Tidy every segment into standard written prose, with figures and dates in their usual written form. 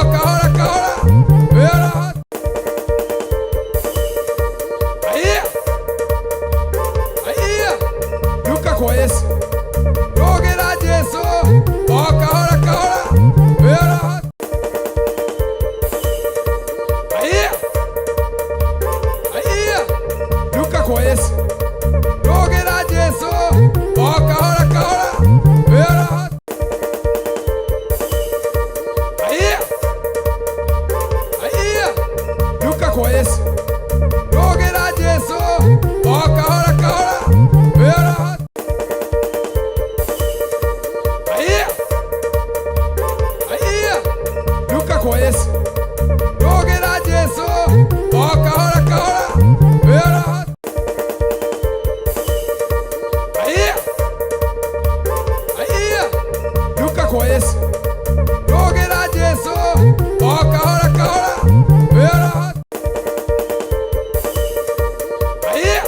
Kahora kahora wĩra. Aiya, aiya, duka kwa Yesu, rũgĩra Jesu o kahora kahora wĩra. Aiya, aiya, duka kwa Yesu, rũgĩra Jesu o kahora kahora wĩra. Aiya, aiya, duka kwa Yesu, rũgĩra Jesu o kahora kahora wĩra. Aiya, aiya, duka kwa Yesu, rũgĩra Jesu o kahora kahora wĩra. Aiya, aiya, duka kwa Yesu, rũgĩra Jesu o kahora kahora wĩra. Aiya,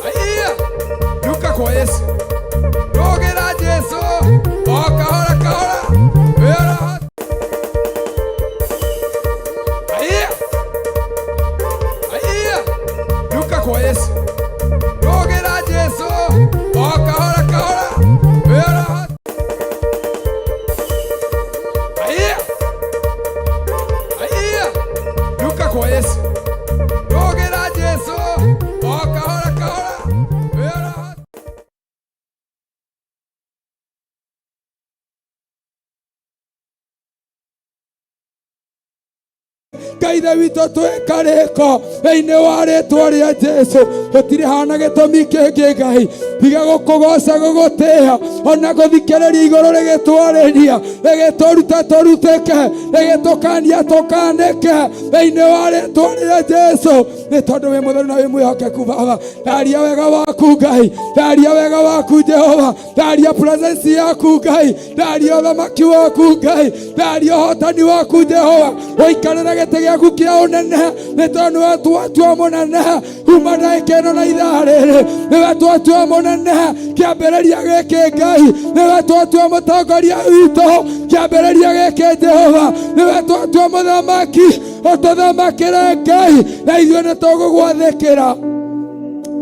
aiya, duka kwa Yesu, rũgĩra Jesu o kahora kahora wĩra. Aiya, aiya, duka kwa Yesu, rũgĩra Jesu o kahora kahora wĩra. Aiya, aiya, duka kwa Yesu, rũgĩra Jesu o kahora kahora wĩra. Ngai ithe witũ, twĩkarĩko thĩinĩ wa rĩtwa rĩa Jesu. Tũtirĩ hana gĩtũmi kĩngĩ, Ngai, tiga gũkũgoca, gũgũtĩĩa, ona gũthikĩrĩria igũrũ rĩgĩtwarĩria, rĩgĩtũruta tũrutĩke, rĩgĩtũkania tũkanĩke thĩinĩ wa rĩtwa rĩa Jesu, nĩ tondũ wĩ mũtheru na wĩ mwĩhokeku. Baba, ndaria wega waku, Ngai, ndaria wega waku, Jehova, ndaria presence yaku, Ngai, ndaria ũthamaki waku, Ngai, ndaria ũhotani waku, Jehova, ũikarĩre gĩtĩ gĩaku kĩa ũnene, nĩ tondũ nĩwe twatua mũnene kuma ndagĩka ĩno na ithaa rĩrĩ. Nĩwe twatua mũnene kĩambĩrĩria gĩkĩ, Ngai, nĩwe twatua mũtongoria witũ kĩambĩrĩria gĩkĩ, Jehova, nĩwe twatua mũthamaki. Ũtũthamakĩre, Ngai, na ithuĩ nĩ tũgũgwathĩkĩra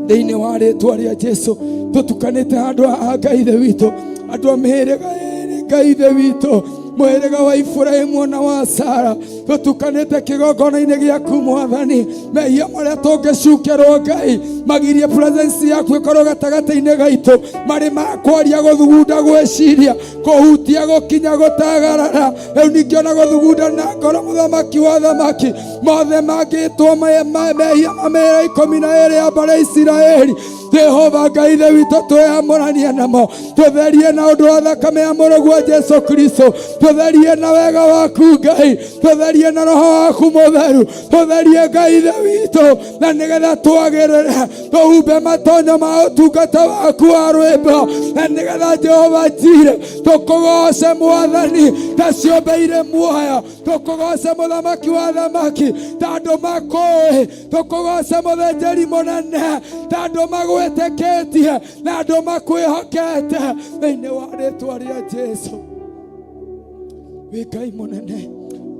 thĩinĩ wa rĩtwa rĩa Jesu. Tũtukanĩte handũ haha, Ngai ithe witũ, andũ a mĩhĩrĩga ĩrĩ, Ngai ithe witũ, mũhĩrĩga wa Iburahimu ona wa Sara, tũtukanĩte kĩgongona-inĩ gĩaku, Mwathani. Mehia marĩa tũngĩcukerwo, Ngai, magirie presence yaku ĩkorwo gatagatĩ-inĩ gaitũ, marĩ ma kwaria, gũthugunda, gwĩciria, kũhutia, gũkinya, gũtagarara, rĩu ningĩ ona gũthugunda na ngoro, mũthamaki wa thamaki, mothe mangĩtwo mehia ma mĩhĩrĩga 12 ya mbarĩ ya Isiraeli, Jehova Ngai ithe witũ, twĩamũranie namo, tũtherie na ũndũ wa thakame ya mũrũguo Jesu Kristo, tũtherie na wega waku, Ngai, tũtherie na roho waku mũtheru, tũtherie, Ngai ithe witũ, na nĩgetha twagĩrĩre tũhumbe matonyo ma ũtungata waku wa rwĩmbo, na nĩgetha, Jehova Jire, tũkũgoce, Mwathani, ta ciũmbe irĩ muoyo, tũkũgoce, mũthamaki wa thamaki, ta andũ makũĩ, tũkũgoce, mũthĩnjĩri mũnene, ta andũ magwĩtĩkĩtie na andũ makwĩhokete thĩinĩ wa rĩtwa rĩa Jesu. Wĩ Ngai mũnene,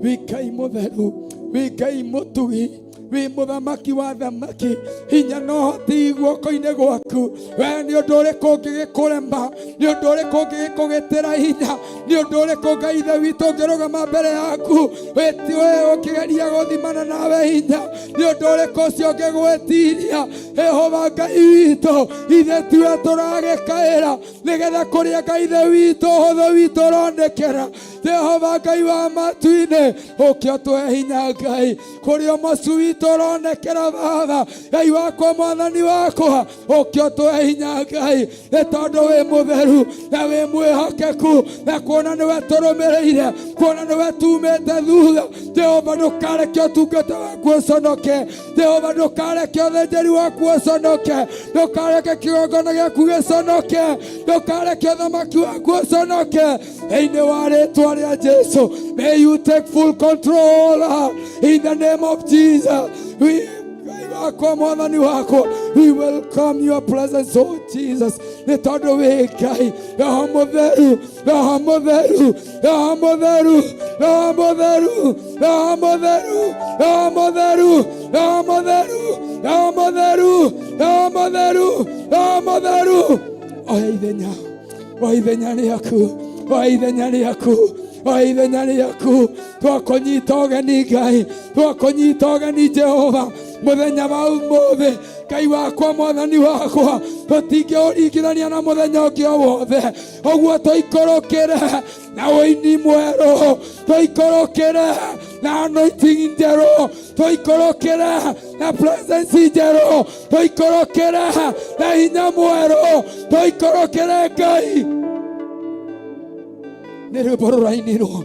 wĩ Ngai mũtheru, wĩ Ngai mũtugi, wĩ mũthamaki wa thamaki. Hinya na ũhoti guoko-inĩ gwaku. We nĩ ũndũ ũrĩkũ ũngĩgĩkũrema? Nĩ ũndũ ũrĩkũ ũngĩgĩkũgĩtĩra hinya? Nĩ ũndũ ũrĩkũ, Ngai ithe witũ, ũngĩrũgama mbere yaku wĩti we ũkĩgeria gũthimana nawe hinya? Nĩ ũndũ ũrĩkũ ũcio ũngĩgwĩtiria, Jehova Ngai witũ? Ithe tiwe tũragĩkaĩra nĩgetha kũrĩa, Ngai ithe witũ, ũhũthũ witũ ũronekera. Jehova Ngai wa matu-inĩ, ũkĩ ũtũhe hinya, Ngai, kũrĩa ũmocu witũ ũronekera. Baba Ngai wakwa, Mwathani wakwa, ũkĩ ũtũhe hinya, Ngai, nĩ tondũ wĩ mũtheru na wĩ mwĩhokeku, na kuona nĩwe tũrũmĩrĩire, kuona nĩwe tumĩte thutha. Jehova, ndũkareke ũtungata waku ũconoke. Jehova, ndũkareke ũthĩnjĩri waku ũconoke. Ndũkareke kĩgongona gĩaku gĩconoke. Ndũkareke ũthamaki waku ũconoke thĩinĩ wa rĩtwa rĩa Jesu. May you take full control in the name of Jesus. We, Ngai wakwa, Mwathani wakwa, we welcome your presence, oh Jesus. Nĩ tondũ wĩ Ngai. Roho Mũtheru, Roho Mũtheru, Roho Mũtheru, Roho Mũtheru, Roho Mũtheru, Roho Mũtheru, Roho Mũtheru, Roho Mũtheru, Roho Mũtheru, Roho Mũtheru, oya ithenya, oya ithenya rĩaku, oya ithenya rĩaku, oya ithenya rĩaku. Twakũnyita ũgeni Ngai, twakũnyita ũgeni Jehova mũthenya wa ũmũthĩ. Ngai wakwa, Mwathani wakwa, tũtingĩũringithania na mũthenya ũngĩ o wothe. Ũguo tũikũrũkĩre na ũini mwerũ, tũikũrũkĩre na anointing njerũ, tũikũrũkĩre na presence njerũ, tũikũrũkĩre na hinya mwerũ, tũikũrũkĩre Ngai. Nĩ rwĩmbo rũrainirwo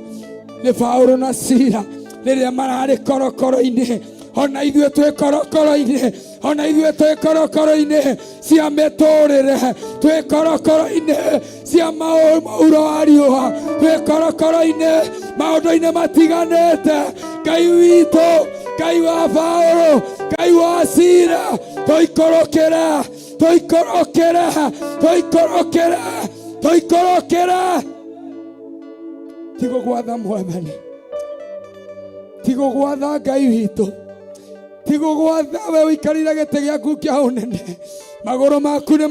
nĩ Paulo na Sila rĩrĩa mararĩ korokoro-inĩ. Ona ithuĩ twĩ korokoro-inĩ, ona ithuĩ twĩ korokoro-inĩ cia mĩtũrĩre, twĩ korokoro-inĩ cia mũhuro wa riũa, twĩ korokoro-inĩ maũndũ-inĩ matiganĩte. Ngai witũ, Ngai wa Paulo, Ngai wa Sila, tũikũrũkĩre, tũikũrũkĩre, tũikũrũkĩre, tũikũrũkĩre. Tigũgwatha Mwathani, tigũgwatha Ngai witũ, tigũgwatha we ũikarĩire gĩtĩ gĩaku kĩa ũnene. Magũrũ maku nĩ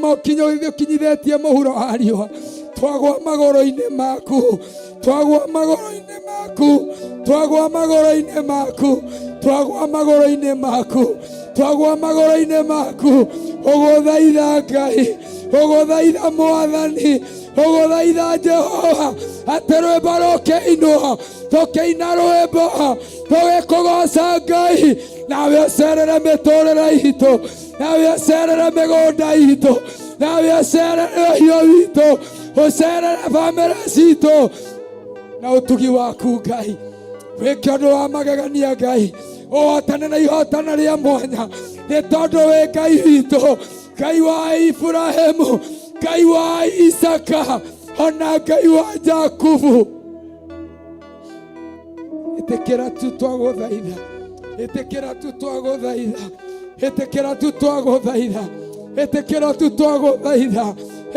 ũkinyithĩtie mũhuro wa riũa. Twagwa magũrũ-inĩ maku, twagwa magũrũ-inĩ maku, twagwa magũrũ-inĩ maku, twagwa magũrũ-inĩ maku, twagwa magũrũ-inĩ maku. Ũgũthaitha Ngai, ũgũthaitha Mwathani, ũgũthaitha Jehova atĩ rwĩmbo rũkĩinwo, tũkĩina rwĩmbo tũgĩkũgoca Ngai, nawe ũcerere mĩtũrĩre itũ, nawe ũcerere mĩgũnda itũ, nawe ũcerere ũhiũ witũ, ũcerere bamĩrĩ citũ na ũtugi waku Ngai. Wĩke ũndũ wa magegania Ngai, ũhotane na ihotana rĩa mwanya, nĩ tondũ wĩ Ngai witũ, Ngai wa Iburahĩmu, Ngai wa Isaka, ona Ngai wa Jakubu. Ĩtĩkĩra tu twagũthaitha, ĩtĩkĩra tu twagũthaitha, ĩtĩkĩra tu twagũthaitha, ĩtĩkĩra tu twagũthaitha,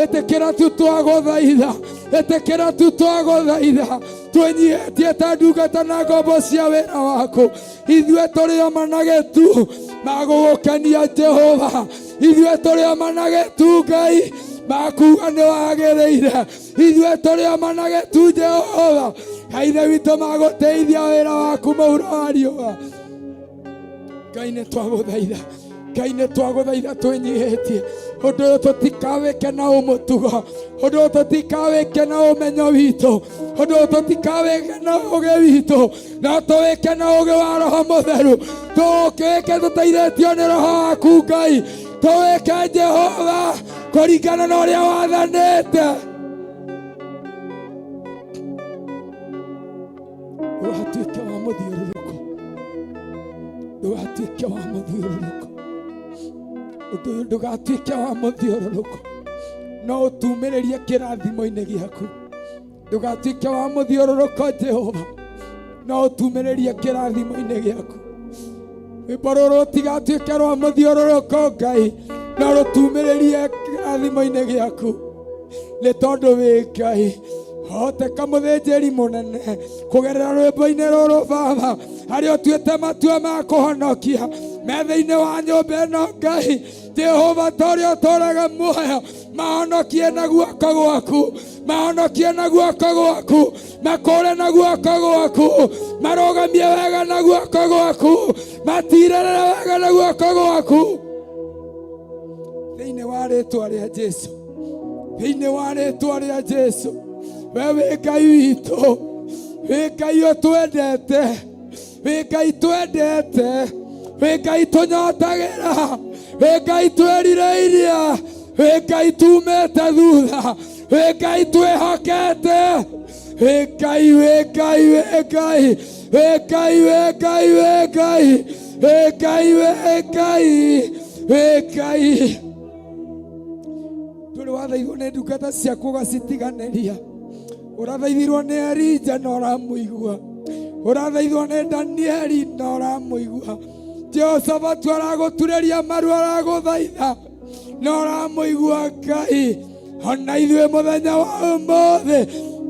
ĩtĩkĩra tu twagũthaitha, ĩtĩkĩra tu twagũthaitha. Twĩnyihĩtie ta ndungata na ngombo cia wĩra waku. Ithuĩ tũrĩ o managetu magũgũkenia Jehova, ithuĩ tũrĩ o managetu Ngai makuga nĩ wagĩrĩire, ithuĩ tũrĩ o managetu Jehova Ithe witũ magũteithia wĩra waku mũhuro wa riũa. Ngai nĩ twagũthaitha, Ngai nĩ twagũthaitha twĩnyihĩtie. Ũndũ ũyũ tũtikawĩke na ũmũtugo, ũndũ ũyũ tũtikawĩke na ũmenyo witũ, ũndũ ũyũ tũtikawĩke na ũgĩ witũ, no tũwĩke na ũgĩ wa Roho Mũtheru. Tũwĩke tũteithĩtio nĩ Roho waku Ngai, tũwĩke Jehova kũringana na ũrĩa wathanĩte. Ndũgatuĩke wa mũthiũrũrũko, ndũgatuĩke wa mũthiũrũrũko, ũndũ ũyũ ndũgatuĩke wa mũthiũrũrũko, no ũtumĩrĩrie kĩrathimo-inĩ gĩaku. Ndũgatuĩke wa mũthiũrũrũko Jehova, no ũtumĩrĩrie kĩrathimo-inĩ gĩaku. Rwĩmbo rũrũ rũtigatuĩke rwa mũthiũrũrũko Ngai, no rũtumĩrĩrie kĩrathimo-inĩ gĩaku, nĩ tondũ wĩ Ngai. Hoteka mũthĩnjĩri mũnene kũgerera rwĩmbo-inĩ rũrũ Baba, harĩa ũtuĩte matua ma kũhonokia me thĩinĩ wa nyũmba ĩno Ngai Jehova, ta ũrĩa ũtũũraga muoyo, mahonokie na guoko gwaku, mahonokie na guoko gwaku, makũre na guoko gwaku, marũgamie wega na guoko gwaku, matirĩrĩre wega na guoko gwaku, thĩinĩ wa rĩtwa rĩa Jesu, thĩinĩ wa rĩtwa rĩa Jesu. We wĩ Ngai witũ, wĩ Ngai ũtwendete, wĩ Ngai twendete, wĩ Ngai tũnyotagĩra, wĩ Ngai twĩrirĩirie, wĩ Ngai tumĩte thutha, wĩ Ngai twĩhokete, wĩ Ngai, wĩ Ngai, wĩ Ngai, wĩ Ngai, wĩ Ngai, wĩ Ngai, wĩ Ngai, wĩ Ngai, wĩ Ngai. Ndũrĩ wathaithwo nĩ ndungata ciaku ũgacitiganĩria. Ũrathaithirwo nĩ Elija na ũramũigua, ũrathaithwo nĩ Danieli na ũramũigua, Jehoshafatu aragũturĩria maru aragũthaitha na ũramũigua Ngai. Ona ithuĩ mũthenya wa ũmũthĩ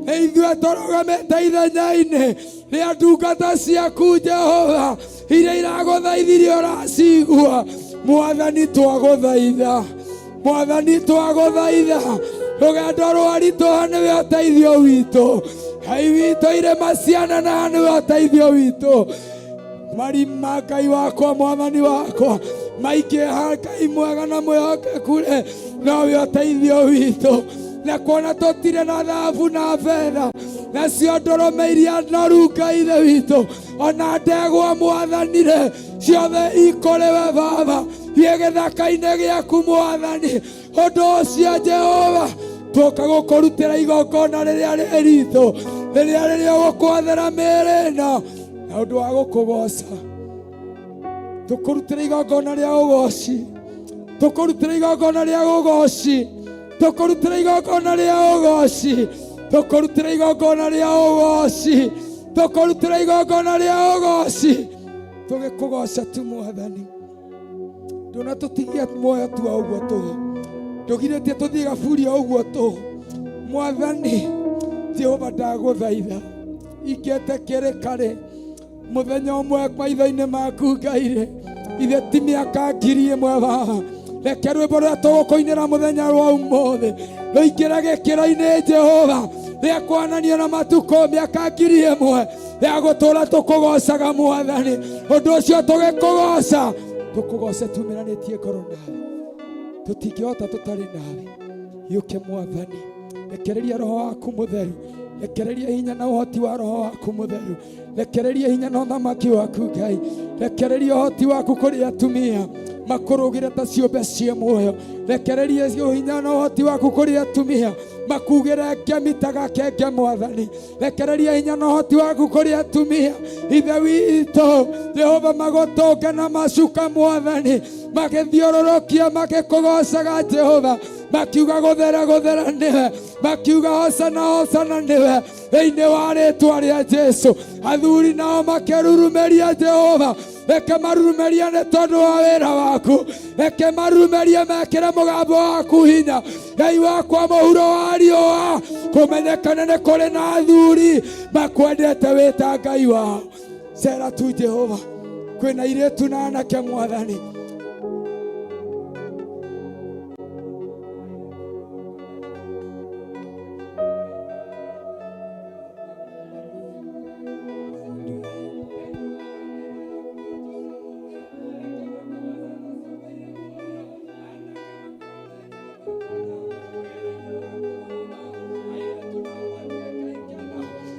nĩ ithuĩ tũrũgamĩte ithenya-inĩ rĩa ndungata ciaku Jehova iria iragũthaithirie ũracigua. Mwathani twagũthaitha, Mwathani twagũthaitha, rũgendo rwaritũha nĩwe ũteithio witũ. Ngai witũ irĩma cianeneha nĩwe ũteithio witũ. Marima Ngai wakwa Mwathani wakwa maingĩha Ngai mwega na mwĩhokeku-rĩ nowe ũteithio witũ. Na kuona tũtirĩ na thahabu na betha nacio ndũrũme iria noru Ngai ithe witũ ona ndegwa Mwathani-rĩ ciothe ikũrĩ we Baba thiĩ gĩthaka-inĩ gĩaku Mwathani. Ũndũ ũcio Jehova tũka gũkũrutĩra igongona rĩrĩa rĩ ritũ rĩrĩa rĩrĩa ũgũkwathĩra mĩĩrĩ ĩno na ũndũ wa gũkũgoca. Tũkũrutĩra igongona rĩa ũgoci, tũkũrutĩra igongona rĩa ũgoci, tũkũrutĩra igongona rĩa ũgoci, tũkũrutĩra igongona rĩa ũgoci, tũkũrutĩra igongona rĩa ũgoci, tũgĩkũgoca tu Mwathani. Ndũnatũtigia muoyo tu o ũguo tũhũ, ndũgirĩtie tũthiĩ gaburi o ũguo tũhũ. Mwathani Jehova ndagũthaitha ingĩte kĩrĩkarĩ mũthenya ũmwe maitho-inĩ maku Ngai-rĩ, ithe ti mĩaka 1000 Baba. Reke rwĩmbo rũrĩa tũgũkũinĩra mũthenya wa ũmũthĩ rũingĩre gĩkĩro-inĩ Jehova rĩa kwananio na matukũ mĩaka 1000 ya gũtũũra tũkũgocaga Mwathani. Ũndũ ũcio tũgĩkũgoca, tũkũgoce tumĩranĩtie ngoro nawe, tũtingĩhota tũtarĩ nawe. Yũke Mwathani, rekereria roho waku mũtheru, rekereria hinya na ũhoti wa roho waku mũtheru, rekereria hinya na ũthamaki waku Ngai, rekereria ũhoti waku kũrĩ atumia makũrũgĩre ta ciũmbe ciĩ muoyo, rekereria hinya na ũhoti waku kũrĩ atumia makugĩre ngemi ta gakenge Mwathani, rekereria hinya na ũhoti waku kũrĩ atumia ithe witũ Jehova magũtũnge na macuka Mwathani, magĩthiũrũrũkia magĩkũgocaga Jehova, makiuga gũthera gũthera nĩwe, makiuga hosana hosana nĩwe, thĩinĩ wa rĩtwa rĩa Jesu. Athuri nao makĩrurumeria Jehova, reke marurumerie nĩ tondũ wa wĩra waku, reke marurumerie mekĩre mũgambo waku hinya. Ngai wakwa mũhuro wa riũa, kũmenyekane nĩ kũrĩ na athuri makwendete wĩ ta Ngai wao. Cera tu Jehova, kwĩna airĩtu na anake Mwathani.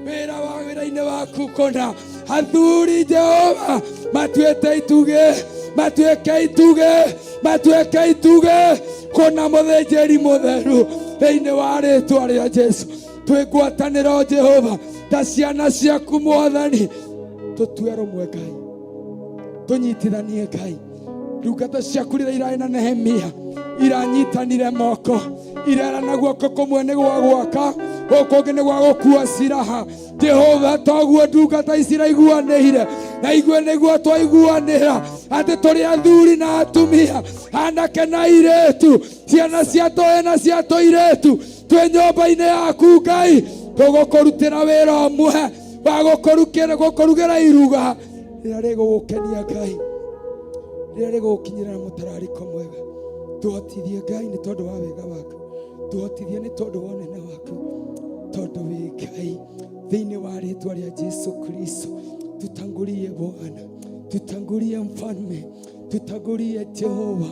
Wĩra wa wĩra-inĩ waku kũna athuri Jehova matuĩte itugĩ, matuĩke itugĩ, matuĩke itugĩ kũna mũthĩnjĩri mũtheru thĩinĩ wa rĩtwa rĩa Jesu. Twĩ ngwatanĩro Jehova ta ciana ciaku Mwathani, tũtue rũmwe Ngai, tũnyitithanie Ngai. Ndungata ciaku rĩrĩa irarĩ na Nehemia iranyitanire moko, irerana guoko kũmwe nĩ gwa gwaka, gũkũ kũngĩ nĩ gwa gũkua ciraha. Jehova toguo ndungata ici iraiguanĩire, na ithuĩ nĩguo twaiguanĩra atĩ tũrĩ athuri na atumia, anake na airĩtu, ciana cia tũhĩĩ na cia tũirĩtu, twĩ nyũmba-inĩ yaku Ngai, tũgũkũrutĩra wĩra ũmwe wa gũkũrugĩra iruga rĩrĩa rĩgũgũkenia Ngai, rĩrĩa rĩgũgũkinyĩra na mũtararĩko mwega. Tũhotithie Ngai nĩ tondũ wa wega waku, tũhotithie nĩ tondũ wa ũnene waku, tondũ wĩ Ngai. Thĩinĩ wa rĩtwa rĩa Jesu Kristo, tutangulie Bwana, tutangulie Mfalme, tutangulie Jehova,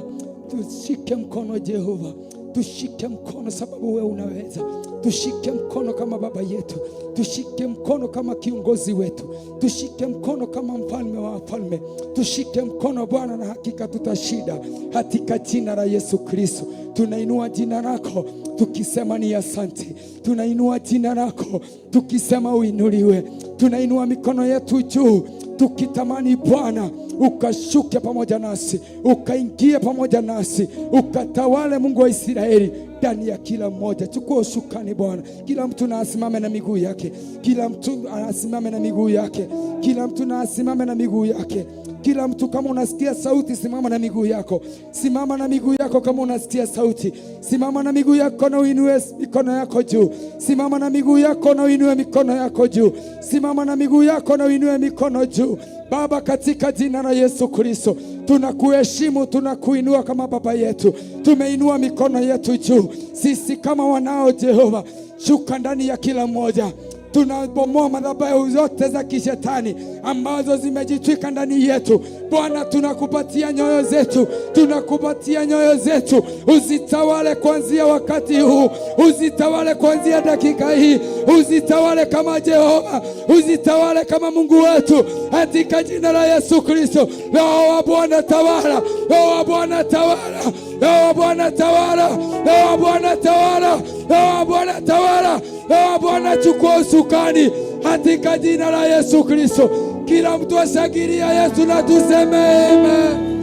tushike mkono Jehova, tushike mkono sababu wewe unaweza. Tushike mkono kama baba yetu, tushike mkono kama kiongozi wetu, tushike mkono kama mfalme wa wafalme, tushike mkono Bwana, na hakika tutashinda katika jina la Yesu Kristo. Tunainua jina lako tukisema ni asante, tunainua jina lako tukisema uinuliwe, tunainua mikono yetu juu tukitamani Bwana ukashuke pamoja nasi, ukaingie pamoja nasi, ukatawale Mungu wa Israeli. ndani ya kila mmoja. Chukua usukani Bwana, kila mtu na asimame na miguu yake, kila mtu asimame na miguu yake, kila mtu na asimame na miguu yake. Kila mtu, kama unasikia sauti, simama na miguu yako, simama na miguu yako. Kama unasikia sauti, simama na miguu yako na uinue mikono yako juu. Simama na miguu yako na uinue mikono yako juu. Simama na miguu yako na uinue mikono juu. Baba, katika jina la Yesu Kristo, tunakuheshimu, tunakuinua kama baba yetu. Tumeinua mikono yetu juu, sisi kama wanao Jehova, shuka ndani ya kila mmoja. Tunabomoa madhabahu zote za kishetani ambazo zimejitwika ndani yetu. Bwana, tunakupatia nyoyo zetu, tunakupatia nyoyo zetu, uzitawale kuanzia wakati huu, uzitawale kuanzia dakika hii, uzitawale kama Jehova, uzitawale kama Mungu wetu, katika jina la Yesu Kristo. Roho wa Bwana tawala, Roho wa Bwana tawala, Roho wa Bwana tawala, Roho wa Bwana tawala, Roho wa Bwana tawala, Roho wa Bwana chukua usukani katika jina la Yesu Kristo. Kila mtu ashangilia Yesu na tuseme amen.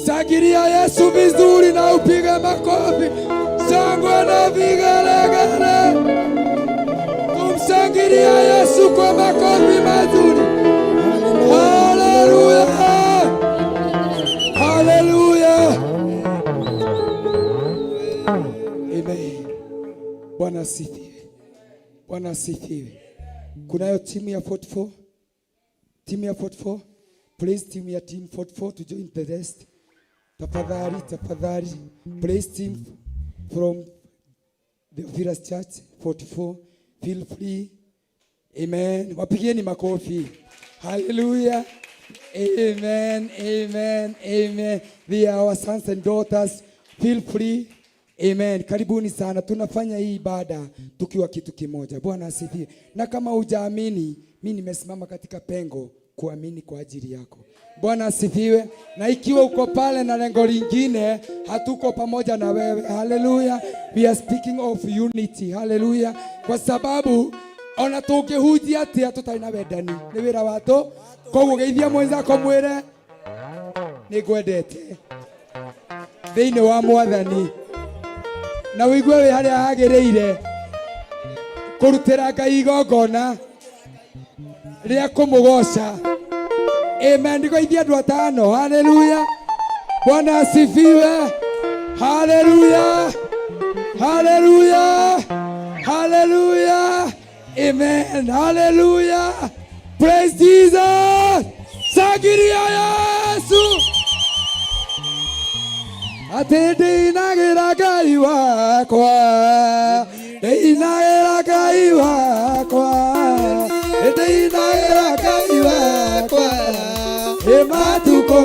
Shangilia Yesu vizuri na upige makofi, shangwe na vigelegele. Tumshangilia Yesu kwa makofi mazuri. Haleluya, haleluya, amen. Bwana asifiwe, Bwana asifiwe. Kunayo timu ya 44, timu ya 44. Please, timu ya team 44 to join the rest. Tafadhali, tafadhali. Please, team from the Theophilus Church 44, feel free. Amen. Wapigieni makofi. Hallelujah. Amen. Amen. Amen. They are our sons and daughters. Feel free. Amen. Karibuni sana. Tunafanya hii ibada tukiwa kitu kimoja. Bwana asifiwe. Na kama hujaamini, mimi nimesimama katika pengo kuamini kwa ajili yako. Bwana asifiwe. Na ikiwa uko pale na lengo lingine, hatuko pamoja na wewe. Hallelujah. We are speaking of unity. Hallelujah. Kwa sababu ona tũngĩhunjia atĩa tũtarĩ na wendani nĩ wĩra wa tũ. Koguo geithia mwenzako, mwĩre nĩ ngwendete thĩinĩ wa Mwathani, na wĩigue wĩ harĩa hagĩrĩire kũrutĩra Ngai igongona rĩa kũmũgoca. Amen. Ndigoithia andũ atano. Haleluya, Bwana asifiwe. Haleluya, haleluya, haleluya. Amen. Haleluya, praise Jesus. Shangilia Yesu. Atĩ ndinagĩra Ngai wakwa, ndinagĩra Ngai wakwa, ndinagĩra Ngai wakwa ĩ matukũ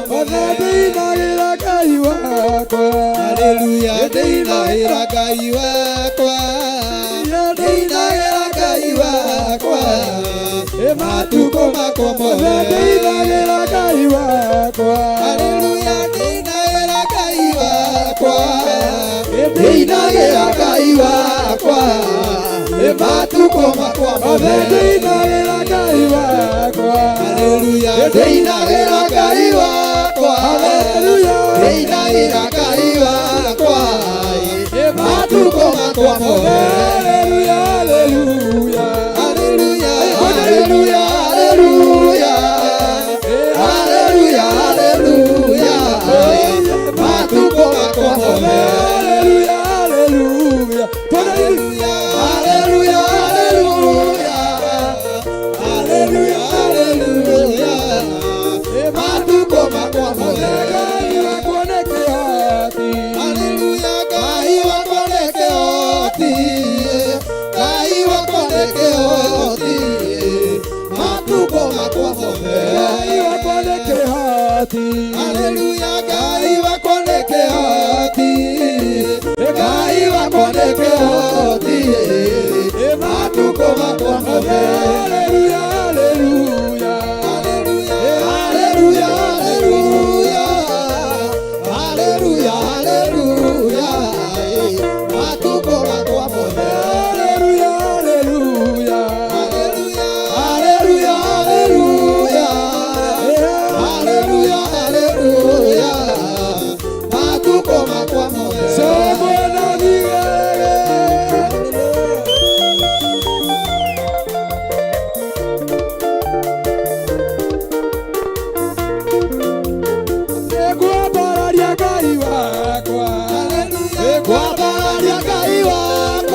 mothe, ndinagĩra Ngai wakwa. Haleluya, ndinagĩra Ngai wakwa, ndinagĩra Ngai wakwa ĩ matukũ makwa mothe, mothe. Ndinagĩra Ngai wakwa. Haleluya, ndinagĩra Ngai wakwa, ndinagĩra Ngai wakwa ĩ matukũ makwa mothe, mothe. Ndinagĩra Ngai wakwa. Haleluya, ndinagĩra Ngai wakwa. Haleluya. Ndinagĩra Ngai wakwa ĩ matukũ makwa mothe. Haleluya, haleluya. Haleluya, haleluya, haleluya. Haleluya, haleluya. Matukũ makwa mothe. Haleluya, haleluya. Haleluya, haleluya, haleluya. Haleluya, haleluya. Matukũ makwa mothe. Ngai wakwa nĩ kĩhoti. Haleluya, Ngai wakwa nĩ kĩhoti. Ngai wakwa nĩ kĩhoti. Matukũ makwa mothe. Ngai wakwa nĩ kĩhoti. Haleluya, Ngai wakwa nĩ kĩhoti. Ngai wakwa nĩ kĩhoti. Matukũ makwa mothe. Haleluya, haleluya. Haleluya, haleluya, haleluya. Haleluya, haleluya. Matukũ makwa mothe. Haleluya, haleluya. Haleluya, haleluya. Haleluya, haleluya.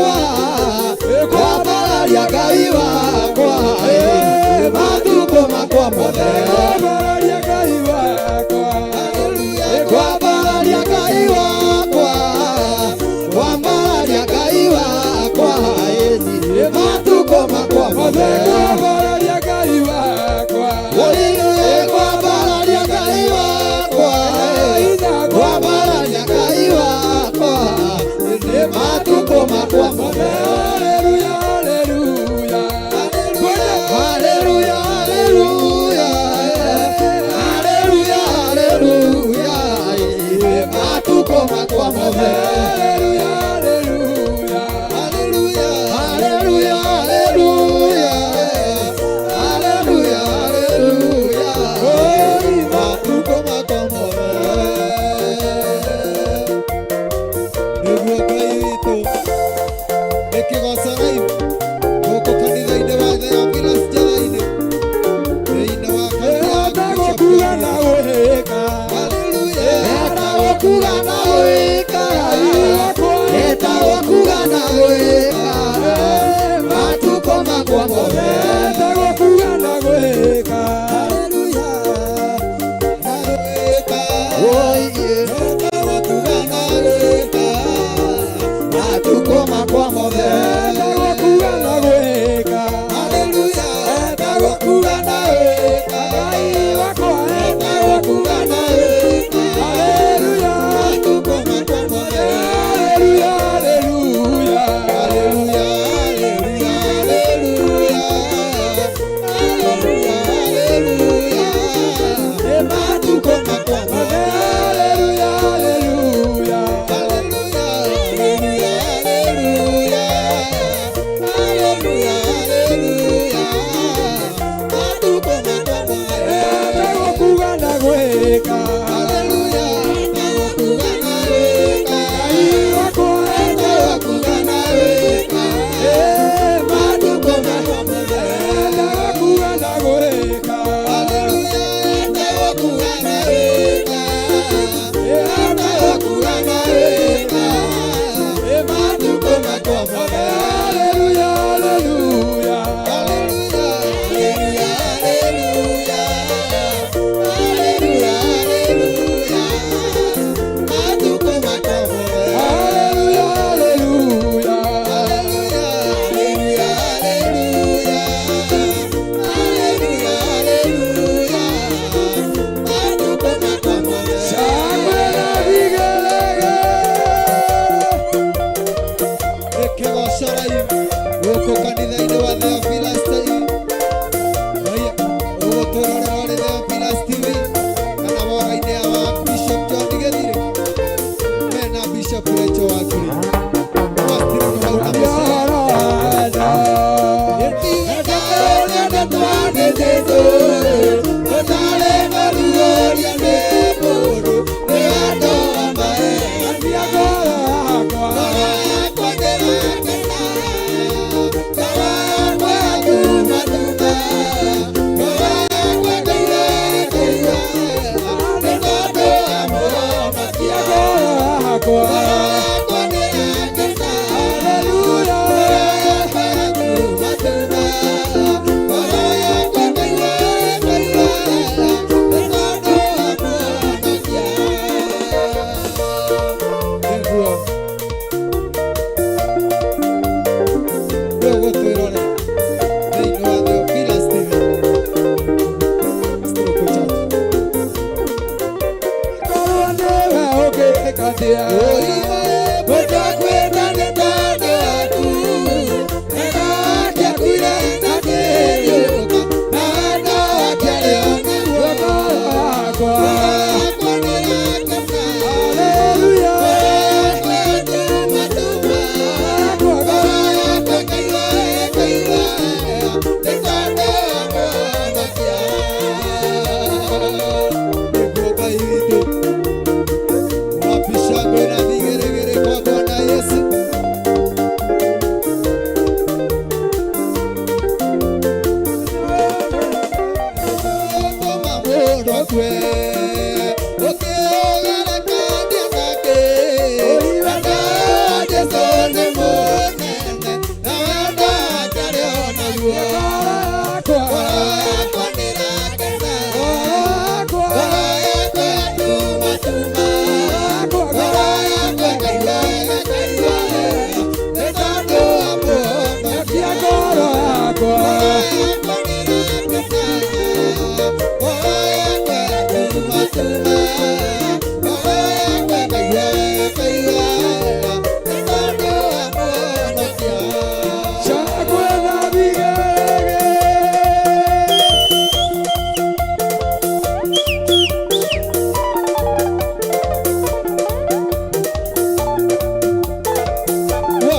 wakwa, kwambararia Ngai wakwa, matukũ makwa mothe. Kwambararia Ngai wakwa. Kwambararia Ngai wakwa, kwambararia Ngai wakwa, matukũ makwa mothe. Kwambararia Ngai wakwa. Kwambararia Ngai wakwa, kwambararia Ngai wakwa, matukũ makwa mothe. Haleluya, haleluya. Haleluya, haleluya, haleluya, haleluya, matukũ makwa mothe. Haleluya, haleluya. Haleluya, haleluya, haleluya, haleluya, matukũ makwa mothe. Nĩguo Ngai witũ nĩkĩgoco live gũkũ kanitha-inĩ wa Theophilus Njara-inĩ thĩinĩ wa kanitha wa Bishop Etagwo na gwĩka. Haleluya, etagwo kuga na gwĩka, etagwo kuga na gwĩka, matukũ makwa mothe. Etagwo kuga na gwĩka. Haleluya, na gwĩka, etagwo kuga na gwĩka, matukũ makwa mothe. Etagwo kuga na gwĩka. Haleluya, etagwo kuga na gwĩka, Ngai wakwa etagwo kuga na gwĩka, Haleluya, matukũ makwa mothe. haleluya, haleluya. Haleluya, haleluya, haleluya, haleluya, matukũ makwa mothe. Haleluya, haleluya. Haleluya, haleluya, haleluya, haleluya, matukũ makwa mothe. Etagwo kuga na gwĩka. Haleluya, etagwo kuga na gwĩka, Ngai wakwa etagwo kuga na gwĩka, matukũ makwa mothe. Etagwo kuga na gwĩka. Haleluya, etagwo kuga na gwĩka, etagwo kuga na gwĩka, matukũ makwa mothe. Haleluya, haleluya. Haleluya, haleluya, haleluya, haleluya, matukũ makwa mothe. Haleluya, haleluya. Haleluya, haleluya, haleluya, haleluya, matukũ makwa mothe. Shangwe na vigelegele. Nĩkĩgoco live gũkũ kanitha-inĩ wa Theophilus TV. Haiya, ũgũtũrorera ũrĩ Theophilus TV kana woga-inĩ ya wa Bishop John Gĩthirĩ mena Bishop Rachel Wangũrĩ. Mwatiri hau na mũcere. Ngoro yakwa.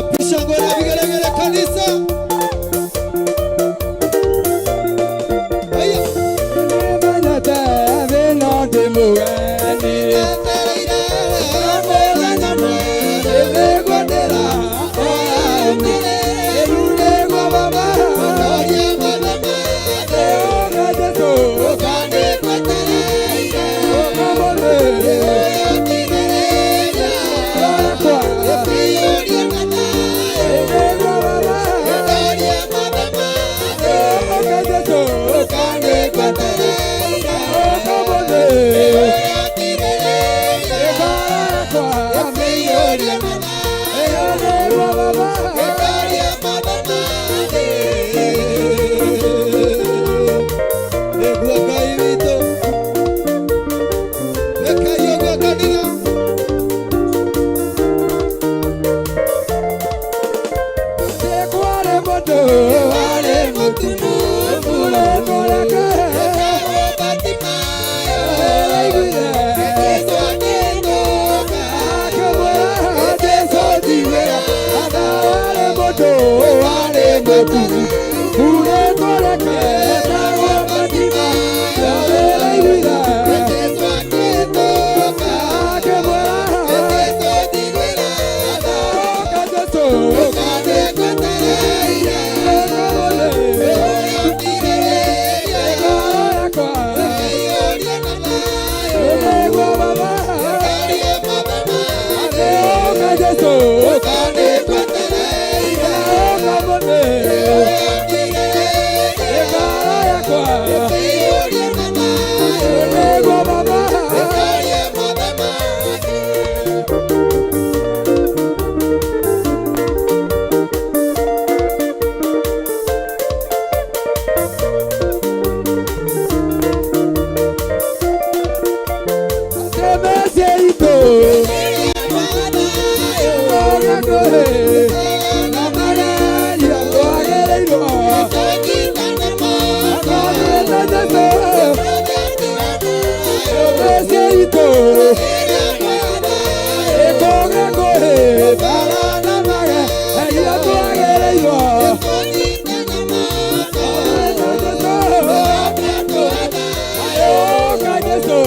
Wapi shangwe na vigelegele kanisa? Haya. Nĩmenyete thĩna ndĩ mũgeni. Etereire mũthenya Nĩguo ndĩrahoya rĩu nĩguo baba. Ndoria mothe mothe. Ũka Jesũ. Ũka nĩngwetereire. Ũka mũthĩ. Ũyũkirĩrĩria. Yakwa. Ĩiyũrie na thayũ. Nĩguo baba. Ndoria mothe mothe. Ũka Jesũ. Ũka nĩngwetereire. Ũka mũthĩ. Ũyũkirĩrĩria. Yakwa. Ĩiyũrie na thayũ. Nĩguo baba. Ndoria mothe mothe. Nĩguo Ngai witũ. Rekai ũguo kanitha. Kwarĩ mũndũ warĩ mũtumumu rĩtwa rĩake Etagwo Bartimayo. Araiguire. Jesũ akĩhĩtũka. Akĩmwĩra Jesũ njiguĩra tha. Warĩ mũndũ warĩ mũtumumu rĩtwa rĩake etagwo Bartimayo. Araiguire. Jesũ akĩhĩtũka. Akĩmwĩra Jesũ njiguĩra tha. Ũka Jesũ. Ũka nĩngwetereire. Ũka mũthĩ. Ũyũkirĩrĩria. Ngoro yakwa. Ĩiyũrie na thayũ. Nĩguo baba. Ndoria mothe mothe. Ũka Jesũ. Ũka nĩngwetereire. Ũka mũthĩ. Ũyũkirĩrĩria. Ngoro yakwa. Ĩiyũrie na thayũ. Nĩguo baba. Ndoria mothe mothe. Temece itũ. Ũka kũhĩ. Na magerio twagĩrĩirwo. Twathiĩte Jesũ. Temece itũ. Ĩkũga kũhĩ. Na magerio twagĩrĩirwo. Twathiĩte Jesũ. Ũka Jesũ.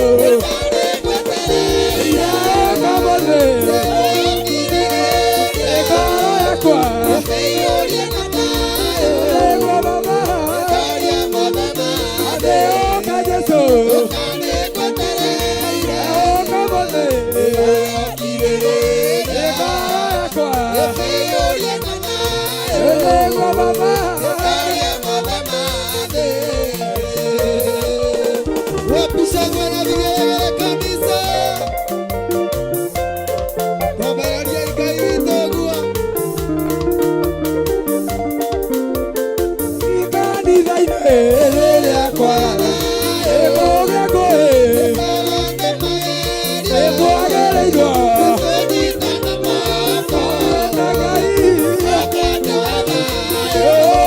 Ũka mũthĩ. Ngoro yakwa. Nĩguo baba. Ũka Jesũ. Ũka mũthĩ. Ngoro yakwa. Nĩguo baba. Wapi shangwe na vigelegele kanisa? Twambararia Ngai witũ ũguo. Kanitha-inĩ rĩrĩa kwara. Ĩkũgĩa kũhĩ. Ĩkwagĩrĩirwo. Na Ngai.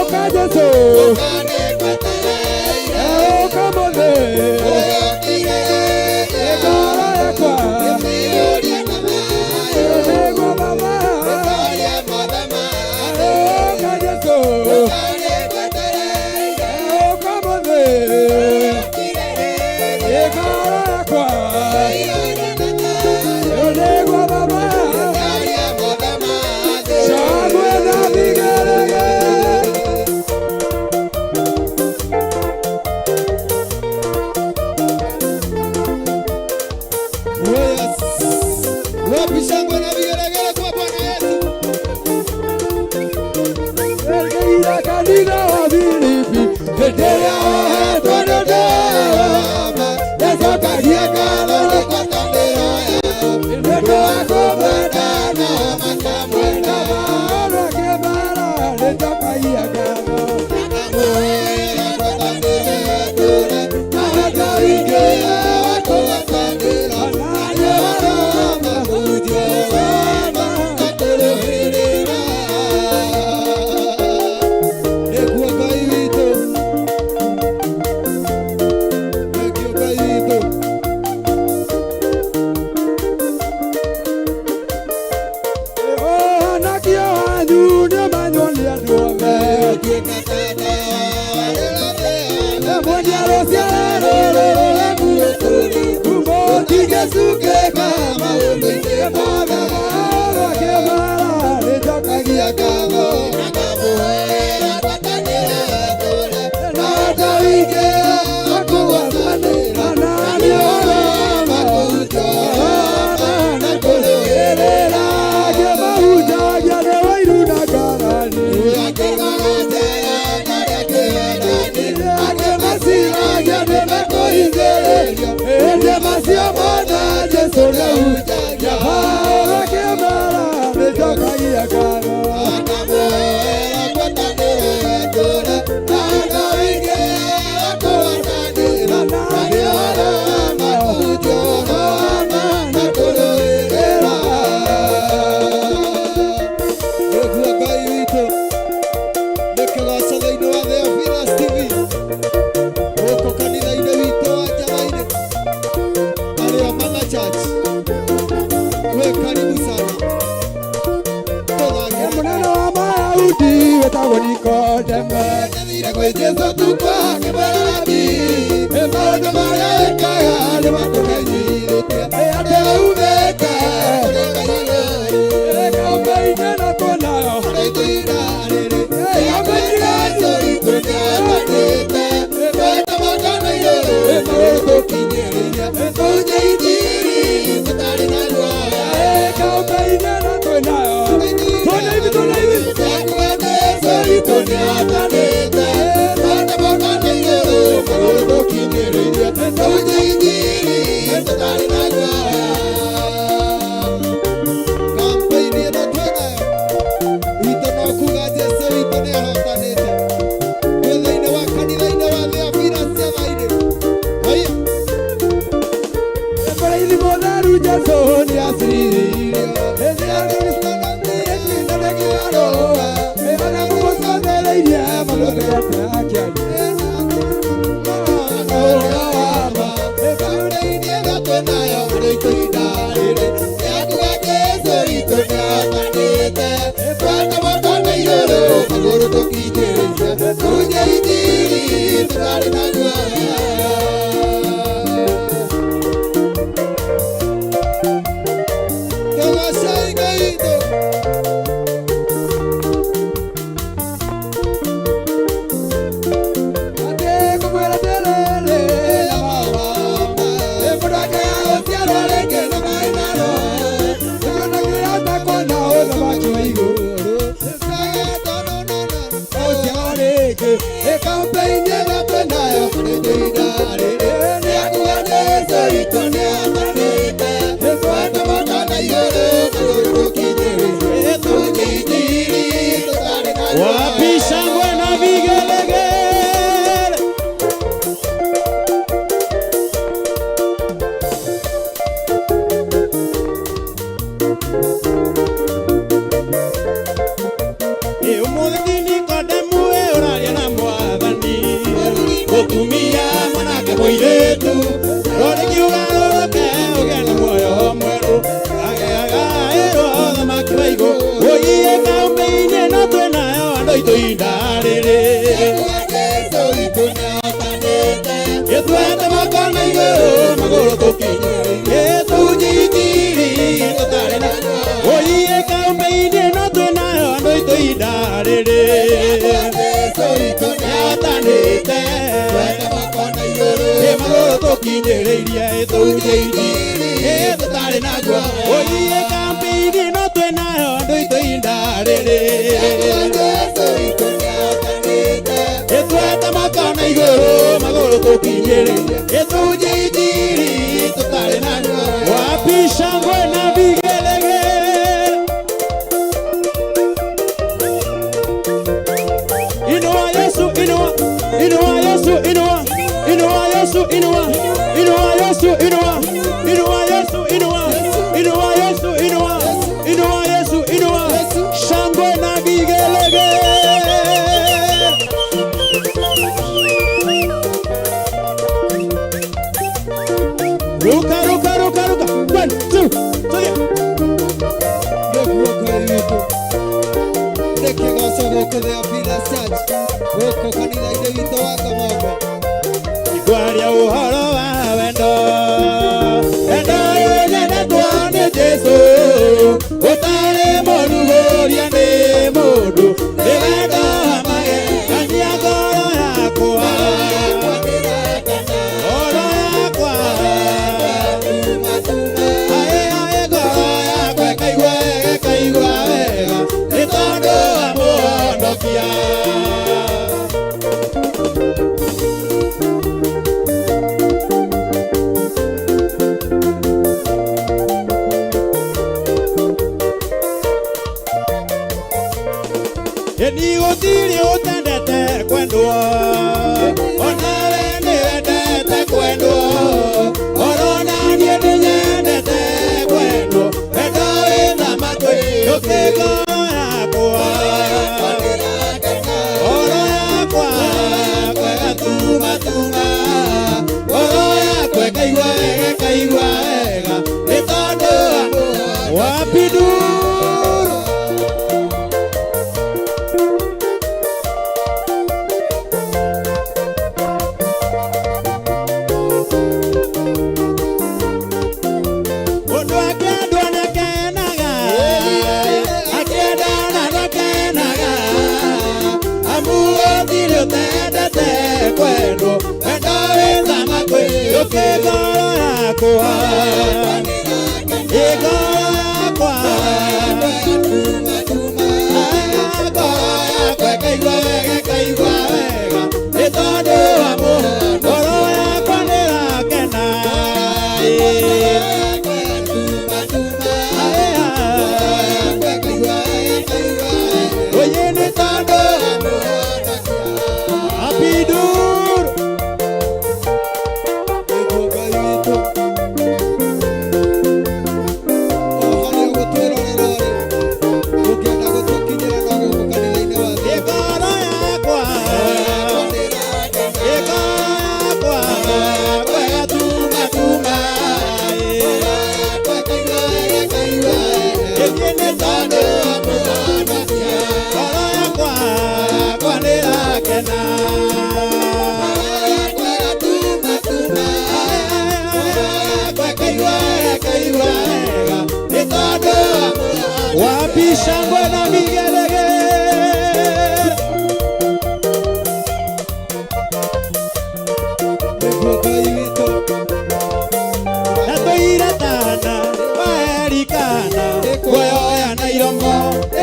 Ũka Jesũ. Ũka mũthĩ. Ngoro yakwa. Nĩguo baba. Ũka Jesũ. Ũka mũthĩ. Ngoro yakwa. Nĩguo baba. Shangwe na vigelegele. Wapi shangwe na vigelegele kwa Bwana Yesu? Ira kanitha wa Filipi hĩndĩ ĩrĩa ohetwo nĩ ũndũ wa nĩcokagia ngatho nĩ ũndũ wa kũmwenda nao makamwenda Maũndũ akĩmera nĩnjokagia ngatho Nĩguo Ũgĩtagwo Nikodemo. Nĩathire kwĩ Jesũ tukũ akĩmwĩra Rabi, nĩ maũndũ marĩa wĩkaga nĩ matũmenyithĩtie atĩ umĩte kũrĩ Ngai rĩ. Kambe-inĩ ĩno twĩnayo. Andũ aitũ ihinda rĩrĩ, nĩakwĩrire Jesũ witũ nĩathanĩte, twete makana igũrũ, magũrũ tũkinyĩrĩirie, tũhunjie injiri tũtarĩ na guoya. Kambe-inĩ ĩno twĩnayo. Twende hivi, twende hivi. Mũrĩithi mũtheru Jesũ nĩacirithĩirio. Ona mũmũcokereirie mũthondekete akĩaria. Atĩ ngũmwĩra atĩrĩrĩ, ĩ mũndũ angĩaga gũciarwo rĩngĩ na maaĩ na Roho, ũcio ndangĩhota kuona ũthamaki wa igũrũ. Gũciarwo rĩngĩ, ĩ kambe-inĩ ĩno twĩnayo, Wapi shangwe na vigelegele? Ĩ ũmũthĩ ti Nikodemu ĩ ũraria na Mwathani, mũtumia mwanake mũirĩtu, rũrĩki ũgarũrũke ũgĩe na muoyo mwerũ, agĩagaĩrwo ũthamaki wa igũrũ. Ũiye kambĩ-inĩ ĩno twĩnayo andũ aitũ ihinda rĩrĩ. Gĩtwete makona igũrũ magũrũ tũkinyĩrĩirie, tũhunjie injiri tũtarĩ na Ũiye kambĩ-inĩ ĩno twĩnayo andũ aitũ ihinda rĩrĩ. Nĩatanĩte ĩ magũrũ tũkinyĩrĩirie, tũhunjie injiri tũtarĩ na guoya. Ũiye kambĩ-inĩ ĩno twĩnayo andũ aitũ ihinda rĩrĩ. Ĩtwete makona igũrũ magũrũ tũkinyĩrĩirie, tũhunjie injiri tũtarĩ na guoya. Wapi shangwe na vigelegele? Inua Yesu, inua, inua Yesu, inua, inua Yesu, inua, inua Yesu, inua, inua Yesu, inua, inua Yesu, inua, inua Yesu, inua. Shangwe na vigelegele. Ruka, ruka, ruka, ruka. 1, 2, 3. Nĩkĩgoco gũkũ Theophilus Church gũkũ kanitha-inĩ witũ wa Kamongo. Kwaria ũhoro wa wendo, wendo ũnyendetwo nĩ Jesũ, ũtarĩ mũrugũria nĩ mũndũ, nĩ wendo wa magegania ngoro yakwa, ngoro yakwa, aĩ aĩ ngoro yakwa ĩkaigua wega, ĩkaigua wega, nĩ tondũ wa Mũhonokia. Ĩni gũtirĩ ũtendete kwendwo, onawe nĩwendete kwendwo, orona niĩ nĩnyendete kwendwo, wendo wĩna matũ ndũkĩ ngoro yakwa, ngoro yakwa ĩgatumatuma, ngoro yakwa ĩkaigua wega, ĩkaigua wega, nĩ tondũ wa wapi nduru. Ngoro yakwa, ngoro yakwa, ngoro yakwa ĩkaigua wega, ĩkaigua wega nĩ tondũ wa ngoro yakwa nĩrakena. Oye nĩ tondũ Apidur. Nĩguo Ngai witũ. O harĩa ũgũtwĩrorera rĩ, ũngĩenda gũtũkinyĩra no gũkũ kanitha-inĩ wa Theophilus. Ngoro yakwa, ngoro yakwa, kwega tuma tuma. Ĩthiĩ nĩ tondũ ngoro yakwa, yakwa nĩrakena. Ĩkaigua wega, ĩkaigua wega nĩ tondũ wapi shangwe na vigelegele. Nĩguo Ngai witũ. Natũire tana waerikana kuoyoya na iromo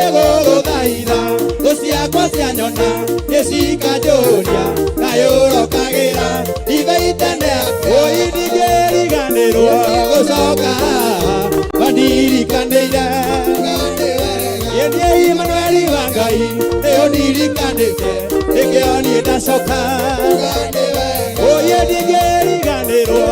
ĩgũgũthaitha thũ ciakwa cianyona nĩcikanjũria kayũrokagĩra ithaitene ũi ndingĩriganĩrwo gũcoka haha wandirikanĩire ĩniĩ Imanueli wa Ngai nĩũndirikanĩte nĩkĩo niĩ ndacoka ũi ndingĩriganĩrwo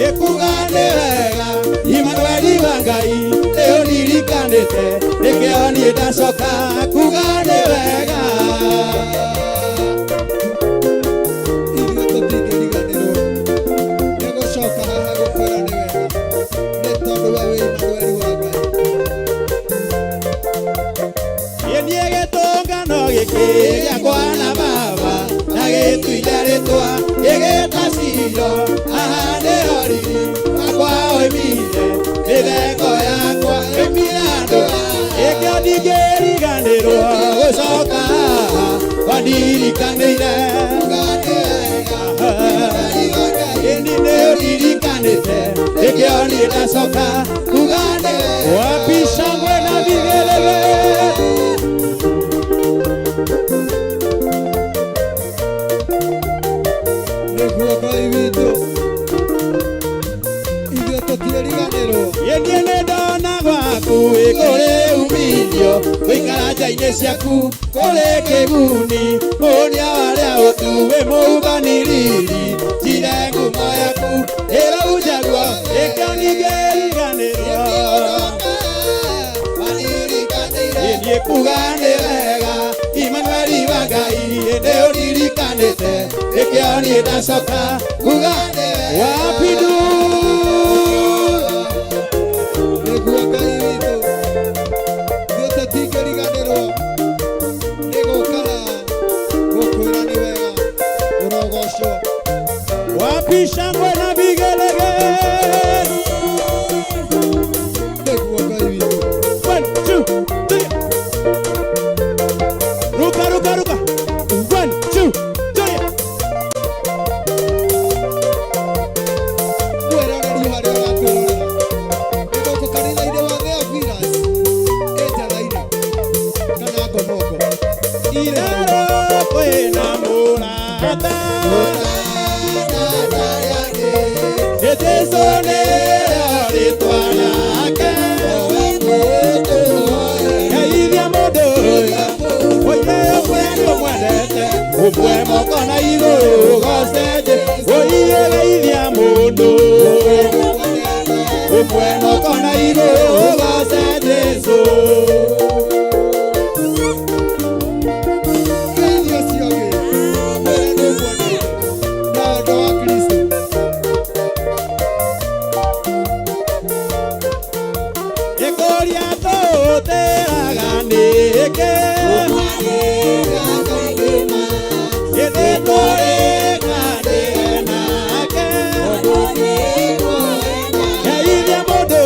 ĩkuga nĩ wega Imanueli wa Ngai nĩũndirikanĩte nĩkĩo niĩ ndacoka kuga nĩ wega. Ithuĩ tũtingĩriganĩrwo nĩ gũcoka haha gũkwĩra nĩ wega nĩ tondũ we wĩ Imanueli wa Ngai. Niĩ gĩtũngano gĩkĩ gĩakwa na baba na gĩtuire rĩtwa gĩgĩta Ciro haha nĩho riri wakwa oimire mĩtheko yakwa ĩmire andũ ĩkĩo ndingĩriganĩrwo gũcoka haha wandirikanĩire ĩni nĩũndirikanĩte nĩkĩo niĩ ndacoka kuga nĩ wapi shangwe na vigelegele. Nĩguo Ngai witũ. Ithuĩ tũtiĩriganĩrwo. Niĩ nĩ ndona gwaku ĩ kũrĩ umithio gũikara nja-inĩ ciaku kũrĩ kĩguni mũnia warĩa ũtu wĩ mũhubani riri njire ngumo yaku ĩraunja guo ĩkĩo ningĩriganĩrwo niĩ kuga nĩ wega Imanueli wa Ngai nĩũririkanĩte nĩkĩo niĩ ndacoka kuga wapindu. Nĩguo Ngai witũ. Ithuĩ tũtingĩriganĩrwo nĩ gũka haha gũkwĩra nĩ wega ũrogocwo. Wapi shangwe na vigelegele. Nĩguo Ngai witũ. 1, 2, 3. Ruka, ruka, ruka. 1, 2, 3. Mwĩroreri harĩa ũratwĩrorera nĩ gũkũ kanitha-inĩ wa Theophilus ĩ Njara-inĩ kana Ngomongo. Irero kwĩna mũrata. Nĩ Jesũ nĩrĩo rĩtwa rĩake. Geithia mũndũ ũyũ ũmwe nĩ ũmwendete ũmwe moko na igũrũ goce Jesũ. Ũiye geithia mũndũ ũmwe moko na igũrũ goce Jesũ. Geithia ũcio ũngĩ mwĩre nĩ ũmwendete na wendo wa Kristo. Ĩkũria tũtĩraga nĩkĩ githĩ tũrĩkanĩre nake geithia mũndũ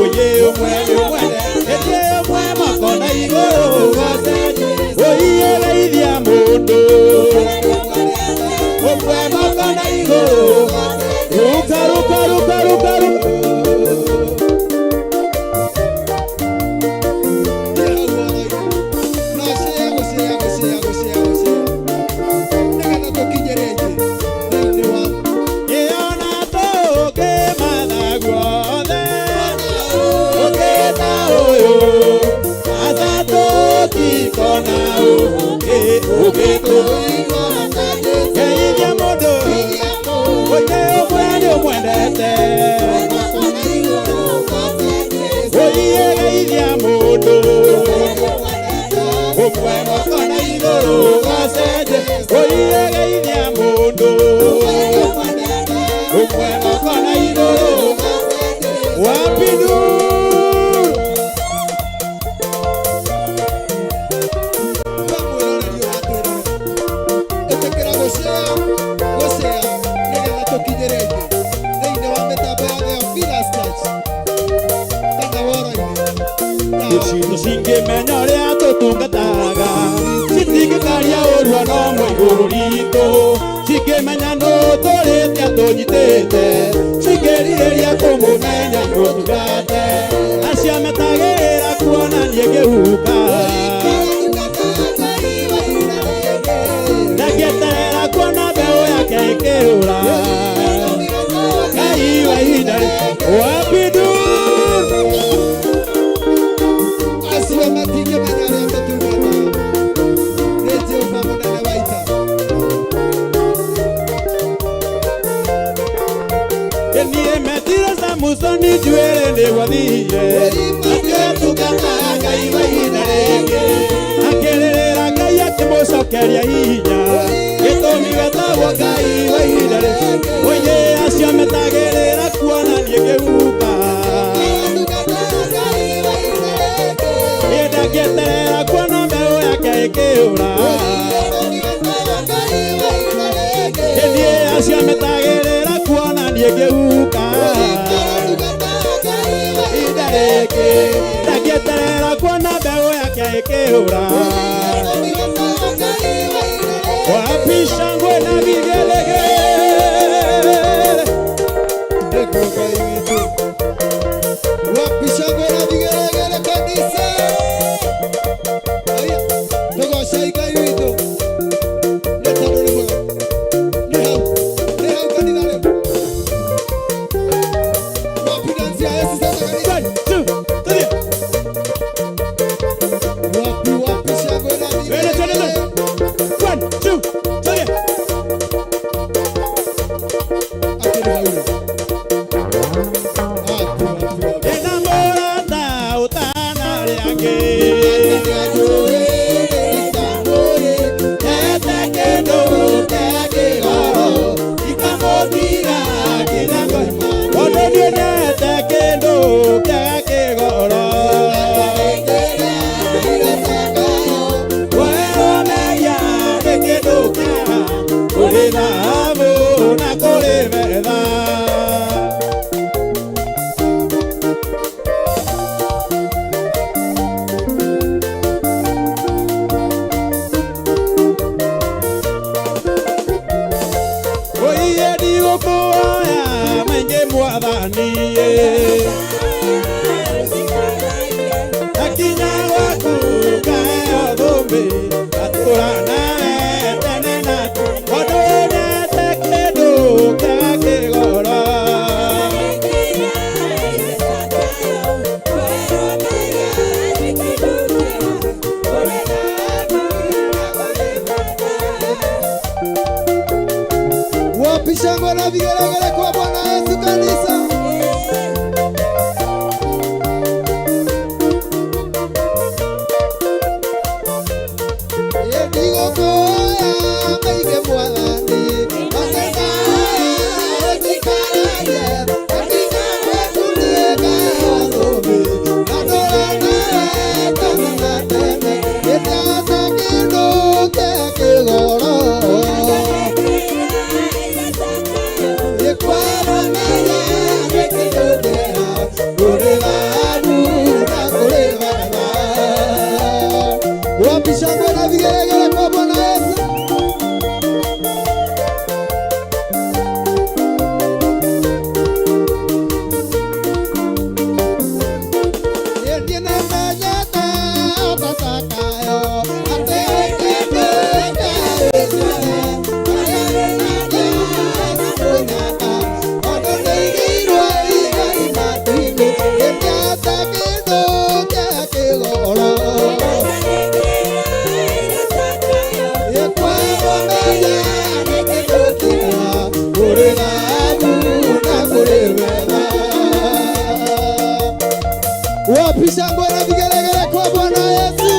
ũyĩ ũmwe nĩ ũmwende ĩtĩ ũmwe moko na igũrũ goce Jesũ. Ũiye geithia mũndũ geithia mũndũ ũmwe moko na igũrũ gacenje oiye geithia mũndũ ũmwe moko na igũrũ wapindu Ĩtĩkĩra gũcea gũcea nĩgetha tũkinyĩre ingĩ thĩinĩ wa mĩtambo ya Theophilus Church kana woro-inĩ. Icindu cingĩmenya ũrĩa tũtungataga citingĩkaria ũru ona ũmwe igũrũ ritũ cingĩmenya nũ tũrĩte atũnyitĩte cingĩrirĩria kũmũmenya itũtungate acio metagĩrĩra kuona niĩ ngĩhuka ndangĩeterera kuona mbeũ yake ĩkĩũra Ngai wa ihinda wapindu Acio matingĩmenya ũrĩa tũtungataga nĩ Jehova mũnene wa ita. Niĩ metire Samusoni njuĩrĩ nĩgwathire akĩtungata Ngai wa ihinda rĩngĩ akĩrĩrĩra Ngai akĩmũcokeria hinya gĩtũmi wetagwo Ngai wa ihinda rĩngĩ oye acio metagĩrĩra kuona niĩ ngĩhuka niĩ ndangĩeterera kuona mbeũ yake ĩkĩũra niĩ acio metagĩrĩra kuona niĩ ngĩhuka ihinda rĩngĩ ndangĩeterera kuona mbeũ yake ĩkĩũra wapi shangwe na vigelegele Nĩguo Ngai witũ. Wapi shangwe na vigelegele kanisa. Aya, tũgocei Ngai witũ. Nĩ tondũ nĩ mwega. Nĩ hau, nĩ hau kanitha rĩu. Wapi dance ya Yesu sasa kanisa. One, two, three. Wapi, wapi shangwe na Twende, twende, vigelegele. twende. One, two, three. Akĩrĩ hau rĩ. Wapi, wapi, wapi. Ena mũrata ũtanarĩ angĩ Ete kĩndũ kĩa kĩgoro ikamũtiga nginya ngoima Tondũ niĩ nyete kĩndũ kĩa kĩgoro Werwo mehia nĩ kĩndũ kĩega kũrĩ thahabu na kũrĩ betha Oiye ndigũkũhoya maingĩ mwathani Akinya gwaku ngaheo thũmbĩ ngatũũra nawe tene na tene Tondũ nyete kĩndũ kĩa kĩgoro Wapi shangwe na vigelegele kwa Bwana Yesu kanisa. Ndigũkũhoya maige mwathani, Wapi shangwe na vigelegele kwa Bwana Yesu? Wapi shangwe shangwe na vigelegele kwa Bwana Yesu.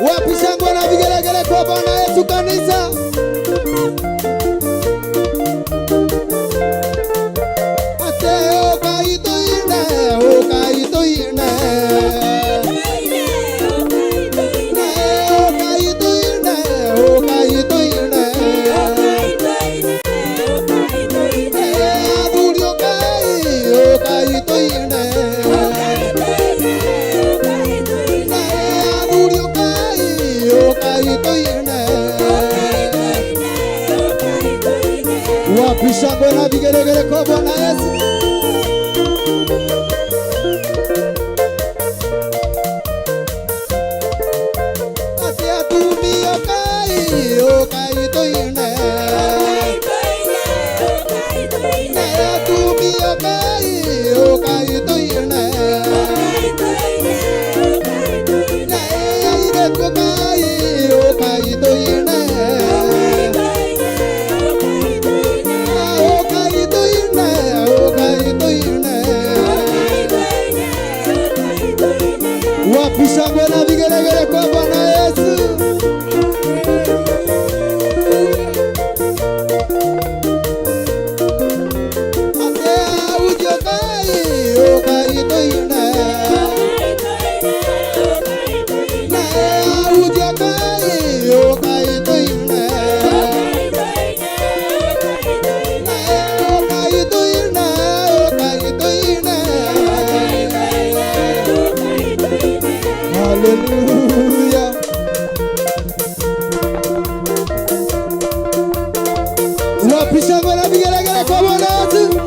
Wapi shangwe na vigelegele kwa Bwana Yesu kanisa? Ateo kaitoine, o kaitoine. O kaitoine, o kaitoine. Adurio kai, o kaitoine. Adurio kai, o kaitoine. Wapi shangwe na vigelegele kwa Bwana Yesu? Atia tumia kai, o kaitoine. Tumia kai, o kaitoine. Aire kai, o kaitoine. O kaitoine, o kaitoine. Wapi shangwe na vigelegele kwa Bwana Yesu? Atea ujo kai, o kaitoine. Ujo kai, o kaitoine. O kaitoine, o kaitoine. Hallelujah. Wapi shangwe na vigelegele kwa Bwana Yesu?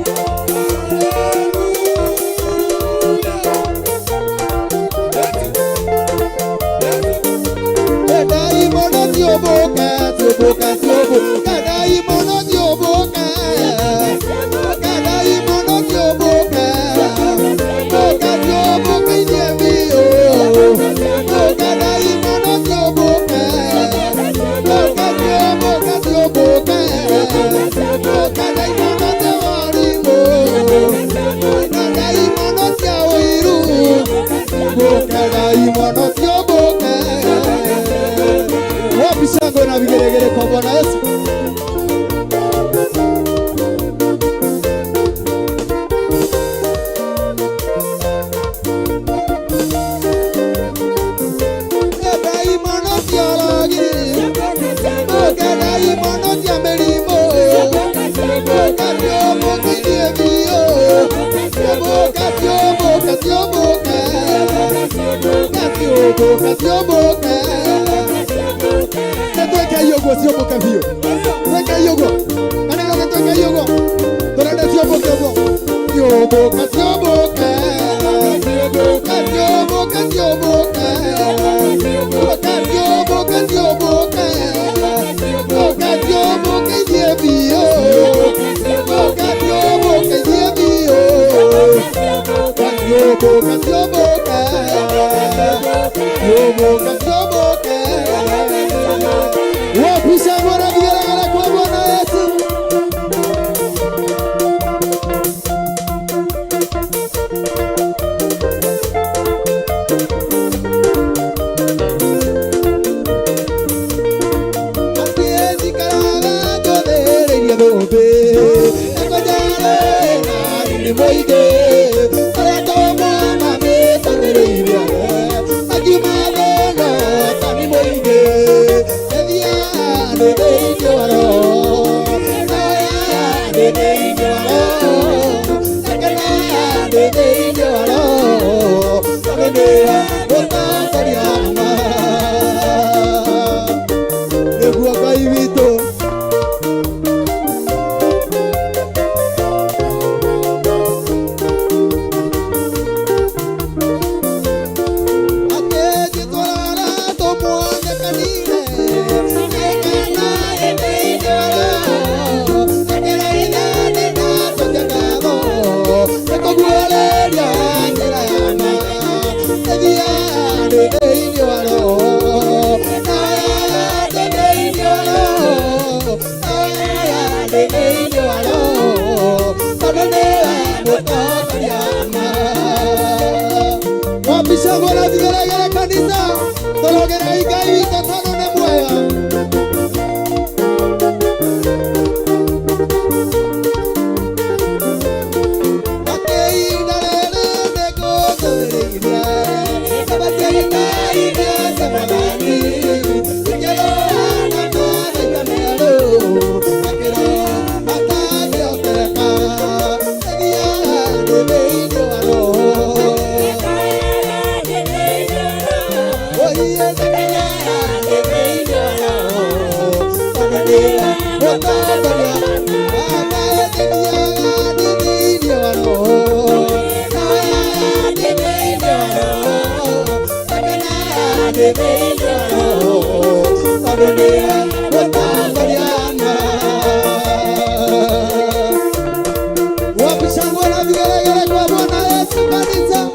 Daimono tioboka, tioboka, tioboka. Daimono tioboka. Daimono tioboka. Boka tioboka inyemio. Boka daimono tioboka. Boka tioboka tioboka. Boka daimono tewarimo. Boka daimono tiawiru. Boka daimono tioboka. Wapi shangwe na vigelegele kwa Bwana Yesu? Daimono tiaragi, boka daimono tiamerimo, boka tioboka inyemio, boka tioboka tioboka, boka tioboka tioboka. Tweke yogo sioboka biũ. Tweke yogo. Kanitha nĩ tweke yogo. Tũrenda sioboke ũguo. Sioboka sioboka. Sioboka sioboka sioboka. Boka sioboka sioboka. Boka sioboka ithiĩ biũ. Boka sioboka ithiĩ biũ. Boka sioboka sioboka. Sioboka sioboka. Wapi shangwe Mũingĩ arĩa tũmwana mĩtanĩrĩirie akiuma thĩna tani mũingĩ ĩthiaga thĩinĩ wa roho ndĩ thĩinĩ wa roho ndĩ thĩinĩ wa roho tondũ nĩwe mũtongoria ma nĩguo Ngai witũ. Wapishagwo na vigelegele kanitha tũrogerei Ngai witũ tondũ nĩ mwega. Atĩ ihinda rĩrĩ nĩngũkũrĩirie ndabatiaitaine Mwathani ikĩrũa na mathĩna merũ makĩro matangĩhoteka ĩthiaga ndĩ thĩinĩ wa roho. Wapishangwa na vigelegele kwa Bwana Yesu kanisa.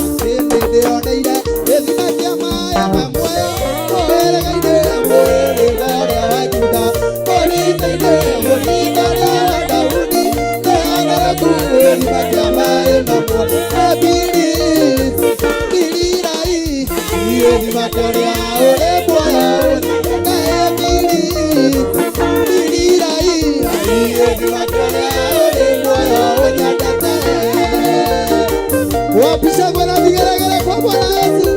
Ndĩoneire gĩthima kĩa maaĩ ma muoyo mũhĩrĩga-inĩ mũhĩrĩga ũrĩa wa Juda mũrita-inĩ mũrita ũrĩa wa Daudi nĩhagaraku gĩthima kĩa maaĩ ma muoyo ebiri birirai gĩthima kĩrĩa ũrĩ muoyo na ebiri birirai gĩthima kĩrĩa ũrĩ muoyo ũnyendete. Wapishagwa na vigelegele kwa Bwana Yesu.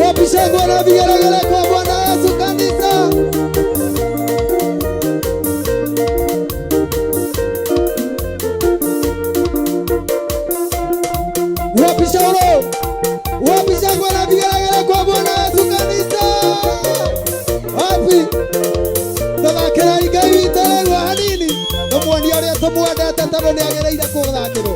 Wapishangwa na vigelegele kwa Bwana Yesu kanisa. Wapishangwa, wapishangwa na vigelegele kwa Bwana Yesu kanisa. Wapi? Tũthakĩrai Ngai witũ rĩu hanini tũmuonie ũrĩa tũmwendete tondũ nĩagĩrĩire kũthakĩrwo.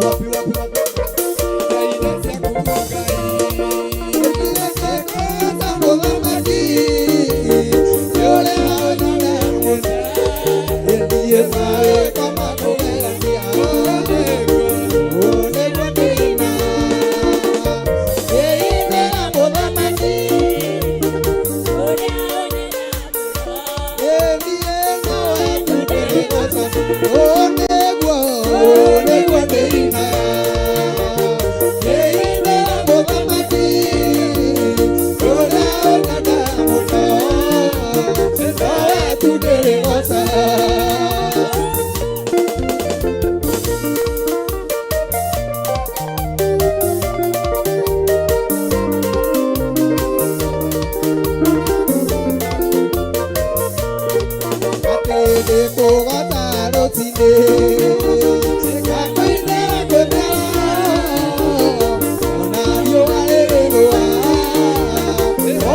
Wapi, wapi, wapi? Ndĩkũgota rũcinĩ ngakũinĩra ngwĩmera ona riũa rĩrĩrũa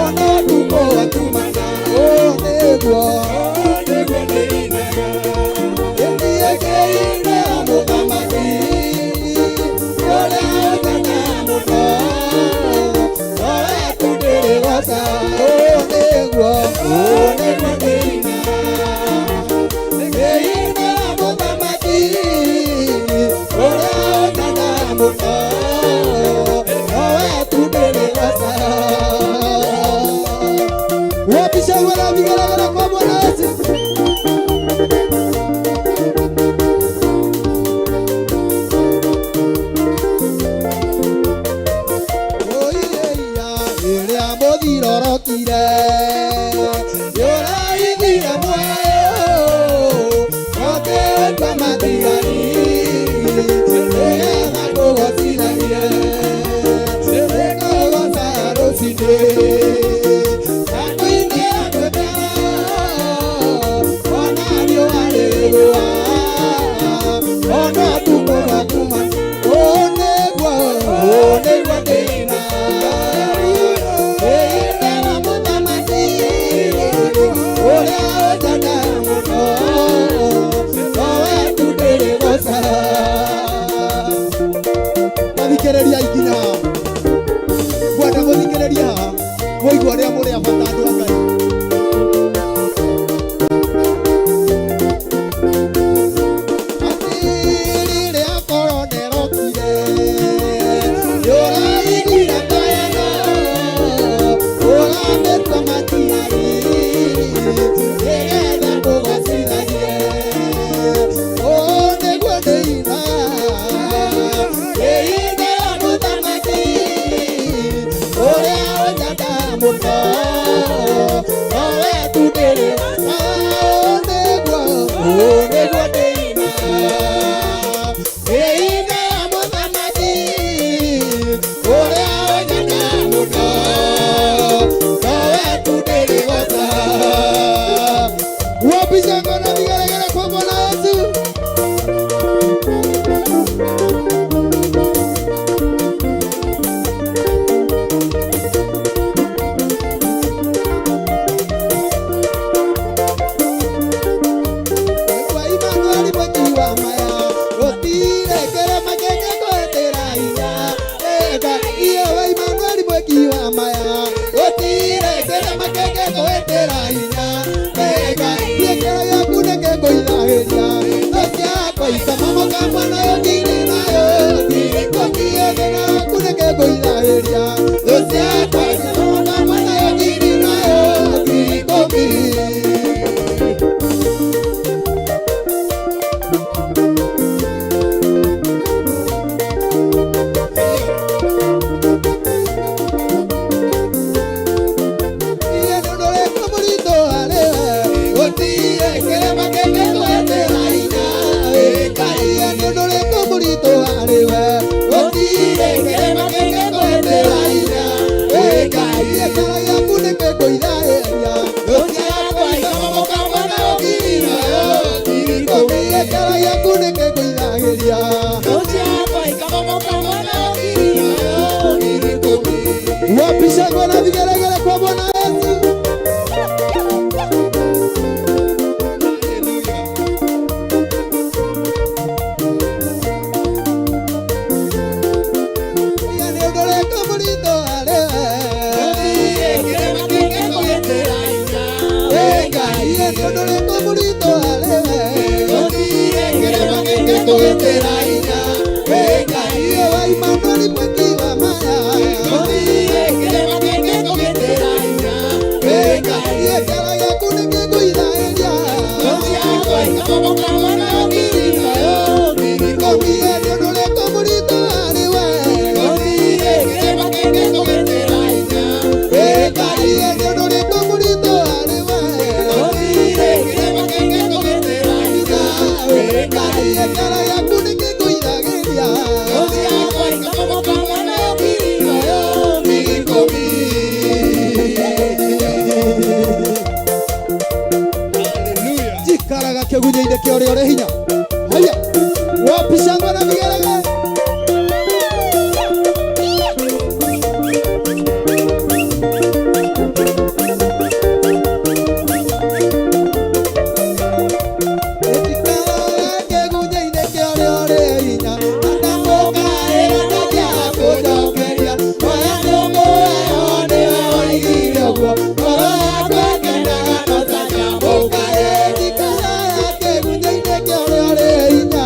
ona ũtukũ watumana ũũ nĩguo ndĩinaga ĩthiĩkĩire mũthamaki ũrĩa ũtana mũno nowe tu ndĩrĩgoca ũũ nĩguo ndĩina ndĩina mũthamaki ũrĩa ũtana mũno nowe tu ndĩrĩgoca. Wapi shangwe na vigelegele kwa Bwana Yesu? Oiyeia ĩrĩa mũthirorokire yũraithire muoyo ũkĩũtua matigari nĩgetha ngũgocithagie nĩngũgoca rũcinĩ ngakũinĩra ngwĩmera ona riũa rĩrĩrũa ona ũtukũ watuma ũũ nĩguo ndĩina ndĩinĩra mũthamaki ũrĩa ũnjenda mũno nowe tu ndĩrĩgoca. Mathikĩrĩria ikinya haha ngwenda mũthikĩrĩria haha mũigua ũrĩa mũrĩ a bata andũ a Ngai. Atĩ rĩrĩa korona ĩrokire nĩũraigire ngayano ũramĩtua matigari nĩgetha ngũgocithagie ũũ nĩguo ndĩina ndĩinĩra mũthamaki ũrĩa ũnjenda mũno nowe tu ndĩrĩgoca ũũ nĩguo ndĩina ndĩinĩra mũthamaki ũrĩa ũnjenda mũno nowe tu ndĩrĩgoca. Wapi shangwe na vigelegele kwa Bwana Yesu? Kwa Emmanuel mweki wa maya gũtirĩ kĩrĩma kĩngĩkũhĩtĩra hinya ĩka iye we Emmanuel mweki wa maya gũtirĩ kĩrĩma kĩngĩkũhĩtĩra hinya ĩka iye kĩro gĩaku nĩkĩngũithahĩria thũ ciakwa ikamamoka mwana ũyũ ndirĩ nayo ngirikũkie kĩro gĩaku nĩkĩngũithahĩria thũ ciakwa ikamamoka mwana ũyũ ndirĩ nayo ngirikũkie. Iye nĩ ũndũ ũrĩkũ mũritũ harĩ we gũtirĩ kĩrĩma kĩngĩkũhĩtĩra hinya ĩka iye nĩ ũndũ ũrĩkũ mũritũ harĩ we gũtirĩ kĩrĩma kĩngĩkũhĩtĩra hinya ĩka iye kĩro gĩaku nĩkĩngũithahĩria thũ ciakwa ikamomoka mwena ũkiri nayo ngirikũkie kĩro gĩaku nĩkĩngũithahĩria Wapi shangwe na vigelegele kwa Bwana Yesu? Iye nĩ ũndũ ũrĩkũ mũritũ harĩ we Ĩka iye nĩ ũndũ ũrĩkũ mũritũ harĩ we kĩrĩma kĩngĩkũhĩtĩra hinya Ĩka iye wa Emmanuel mweki wa maya Ĩka iye kĩro gĩaku nĩkĩngũithahĩria Ngirikũkie nĩ ũndũ ũrĩkũ mũritũ harĩ we Ĩka iye nĩ ũndũ ũrĩkũ mũritũ harĩ we Ĩka iye kĩro gĩaku nĩkĩngũithagĩria Ikaraga kĩgunyĩ-inĩ kĩa ũrĩa ũrĩ hinya. Haya, wapi shangwe na vigelegele? Ikaraga kĩgunyĩ-inĩ kĩa ũrĩa ũrĩ hinya, na ndamũkaĩra ndangĩaga kũnjokeria. Oya nĩũkũheo nĩwe woigire ũguo, ngoro yakwa ĩkenaga no ta nyamũkaĩra. Ikaraga kĩgunyĩ-inĩ kĩa ũrĩa ũrĩ hinya.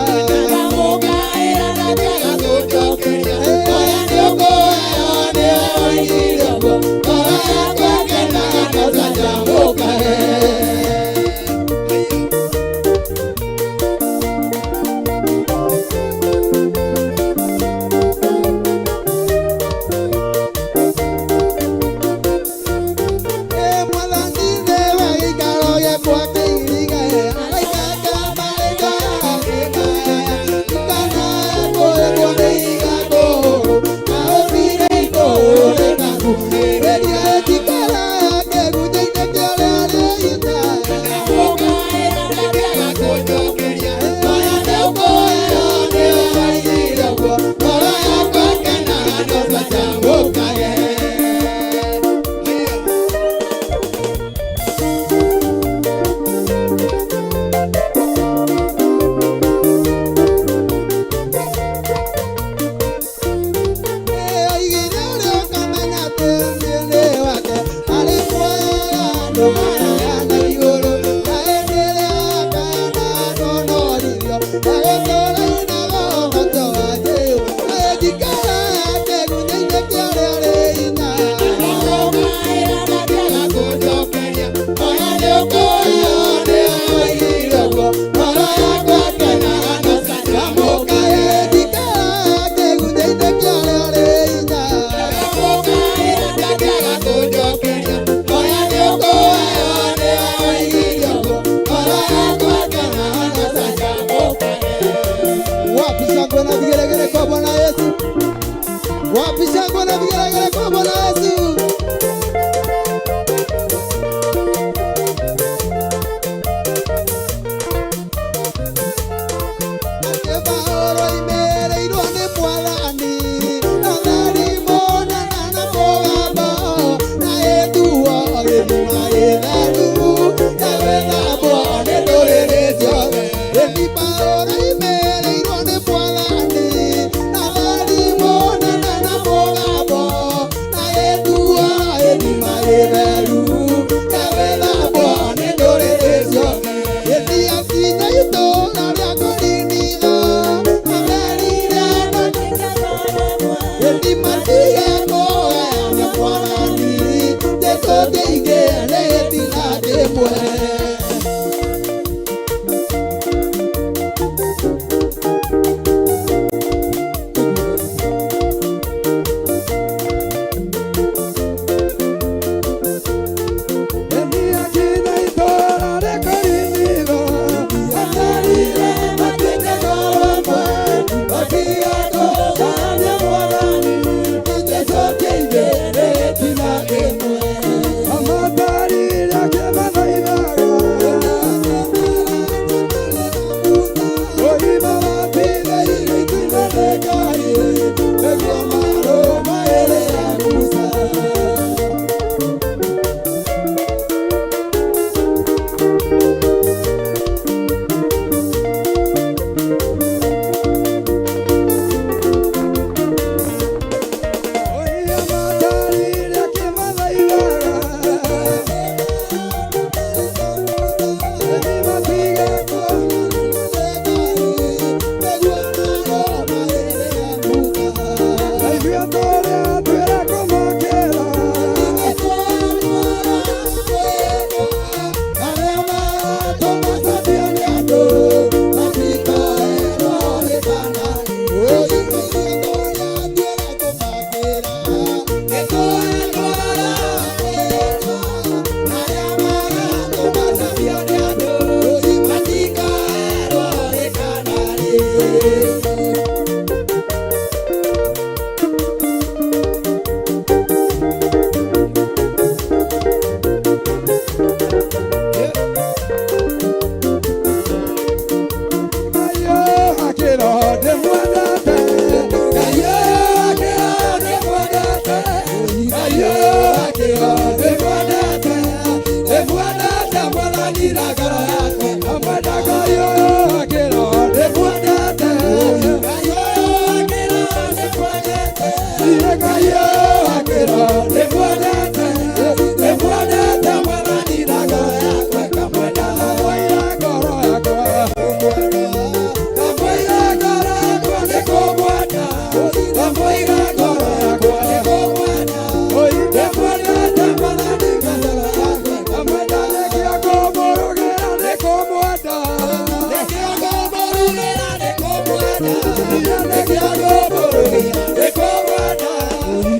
Mwathani na ngoro yakwa. Ngamwenda Ngai ũyũ wa kĩroho ndĩmwendete. Ngai ũyũ wa kĩroho ndĩmwendete. Niĩ Ngai ũyũ wa kĩroho ndĩmwendete. Ndĩmwendete Mwathani na ngoro yakwa. Ngamwenda Ngamwĩra ngoro yakwa. Ngamwĩra ngoro yakwa nĩkũmwenda. Ngamwĩra ngoro yakwa nĩkũmwenda. Ndĩmwendete Mwathani na ngoro yakwa. Ngamwenda nĩkĩo ngũmũrugĩra nĩkũmwenda. Nĩkĩo ngũmũrugĩra nĩkũmwenda. Nĩkĩo ngũmũrugĩra nĩkũmwenda.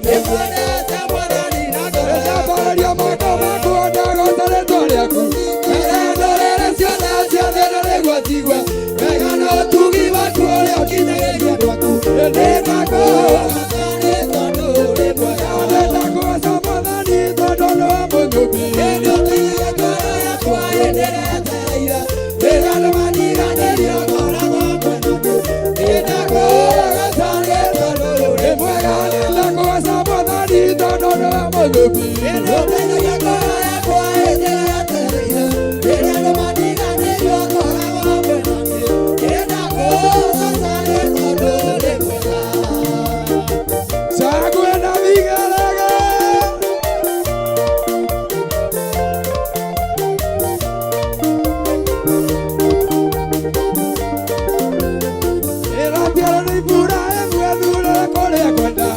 Ndĩmwendete Mwathani na ngoro yakwa. Ndambarĩria moko makwa ndagoca rĩtwa rĩaku. Mbere ndũrĩrĩ ciothe ciothe na nĩguo njigue wega na ũtugi waku ũrĩa ũkinyagĩria andũ aku. Nĩndakũgoca nĩ tondũ ũrĩ mwega. Nĩndakũgoca Mwathani tondũ nĩwe mũnyũmbi. Nĩũteithagia ngoro yakwa hĩndĩ ĩrĩa yetereire. Rĩrĩa andũ mandiganĩria ngoragwo hamwe nake. Nĩndakũgoca nĩ tondũ ũrĩ mwega. Nĩndakũgoca Mwathani tondũ nĩwe mũnyũmbi. Nĩũteithagia ngoro yakwa hĩndĩ ĩrĩa yetereire. Rĩrĩa andũ mandiganĩria ngoragwo hamwe nake. Nĩndakũgoca nĩ tondũ ũrĩ mwega. Shangwe na vigelegele. Ĩratiarwo nĩ Iburahĩmu ethuurĩre kũrĩa kwenda.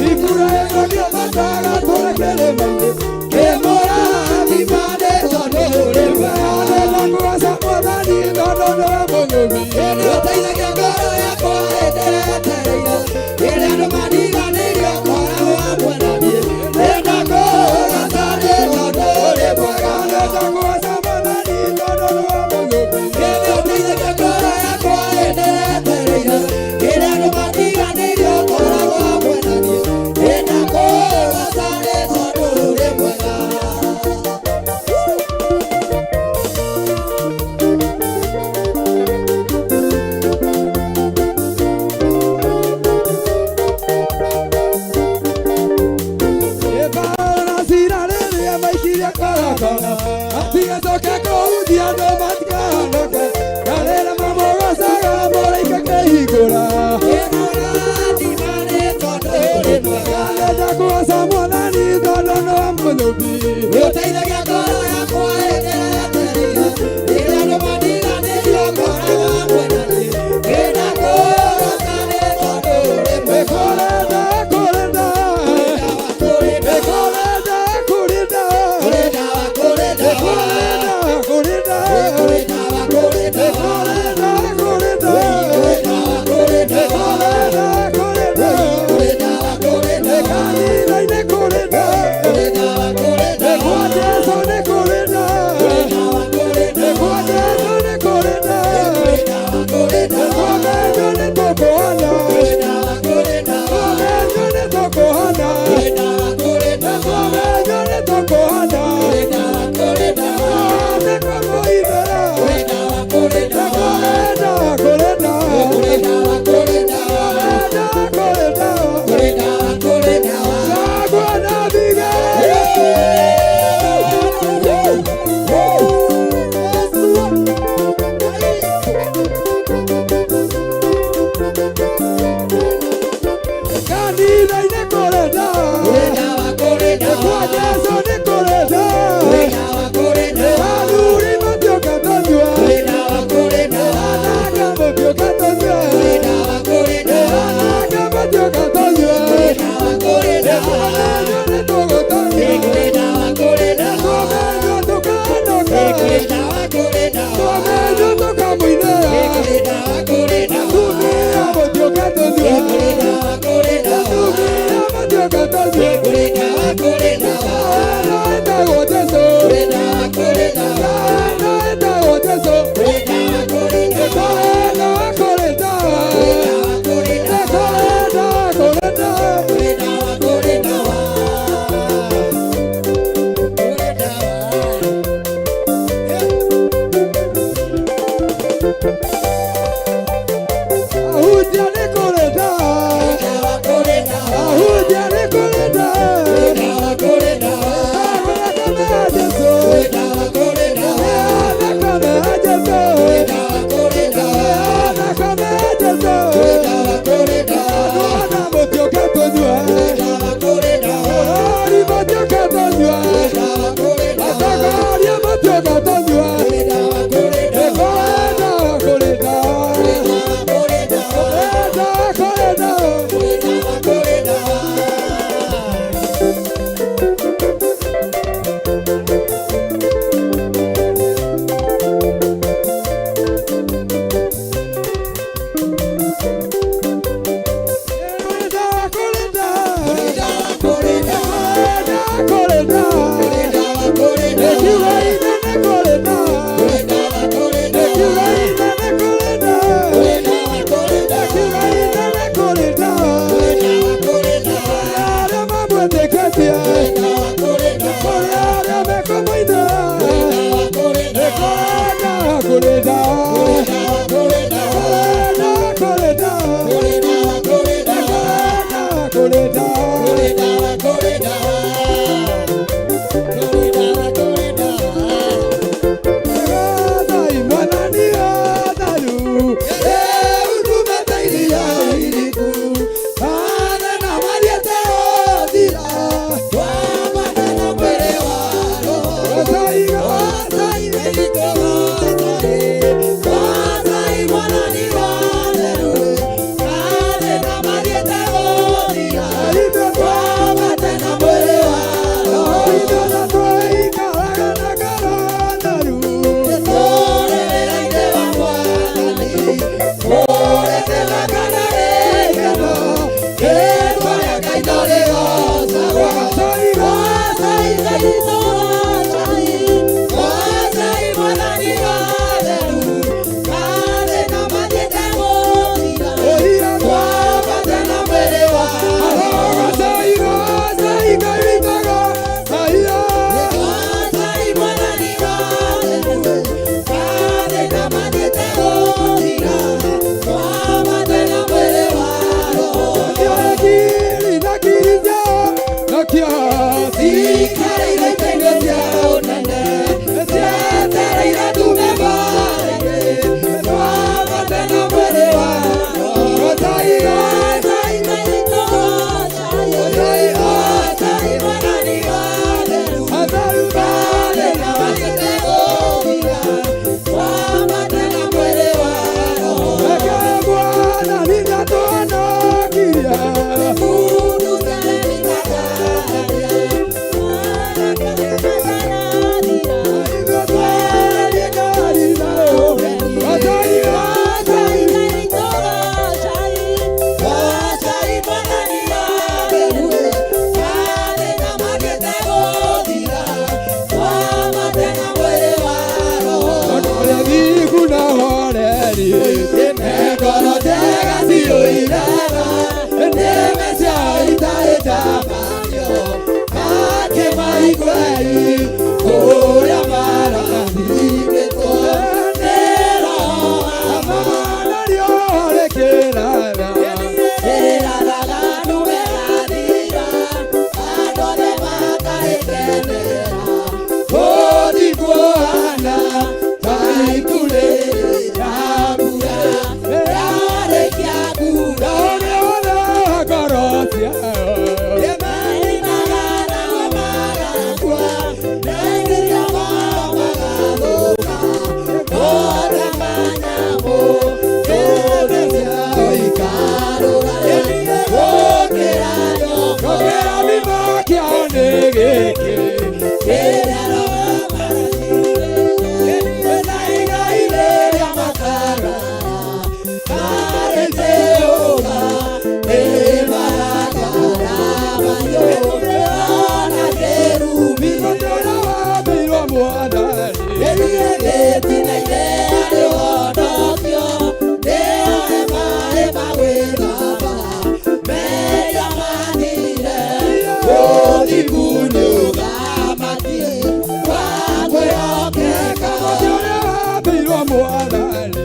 Iburahĩmu akĩambata agatũũre kĩrĩma-inĩ. Kĩmũrathima nĩ tondũ ũrĩ mwega. Nĩndakũgoca Mwathani tondũ nĩwe mũnyũmbi. Nĩũteithagia ngoro yakwa hĩndĩ ĩrĩa yetereire. Rĩrĩa andũ mandiganĩirie ngoragwo hamwe na niĩ. Nĩndakũgoca nĩ tondũ ũrĩ mwega. Nĩndakũgoca Mwathani tondũ nĩwe mũnyũmbi. Nĩũteithagia ngoro yakwa hĩndĩ ĩrĩa yetereire. Rĩrĩa andũ mandiganĩirie ngoragwo hamwe na niĩ. Nĩndakũgoca nĩ tondũ ũrĩ mwega. Ĩbaũ na cira rĩrĩa maikirie korokoro, matigacoke kũhutia andũ matikahonoke. Na rĩrĩa mamũgocaga mũraika akĩhingũra. Nĩndakũgoca Mwathani tondũ nĩwe mũnyũmbi. Nĩũteithagia ngoro yakwa hĩndĩ ĩrĩa yetereire. Rĩrĩa andũ mandiganĩirie ngoragwo hamwe na niĩ. Nĩndakũgoca nĩ tondũ ũrĩ mwega. Nĩkũrenda, kũrenda. Nĩkũrenda, kũrenda. Nĩkũrenda, kũrenda. Nĩkũrenda, kũrenda. Nĩkũrenda, Mwathani. Mũtĩ ũrĩa wambĩirwo Mwathani.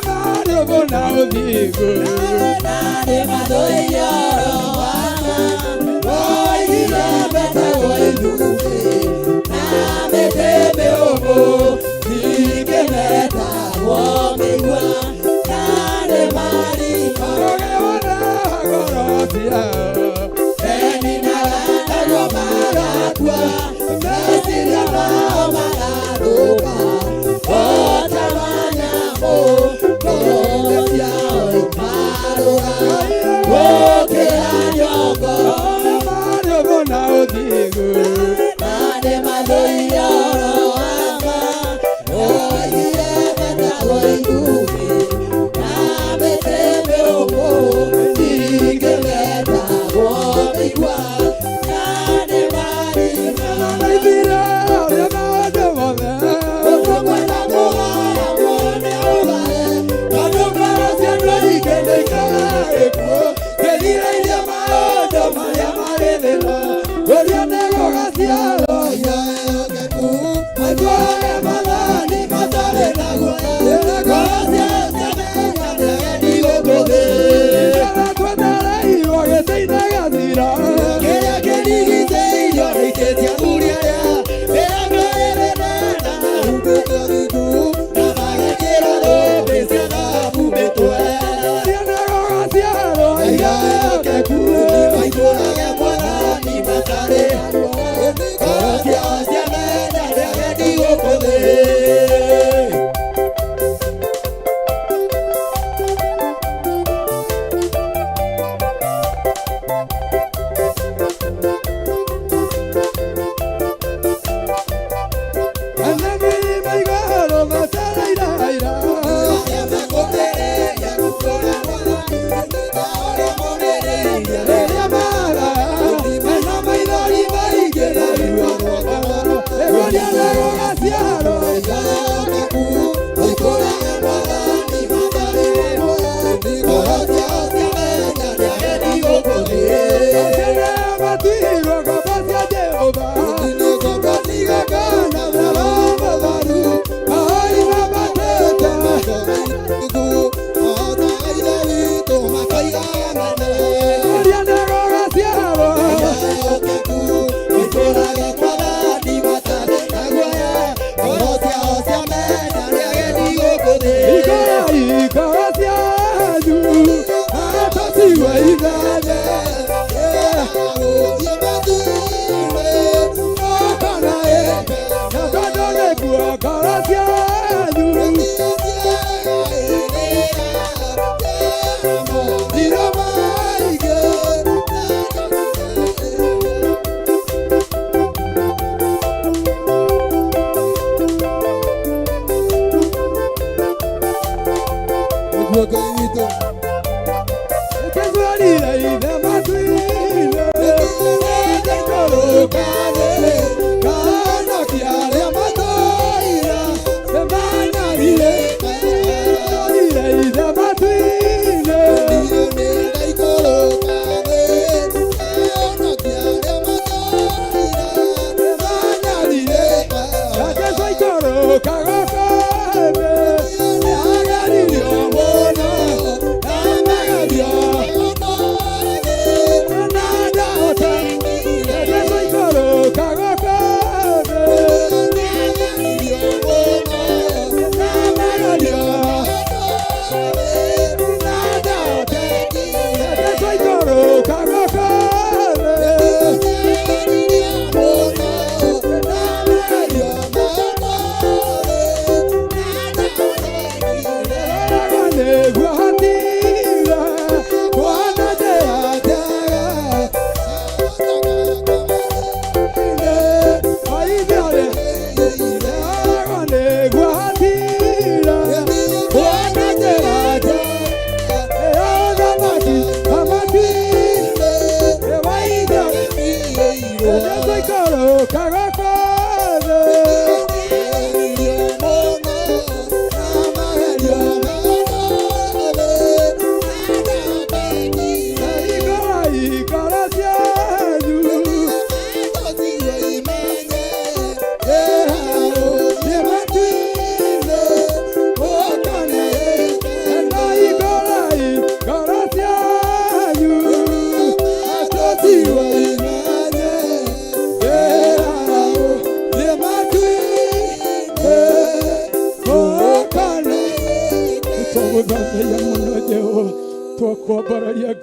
Na arĩa marĩ ũthũ na ũthingu. Ũgĩona ngoro ciao. Arĩa marĩ ũthũ na ũthingu. Naithire arĩa maũndũ mothe.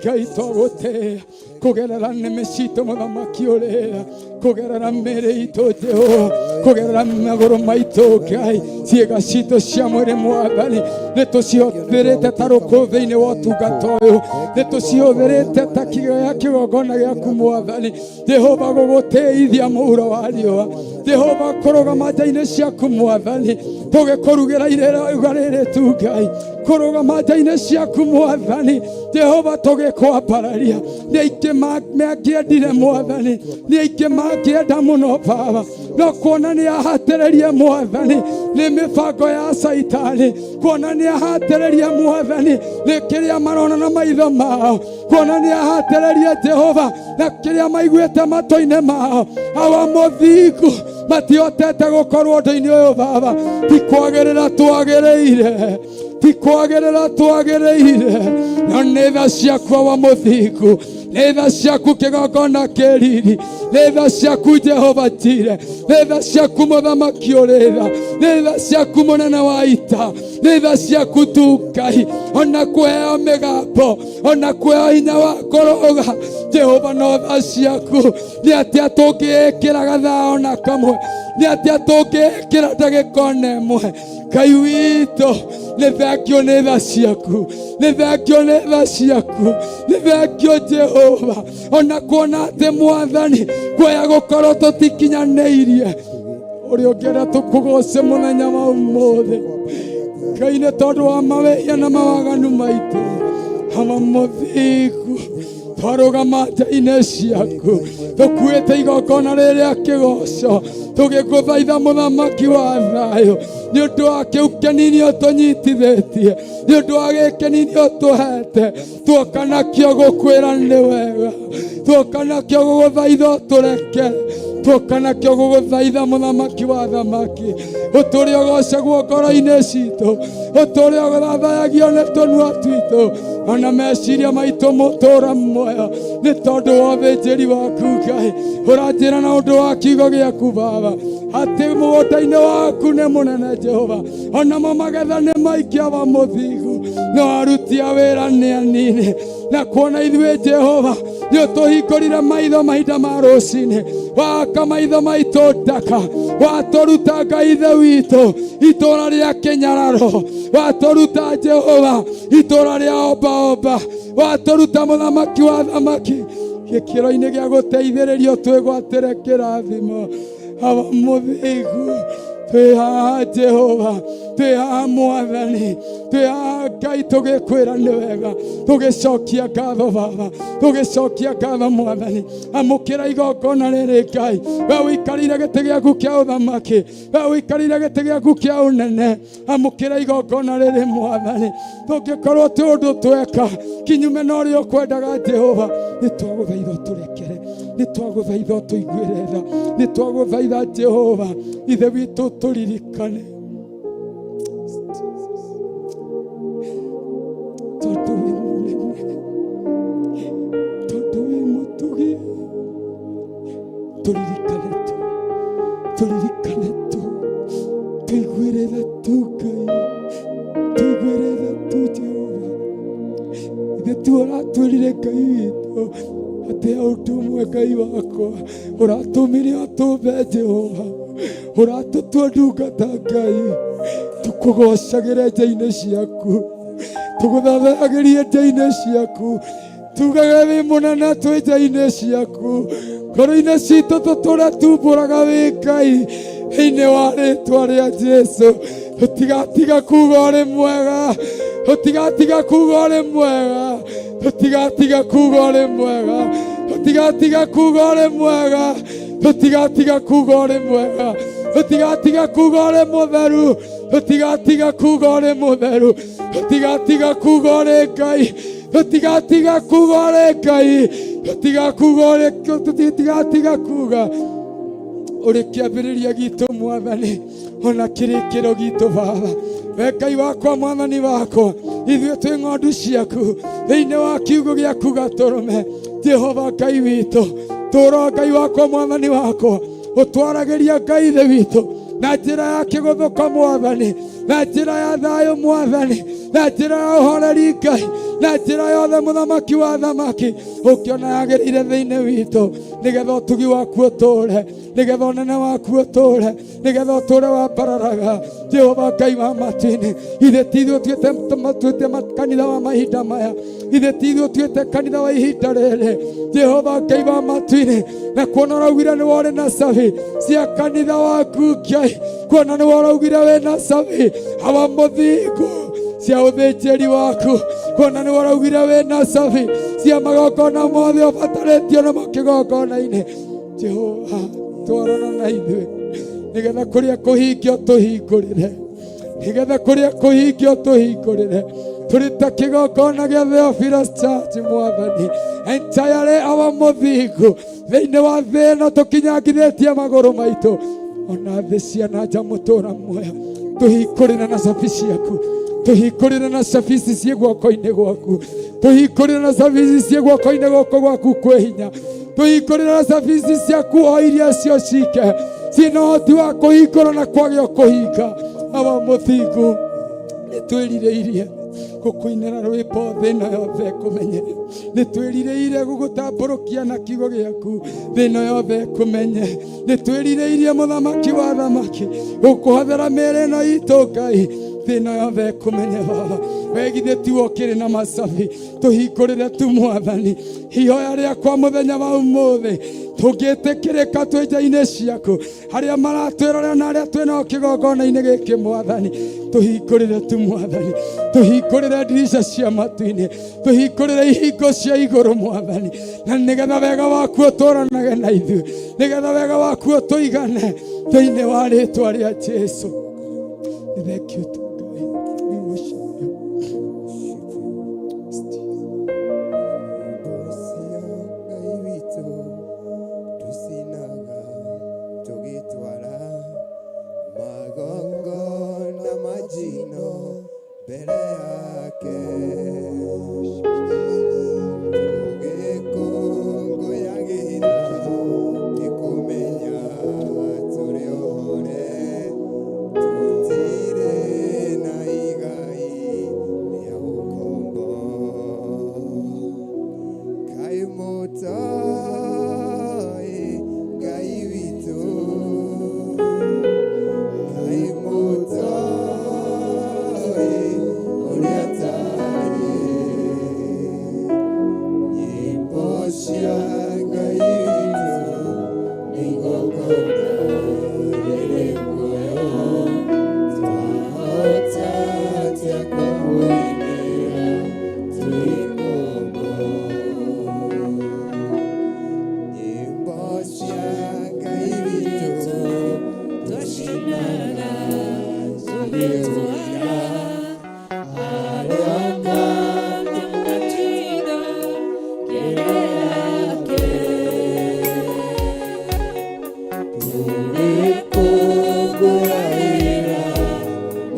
Ngai twagũtĩĩa kũgerera nĩmĩ citũ mũthamaki ũrĩa kũgerera mĩĩrĩ itũ Jehova kũgerera magũrũ maitũ Ngai ciĩga citũ cia mwĩrĩ mwathani nĩ tũcihũthĩrĩte ta rũkũ thĩinĩ wa ũtungata ũyũ nĩ tũcihũthĩrĩte ta kĩgĩa kĩgongona gĩaku mwathani Jehova gũgũtĩithia mũhuro wa riũa Jehova kũrũgama nja-inĩ ciaku mwathani tũgĩkũrugĩra iruga rĩrĩ tu Ngai kũrũgama nja-inĩ ciaku mwathani Jehova tũgĩkwambararia nĩ aingĩ mangĩendire mwathani nĩ aingĩ mangĩenda mũno baba no kuona nĩ ahatĩrĩrie mwathani nĩ mĩbango ya caitani kuona nĩ ahatĩrĩrie mwathani nĩ kĩrĩa marona na maitho mao kuona nĩ ahatĩrĩrie Jehova na kĩrĩa maiguĩte matũ-inĩ mao awa mũthingu matihotete gũkorwo ũndũ-inĩ ũyũ baba ti kwagĩrĩra twagĩrĩire ti kwagĩrĩra twagĩrĩire no nĩ tha ciaku awa mũthingu nĩ tha ciaku kĩgongona kĩriri nĩ tha ciaku Jehova Jire nĩ tha ciaku mũthamaki ũrĩ tha nĩ tha ciaku mũnene wa ita nĩ tha ciaku tu Ngai ona kũheo mĩgambo ona kũheo hinya wa kũrũga Jehova no tha ciaku nĩ atĩa tũngĩĩkĩra gathaa ona kamwe nĩ atĩa tũngĩĩkĩra ndagĩka ona ĩmwe Ngai witũ nĩ thengio nĩ tha ciaku nĩ thengio nĩ tha ciaku nĩ thengio Jehova ona kuona atĩ mwathani kwaya gũkorwo tũtikinyanĩirie ũrĩa ũngĩenda tũkũgoce mũthenya wa ũmũthĩ Ngai nĩ tondũ wa mawĩhia na mawaganu maitũ ama mũthingu twarũgama nja-inĩ ciaku tũkuĩte igongona rĩrĩa kĩgoco tũgĩkũthaitha mũthamaki wa thayũ nĩ ũndũ wa kĩu kĩnini ũtũnyitithĩtie nĩ ũndũ wa gĩkĩ nini ũtũhete tuoka nakĩo gũkwĩra nĩ wega tuoka nakĩo gũgũthaitha ũtũreke tuoka nakĩo gũgũthaitha mũthamaki wa thamaki ũtũrĩ ũgocagwo ngoro-inĩ citũ ũtũrĩ ũthathayagio nĩ tũnua twitũ ona meciria maitũ mũtũra muoyo nĩ tondũ wa ũthĩnjĩri waku Ngai ũranjĩra na ũndũ wa kiugo gĩaku baba atĩ mũgũnda-inĩ waku nĩ mũnene Jehova onamo magetha nĩ maingĩ awa mũthingu no aruti a wĩra nĩ anini na kuona ithuĩ Jehova nĩ ũtũhingũrire maitho mahinda ma rũcinĩ waka maitho maitũ ndaka watũruta Ngai ithe witũ itũra rĩa kĩnyararo watũruta Jehova itũra rĩa ombaomba watũruta mũthamaki wa thamaki gĩkĩro-inĩ gĩa gũteithĩrĩrio twĩgwatĩre kĩrathimo awa mũthingu twĩ haha Jehova twĩ haha mwathani twĩ haha Ngai tũgĩkwĩra nĩ wega tũgĩcokia ngatho baba tũgĩcokia ngatho mwathani amũkĩra igongona rĩrĩ Ngai we ũikarĩire gĩtĩ gĩaku kĩa ũthamaki we ũikarĩire gĩtĩ gĩaku kĩa ũnene amũkĩra igongona rĩrĩ mwathani tũngĩkorwo tĩ ũndũ tweka kinyume na ũrĩa ũkwendaga Jehova nĩ twagũthaitha ũtũrekere nĩ twagũthaitha ũtũiguĩre tha nĩ twagũthaitha Jehova ithe witũ tũririkane tondũ wĩ mũnene tondũ wĩ mũtugi tũririkane tu tũririkane tu tũiguĩre tha tu Ngai tũiguĩre tha tu Jehova ithe tu ũratwĩrire Ngai witũ atĩ ũndũ ũmwe Ngai wakwa ũratũmire ũtũmbe Jehova ũratũtua ndungata Ngai tũkũgocagĩre nja-inĩ ciaku tũgũthathayagĩrie nja-inĩ ciaku tugage wĩ mũnene twĩ nja-inĩ ciaku ngoro-inĩ citũ tũtũre tumbũraga wĩ Ngai thĩinĩ wa rĩtwa rĩa Jesu tũtigatiga kuga ũrĩ mwega tũtigatiga kuga ũrĩ mwega tũtigatiga kuga ũrĩ mwega tũtigatiga kuga ũrĩ mwega tũtigatiga kuga ũrĩ mwega tũtigatiga kuga ũrĩ mũtheru tũtigatiga kuga ũrĩ mũtheru tũtigatiga kuga ũrĩ Ngai tũtigatiga kuga ũrĩ Ngai tũtigakuga ũrĩ tũtigatiga kuga ũrĩ kĩambĩrĩria gitũ mwathani ona kĩrĩkĩro gitũ baba we Ngai wakwa mwathani wakwa ithuĩ twĩ ng'ondu ciaku thĩinĩ wa kiugo gĩaku gatũrũme Jehova Ngai witũ tũra Ngai wakwa mwathani wakwa ũtwaragĩria Ngai ithe witũ na njĩra ya kĩgũthũka mwathani na njĩra ya thayũ mwathani na njĩra ya ũhoreri Ngai Na njĩra yothe mũthamaki wa thamaki ũkĩona yagĩrĩire thĩinĩ witũ, nĩgetha ũtugi waku ũtũũre, nĩgetha ũnene waku ũtũũre, nĩgetha ũtũũre wambararaga. Jehova Ngai wa matu-inĩ, ithe ti ithuĩ tuĩte kanitha wa mahinda maya, ithe ti ithuĩ tuĩte kanitha wa ihinda rĩrĩ. Jehova Ngai wa matu-inĩ, na kuona ũraugire nĩ worĩ na cabi cia kanitha waku Ngai, kuona nĩ woraugire wĩ na cabi hawa mũthingu cia ũthĩnjĩri waku, kuona nĩ woraugire wĩ na cabi cia magongona mothe ũbatarĩtio namo kĩgongona-inĩ. Jehova, twarana na ithuĩ nĩgetha kũrĩa kũhingio tũhingũrĩre, nĩgetha kũrĩa kũhingio tũhingũrĩre, tũrĩ ta kĩgongona gĩa Theophilus Church Mwathani, entirely awa mũthingu thĩinĩ wa thĩ ĩno tũkinyangithĩtie magũrũ maitũ, ona thĩ cia na nja mũtũra muoyo, tũhingũrĩre na cabi ciaku, tũhingũrĩre na cabi ici ciĩ guoko-inĩ gwaku, tũhingũrĩre na cabi ici ciĩ guoko-inĩ gũkũ gwaku kwĩ hinya, tũhingũrĩre na cabi ici ciaku o iria cio cike ciĩna ũhoti wa kũhingũra na kwagĩa kũhinga. Awa mũthingu, nĩ twĩrirĩirie gũkũinĩra rwĩmbo thĩ ĩno yothe ĩkũmenye, nĩ twĩrirĩirie gũgũtambũrũkia na kiugo gĩaku thĩ ĩno yothe ĩkũmenye, nĩ twĩrirĩirie mũthamaki wa thamaki gũkũhothera mĩĩrĩ ĩno itũ Ngai, thĩ ĩno yothe ĩkũmenye. Baba, we githĩ tiwe ũkĩrĩ na macabi? Tũhingũrĩre tu Mwathani. Ihoya rĩakwa mũthenya wa ũmũthĩ, tũngĩtĩkĩrĩka twĩ nja-inĩ ciaku, arĩa maratwĩrorera na arĩa twĩ nao kĩgongona-inĩ gĩkĩ Mwathani, tũhingũrĩre tu Mwathani, tũhingũrĩre ndirica cia matu-inĩ, tũhingũrĩre ihingo cia igũrũ Mwathani, na nĩgetha wega waku ũtũranage na ithuĩ, nĩgetha wega waku ũtũigane thĩinĩ wa rĩtwa rĩa Jesu. Thank you to Ngai. We worship you. Cia Ngai witũ tũcinaga tũgĩtwara magongona majino mbere yake, tũgĩkũngũyagĩra nĩ kũmenya tũrĩ ohore, tũtirĩ na igai rĩa ũkombo. Kaĩ mũtoĩ Ngai witũ? Kaĩ mũtoĩ ũrĩa tarĩ? Nyĩmbo cia Ngai witũ nĩ igongona rĩrĩ muoyo, twahota atĩa kũmũinĩra twĩ ngombo? Nyĩmbo cia Ngai witũ tũcinaga tũgĩtwara magongona majino mbere yake, tũgĩkũngũyagĩra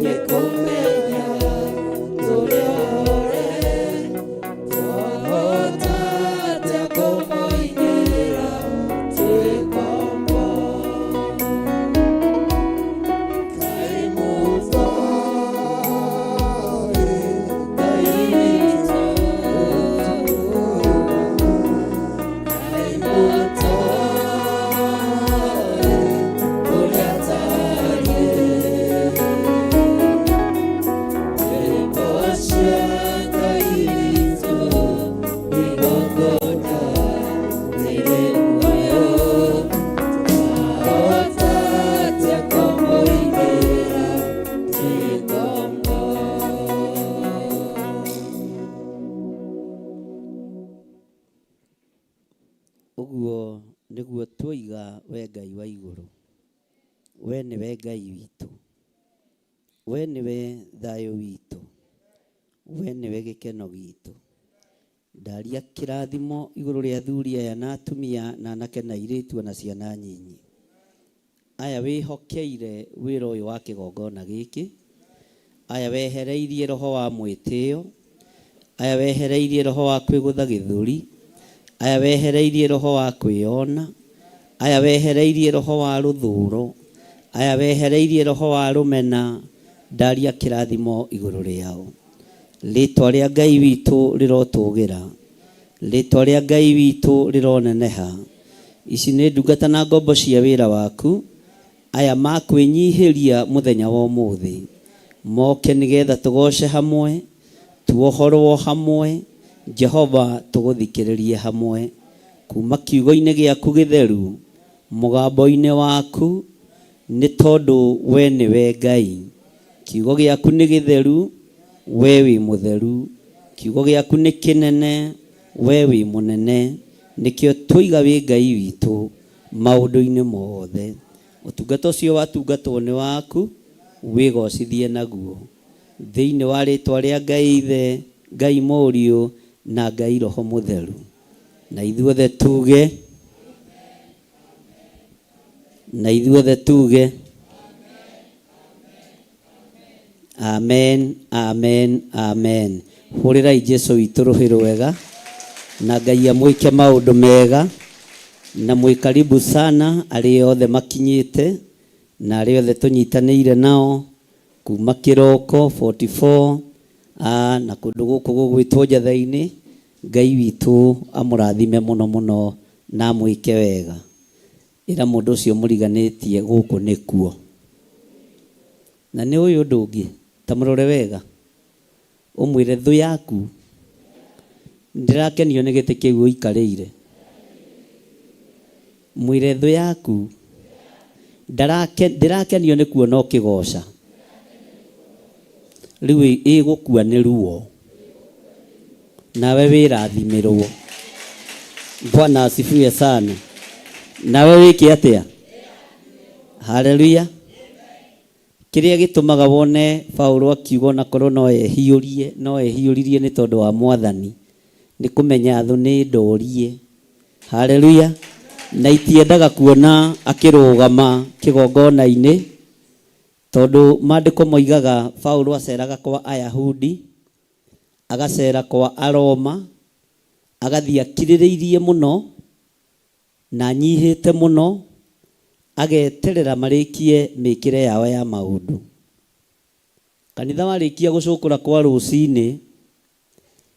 nĩ kũmenya tũrĩ ohore, twahota atĩa kũmũinĩra twĩ ngombo? Kaĩ mũtoĩ Ngai witũ? Kaĩ mũtoĩ ũrĩa tariĩ? Nyĩmbo cia Ngai witũ igongona rĩrĩ muoyo, twahota atĩa kũmũinĩra twĩ ngombo? Ũguo nĩguo tuoiga, we Ngai wa igũrũ, we nĩwe Ngai witũ, we nĩwe thayũ witũ, we nĩwe gĩkeno gitũ. Ndaria kĩrathimo igũrũ rĩa athuri aya na atumia na anake na airĩtu ona ciana nyinyi aya wĩhokeire wĩra ũyũ wa kĩgongona gĩkĩ, aya wehereirie roho wa mwĩtĩo, aya wehereirie roho wa kwĩgũtha gĩthũri, aya wehereirie roho wa kwĩona, aya wehereirie roho wa rũthũro, aya wehereirie roho wa rũmena. Ndaria kĩrathimo igũrũ rĩao. Rĩtwa rĩa Ngai witũ rĩrotũgĩra, rĩtwa rĩa Ngai witũ rĩroneneha. Ici nĩ ndungata na ngombo cia wĩra waku, aya makwĩnyihĩria mũthenya wa ũmũthĩ, moke nĩgetha tũgoce hamwe, tuohorwo hamwe, Jehova tũgũthikĩrĩrie hamwe, kuma kiugo-inĩ gĩaku gĩtheru, mũgambo-inĩ waku, nĩ tondũ we nĩwe Ngai. Kiugo gĩaku nĩ gĩtheru, we wĩ mũtheru. Kiugo gĩaku nĩ kĩnene, we wĩ mũnene. Nĩkĩo twoiga wĩ Ngai witũ maũndũ-inĩ mothe. Ũtungata ũcio watungatwo nĩ waku, wĩgocithie naguo. Thĩinĩ wa rĩtwa rĩa Ngai Ithe, Ngai Mũriũ, na Ngai Roho Mũtheru. Na ithuothe tuge, na ithuothe tuge, Amen, amen, amen. Hũrĩrai Jesu witũ rũhĩ rwega, na Ngai amwĩke maũndũ mega, na mwĩ karibu sana arĩa othe makinyĩte, na arĩa othe tũnyitanĩire nao kuma kĩroko 44 na kũndũ gũkũ gũgwĩtwo Njatha-inĩ. Ngai witũ amũrathime mũno mũno na amwĩke wega. Ĩra mũndũ ũcio mũriganĩtie gũkũ nĩkuo. Na nĩ ũyũ ũndũ ũngĩ, ta mũrore wega, ũmwĩre thũ yaku ndĩrakenio nĩ gĩtĩ kĩu ũikarĩire. Mwĩre thũ yaku ndĩrakenio nĩ kuona ũkĩgoca. Rĩu ĩgũkua nĩ ruo, nawe wĩrathimĩrwo. Bwana asifiwe sana. Nawe wĩke atĩa? Haleluya. Kĩrĩa gĩtũmaga wone Paulo akiuga ona korwo no ehiũrie, no ehiũririe nĩ tondũ wa Mwathani, nĩ kũmenya thũ nĩ ndorie. Haleluya. Na itiendaga kuona akĩrũgama kĩgongona-inĩ, tondũ maandĩko moigaga Paulo aceraga kwa Ayahudi, agacera kwa Aroma, agathiĩ akirĩrĩirie mũno na anyihĩte mũno, ageterera marĩkie mĩkĩre yao ya maũndũ. Kanitha warĩkia gũcũkũra kwa rũcinĩ,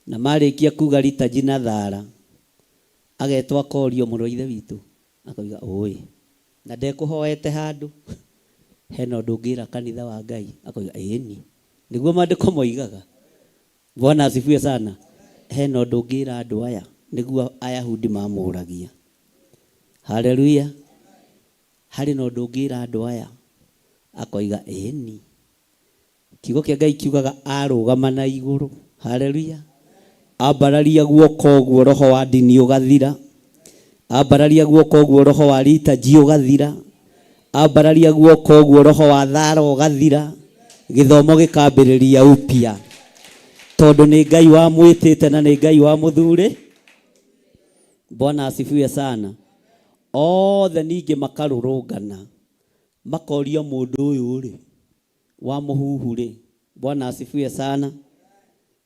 na marĩkia kuga liturgy na thara, agetwo akorio, mũrũ wa Ithe witũ, akoiga ũĩ, na ndekũhoete handũ, hena ũndũ ũngĩra kanitha wa Ngai? Akoiga ĩni, nĩguo maandĩko moigaga. Bwana asifiwe sana. Hena ũndũ ũngĩra andũ aya? Nĩguo Ayahudi mamũragia. Haleluya. Harĩ na ũndũ ũngĩra andũ aya? Akoiga ĩni. Kiugo kĩa Ngai kiugaga arũgama na igũrũ. Haleluya. Ambararia guoko ũguo roho wa ndini ũgathira. Ambararia guoko ũguo roho wa liturgy ũgathira. Ambararia guoko ũguo roho wa thara ũgathira. Gĩthomo gĩkambĩrĩria upya. Tondũ nĩ Ngai wamwĩtĩte na nĩ Ngai wamũthurĩ. Bwana asifiwe sana. Othe ningĩ makarũrũngana, makoria mũndũ ũyũ rĩ, wa mũhuhu rĩ, Bwana asifiwe sana,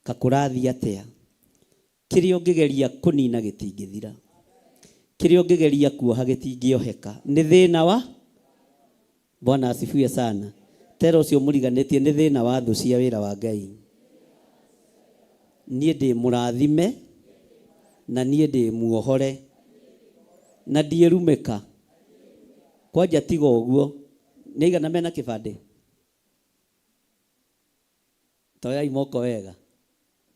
kakũrathiĩ atĩa? Kĩrĩa ũngĩgeria kũnina gĩtingĩthira, kĩrĩa ũngĩgeria kuoha gĩtingĩoheka. Nĩ thĩna wa Bwana asifiwe sana. Tera ũcio mũriganĩtie nĩ thĩna wa thũ cia wĩra wa Ngai. Niĩ ndĩ mũrathime na niĩ ndĩ muohore na ndiĩrumĩka. Kwanja tiga ũguo, nĩ aigana mena kĩbandĩ? Toyai moko wega.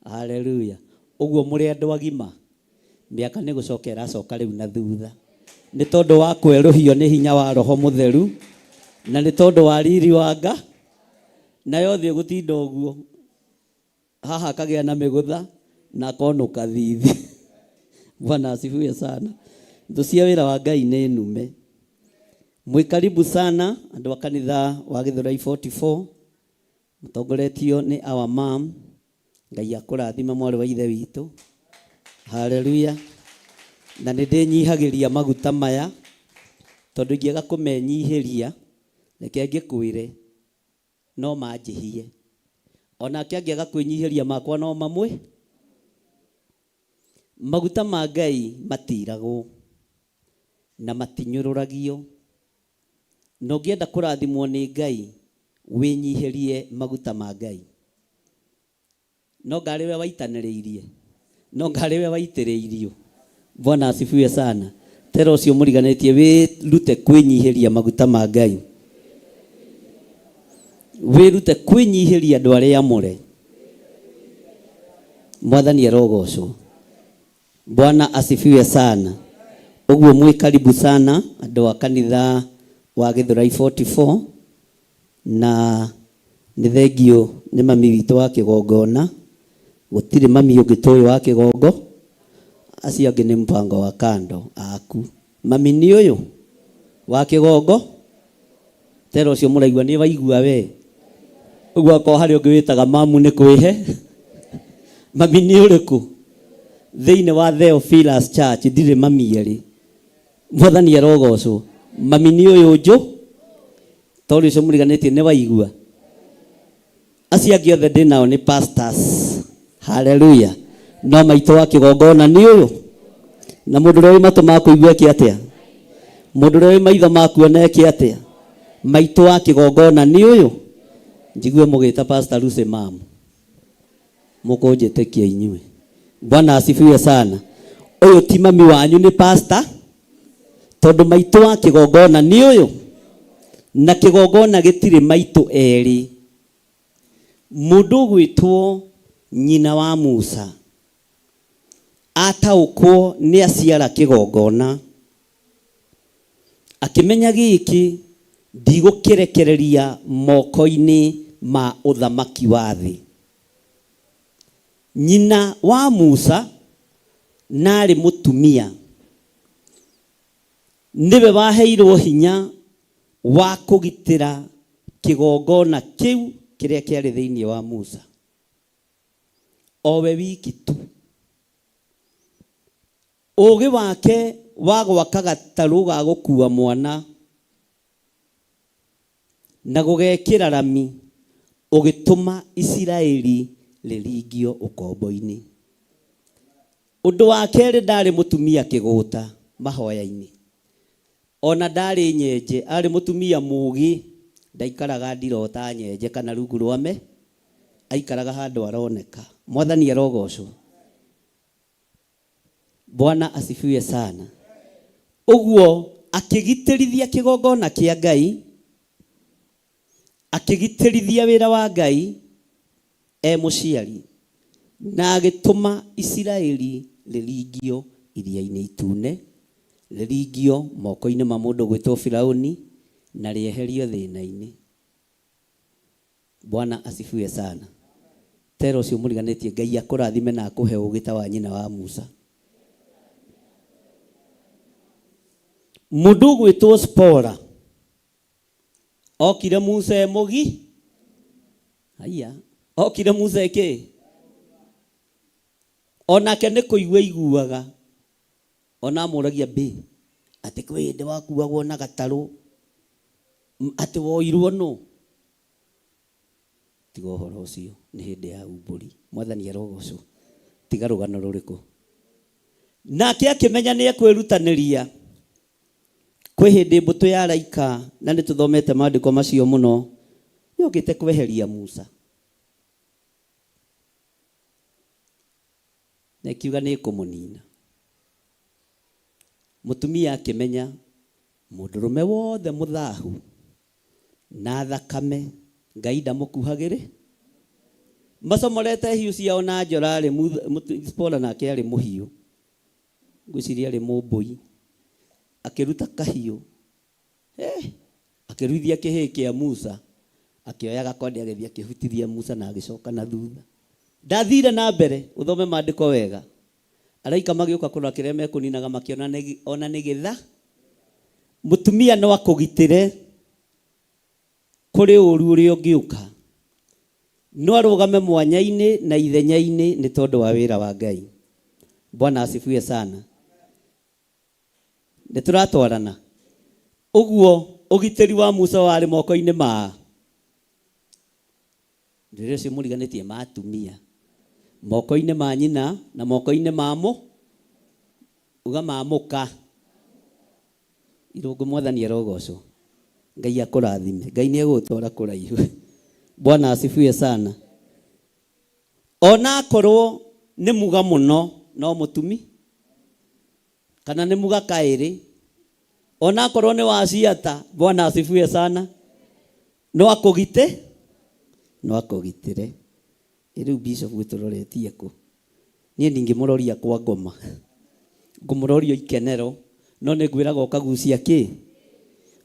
Haleluya. Ũguo mũrĩ andũ agima, mĩaka nĩ gũcoka ĩracoka rĩu na thutha, nĩ tondũ wa kwerũhio nĩ hinya wa Roho Mũtheru, na nĩ tondũ wa riri wa Nga, nayo thĩ ĩgũtinda ũguo haha akagĩa na mĩgũtha na akonũka thithi. Bwana asifiwe sana. Thũ cia wĩra wa Ngai nĩ nume. Mwĩ karibu sana andũ a kanitha wa Gĩthũrai 44, mũtongoretio nĩ our mom. Ngai akũrathime mwarĩ wa Ithe witũ. Haleluya. Na nĩ ndĩnyihagĩria maguta maya, tondũ ingĩaga kũmenyihĩria, reke ngĩkwĩre, no manjĩhie. Onake angĩaga kwĩnyihĩria makwa no mamwe. Maguta ma Ngai matiragwo na matinyũrũragio. Na ũngĩenda kũrathimwo nĩ Ngai, wĩnyihĩrie maguta ma Ngai. No ngarĩ we waitanĩrĩirie, no ngarĩ we waitĩrĩirio. Bwana asifiwe sana. Tera ũcio mũriganĩtie wĩrute kwĩnyihĩria maguta ma Ngai. Wĩrute kwĩnyihĩria andũ arĩa amũre. Mwathani arogocwo. Bwana asifiwe sana. Ũguo mwĩ karibu sana andũ a kanitha wa Gĩthũrai 44 na nĩ thengiũ nĩ mami witũ wa kĩgongona. Gũtirĩ mami ũngĩ tũĩ wa kĩgongo, acio angĩ nĩ mpango wa kando aku. Mami nĩ ũyũ wa kĩgongo, tera ũcio mũraigua nĩ waigua we. Ũguo akorwo harĩ ũngĩ wĩtaga mamu nĩ kwĩhe. Mami nĩ ũrĩkũ? Thĩinĩ wa Theophilus Church ndirĩ mami erĩ. Mwathani arogocwo. Mami nĩ ũyũ njũ tondũ ũcio mũriganĩtie nĩ waigua. Acio angĩ othe ndĩ nao nĩ pastors. Haleluya. No maitũ wa kĩgongona nĩ ũyũ. Na mũndũ ũrĩa wĩ matũ ma kũigua eke atĩa? Mũndũ ũrĩa wĩ maitho ma kuona eke atĩa? Maitũ wa kĩgongona nĩ ũyũ. Njigue mũgĩta Pastor Lucy mam. Mũkũnjĩtĩkia inyuĩ. Bwana asifiwe sana. Ũyũ ti mami wanyu nĩ pastor tondũ maitũ wa kĩgongona nĩ ũyũ. Na kĩgongona gĩtirĩ maitũ erĩ. Mũndũ ũgwĩtwo nyina wa Musa ataũkwo nĩ aciara kĩgongona akĩmenya gĩkĩ ndigũkĩrekereria moko-inĩ ma ũthamaki wa thĩ. Nyina wa Musa narĩ mũtumia nĩwe waheirwo hinya wa kũgitĩra kĩgongona kĩu kĩrĩa kĩarĩ thĩinĩ wa Musa. Owe wiki tu. Ũũgĩ wake wa gwaka gatarũ ga gũkua mwana na gũgekĩra rami ũgĩtũma Isiraeli rĩringio ũkombo-inĩ. Ũndũ wa kerĩ ndarĩ mũtumia kĩgũta mahoya-inĩ. Ona ndarĩ nyenje, arĩ mũtumia mũũgĩ, ndaikaraga ndirota nyenje kana rungu rwa me, aikaraga handũ aroneka. Mwathani arogocwo. Bwana asifiwe sana. Ũguo akĩgitĩrithia kĩgongona kĩa Ngai, akĩgitĩrithia wĩra wa Ngai e mũciari, na agĩtũma Isiraeli rĩringio iria-inĩ itune, rĩringio moko-inĩ ma mũndũ gwĩtwo Firauni, na rĩeherio thĩna-inĩ. Bwana asifiwe sana. Tera ũcio mũriganĩtie Ngai akũrathime na akũhe ũũgĩ ta wa nyina wa Musa. Mũndũ ũgwĩtwo Spora okire Musa e mũgi haiya okire Musa ĩkĩ onake nĩ kũigua iguaga ona amũragia mbĩ atĩ kwĩ hĩndĩ wakuagwo na gatarũ atĩ woirwo nũ. Tiga ũhoro ũcio nĩ hĩndĩ ya umbũri. Mwathani arogocwo. Tiga rũgano rũrĩkũ. Nake akĩmenya nĩ ekwĩrutanĩria. Kwĩ hĩndĩ mbũtũ ya araika, na nĩ tũthomete maandĩko macio mũno, yokĩte kweheria Musa. Na ĩkiuga nĩ ĩkũmũnina. Mũtumia akĩmenya mũndũrũme wothe mũthahu na thakame Ngai ndamũkuhagĩrĩ. Macomorete hiũ ciao na njora rĩ, Zipporah nake arĩ mũhiũ. Ngwĩciria arĩ mũmbũi. Akĩruta kahiũ. Akĩruithia kĩhĩĩ kĩa Musa. Akĩoya gakonde agĩthiĩ akĩhutithia Musa na agĩcoka na thutha. Ndathire na mbere, ũthome maandĩko wega. Araika magĩũka kũrora kĩrĩa mekũninaga makĩona ona nĩ gĩtha. Mũtumia no akũgitĩre kũrĩ ũru ũrĩa ũngĩũka. No arũgame mwanya-inĩ na ithenya-inĩ nĩ tondũ wa wĩra wa Ngai. Bwana asifiwe sana. Nĩ tũratwarana. Ũguo ũgitĩri wa Musa warĩ moko-inĩ ma rĩrĩa ũcio mũriganĩtie ma atumia. Moko-inĩ ma nyina na moko-inĩ ma mũ uga ma mũka. Irũngũ Mwathani arogocwo. Ngai akũrathime. Ngai nĩ egũgũtwara kũraihu. Bwana asifiwe sana. Onakorwo nĩ muga mũno no mũtumi kana nĩ muga kaĩrĩ, onakorwo nĩ waciata, Bwana asifiwe sana, no akũgite no akũgitĩre. Ĩ rĩu bishop ũtũroretie kũ? Niĩ ndingĩmũroria kwa ngoma, ngũmũroria ikenero, no nĩ ngwĩraga ũkagucia kĩ?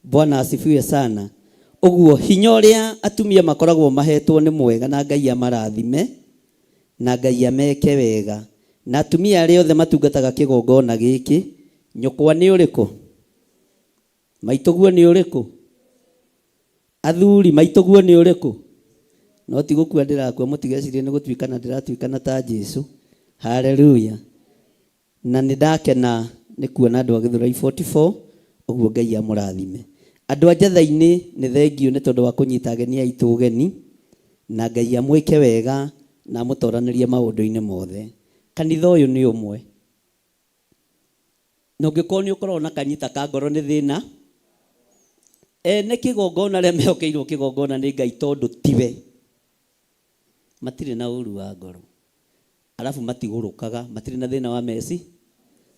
Bwana asifiwe sana. Ũguo hinya ũrĩa atumia makoragwo mahetwo nĩ mwega na Ngai amarathime na Ngai ameke wega. Na atumia arĩa othe matungataga kĩgongona gĩkĩ, nyũkwa nĩ ũrĩkũ? Maitũguo nĩ ũrĩkũ? Athuri maitũguo nĩ ũrĩkũ? No ti gũkua ndĩrakua, mũtigecirie nĩ gũtuĩkana ndĩratuĩkana ta Jesu. Haleluya. Na nĩ ndakena nĩ kuona andũ a Gĩthũrai 44, ũguo Ngai amũrathime. Andũ a Njatha-inĩ nĩ thengiũ nĩ tondũ wa kũnyita ageni aitũ ũgeni, na Ngai amwĩke wega na amũtoranĩrie maũndũ-inĩ mothe. Kanitha ũyũ nĩ ũmwe. Na ũngĩkorwo nĩ ũkoragwo na kanyita ka ngoro nĩ thĩna, ene kĩgongona arĩa mehokeirwo kĩgongona nĩ Ngai tondũ tiwe, matirĩ na ũru wa ngoro. Arabu matigũrũkaga, matirĩ na thĩna wa meci,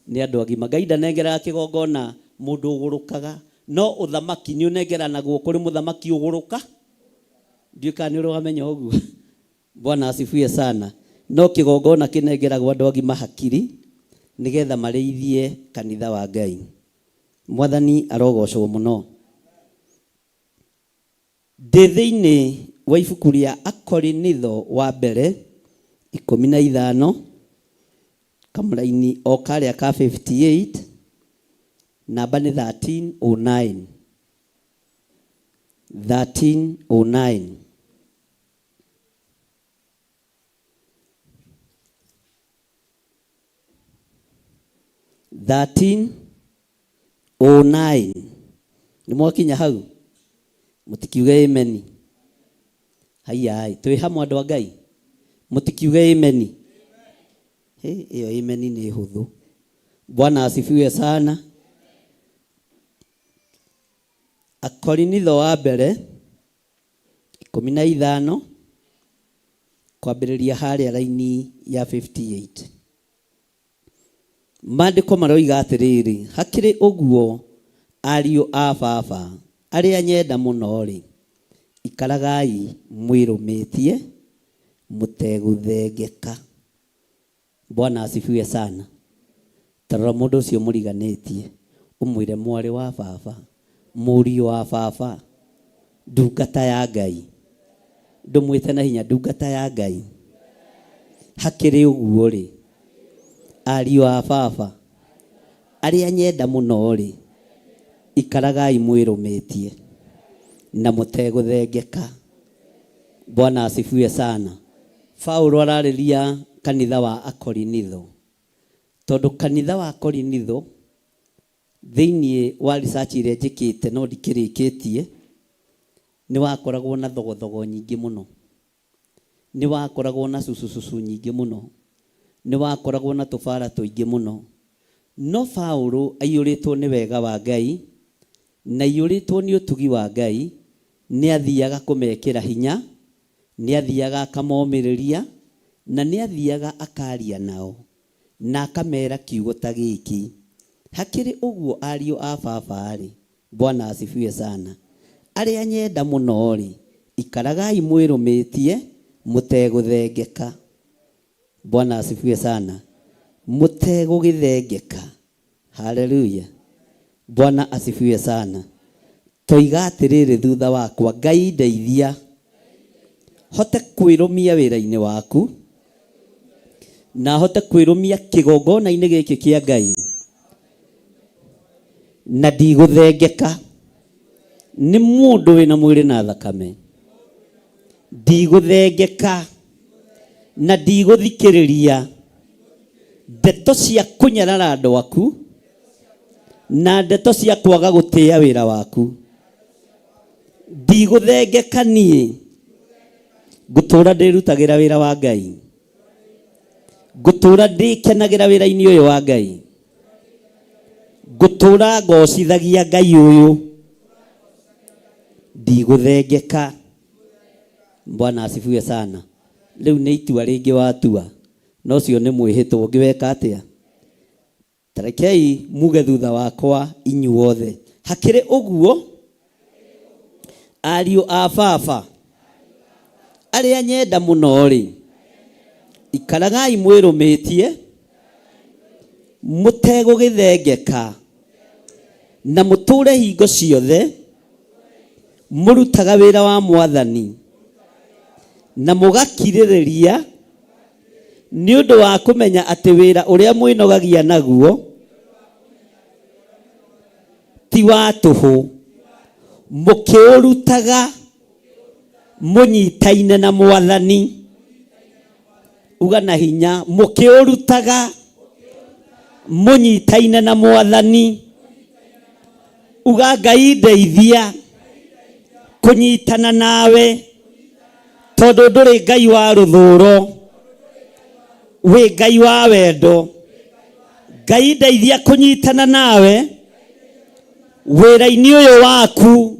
nĩ andũ agima. Ngai ndanengeraga kĩgongona mũndũ ũgũrũkaga, no ũthamaki nĩ ũnengeranagwo kũrĩ mũthamaki ũgũrũka. Ndiũĩ kana nĩ ũrĩ wamenya ũguo. Bwana asifiwe sana. No kĩgongona kĩnengeragwo andũ agima hakiri nĩgetha marĩithie kanitha wa Ngai. Mwathani arogocwo mũno. Ndĩ thĩinĩ wa ibuku rĩa Akorinitho wa mbere 15, kamũraini o karĩa ka 58, namba nĩ 1309. 1309. 1309. Nĩ mwakinya hau? Mũtikiuge ameni. Haiya, twĩ hamwe andũ a Ngai. Mũtikiuge ameni. Hĩ, ĩyo ameni nĩ hũthũ. Bwana asifiwe sana. Akorinitho wa mbere 15 kwambĩrĩria harĩa raini ya 58. Maandĩko maroiga atĩrĩrĩ, hakĩrĩ ũguo ariũ a baba arĩa nyenda mũno-rĩ, ikaragai mwĩrũmĩtie mũtegũthengeka. Bwana asifiwe sana. Ta rora mũndũ ũcio mũriganĩtie, ũmwĩre mwarĩ wa baba, mũriũ wa baba, ndungata ya Ngai. Ndũmwĩte na hinya, ndungata ya Ngai. Hakĩrĩ ũguo-rĩ, ariũ a baba arĩa nyenda mũno-rĩ, ikaragai mwĩrũmĩtie na mũtegũthengeka. Bwana asifiwe sana. Paulo ararĩria kanitha wa Akorinitho, tondũ kanitha wa Korinitho thĩinĩ wa research ĩrĩa njĩkĩte no ndikĩrĩkĩtie, nĩ wakoragwo na thogothogo nyingĩ mũno, nĩ wakoragwo na cucucucu nyingĩ mũno, nĩ wakoragwo na tũbara tũingĩ mũno. No Paulo aiyũrĩtwo nĩ wega wa Ngai na aiyũrĩtwo nĩ ũtugi wa Ngai, nĩ athiaga kũmekĩra hinya, nĩ athiaga akamomĩrĩria, na nĩ athiaga akaria nao na akamera kiugo ta gĩkĩ, hakĩrĩ ũguo ariũ a baba-rĩ, Bwana asifiwe sana, arĩa nyenda mũno-rĩ, ikaragai mwĩrũmĩtie mũtegũthengeka. Bwana asifiwe sana. Mũtegũgĩthengeka. Haleluya. Bwana asifiwe sana. Toiga atĩrĩrĩ thutha wakwa, Ngai ndeithia hote kwĩrũmia wĩra-inĩ waku na hote kwĩrũmia kĩgongona-inĩ gĩkĩ kĩa Ngai na ndigũthengeka nĩ mũndũ wĩna mwĩrĩ na thakame, ndigũthengeka na ndigũthikĩrĩria ndeto cia kũnyarara andũ aku na ndeto cia kwaga gũtĩĩa wĩra waku. Ndigũthengeka niĩ, ngũtũũra ndĩrutagĩra wĩra wa Ngai, ngũtũũra ndĩkenagĩra wĩra-inĩ ũyũ wa Ngai, ngũtũũra ngocithagia Ngai ũyũ, ndigũthengeka. Bwana asifiwe sana. Rĩu nĩ itua rĩngĩ watua, na ũcio nĩ mwĩhĩtwa ũngĩ weka atĩa? Ta rekei muge thutha wakwa inyuothe. Hakĩrĩ ũguo, ariũ a baba arĩa nyenda mũno-rĩ, ikaragai mwĩrũmĩtie mũtegũgĩthengeka, na mũtũũre hingo ciothe mũrutaga wĩra wa Mwathani, na mũgakirĩrĩria nĩ ũndũ wa kũmenya atĩ wĩra ũrĩa mwĩnogagia naguo ti wa tũhũ, mũkĩũrutaga mũnyitaine na Mwathani. Uga na hinya, mũkĩũrutaga mũnyitaine na Mwathani. Uga Ngai ndeithia kũnyitana nawe tondũ ndũrĩ Ngai wa rũthũro, wĩ Ngai wa wendo. Ngai ndeithia kũnyitana nawe wĩra-inĩ ũyũ waku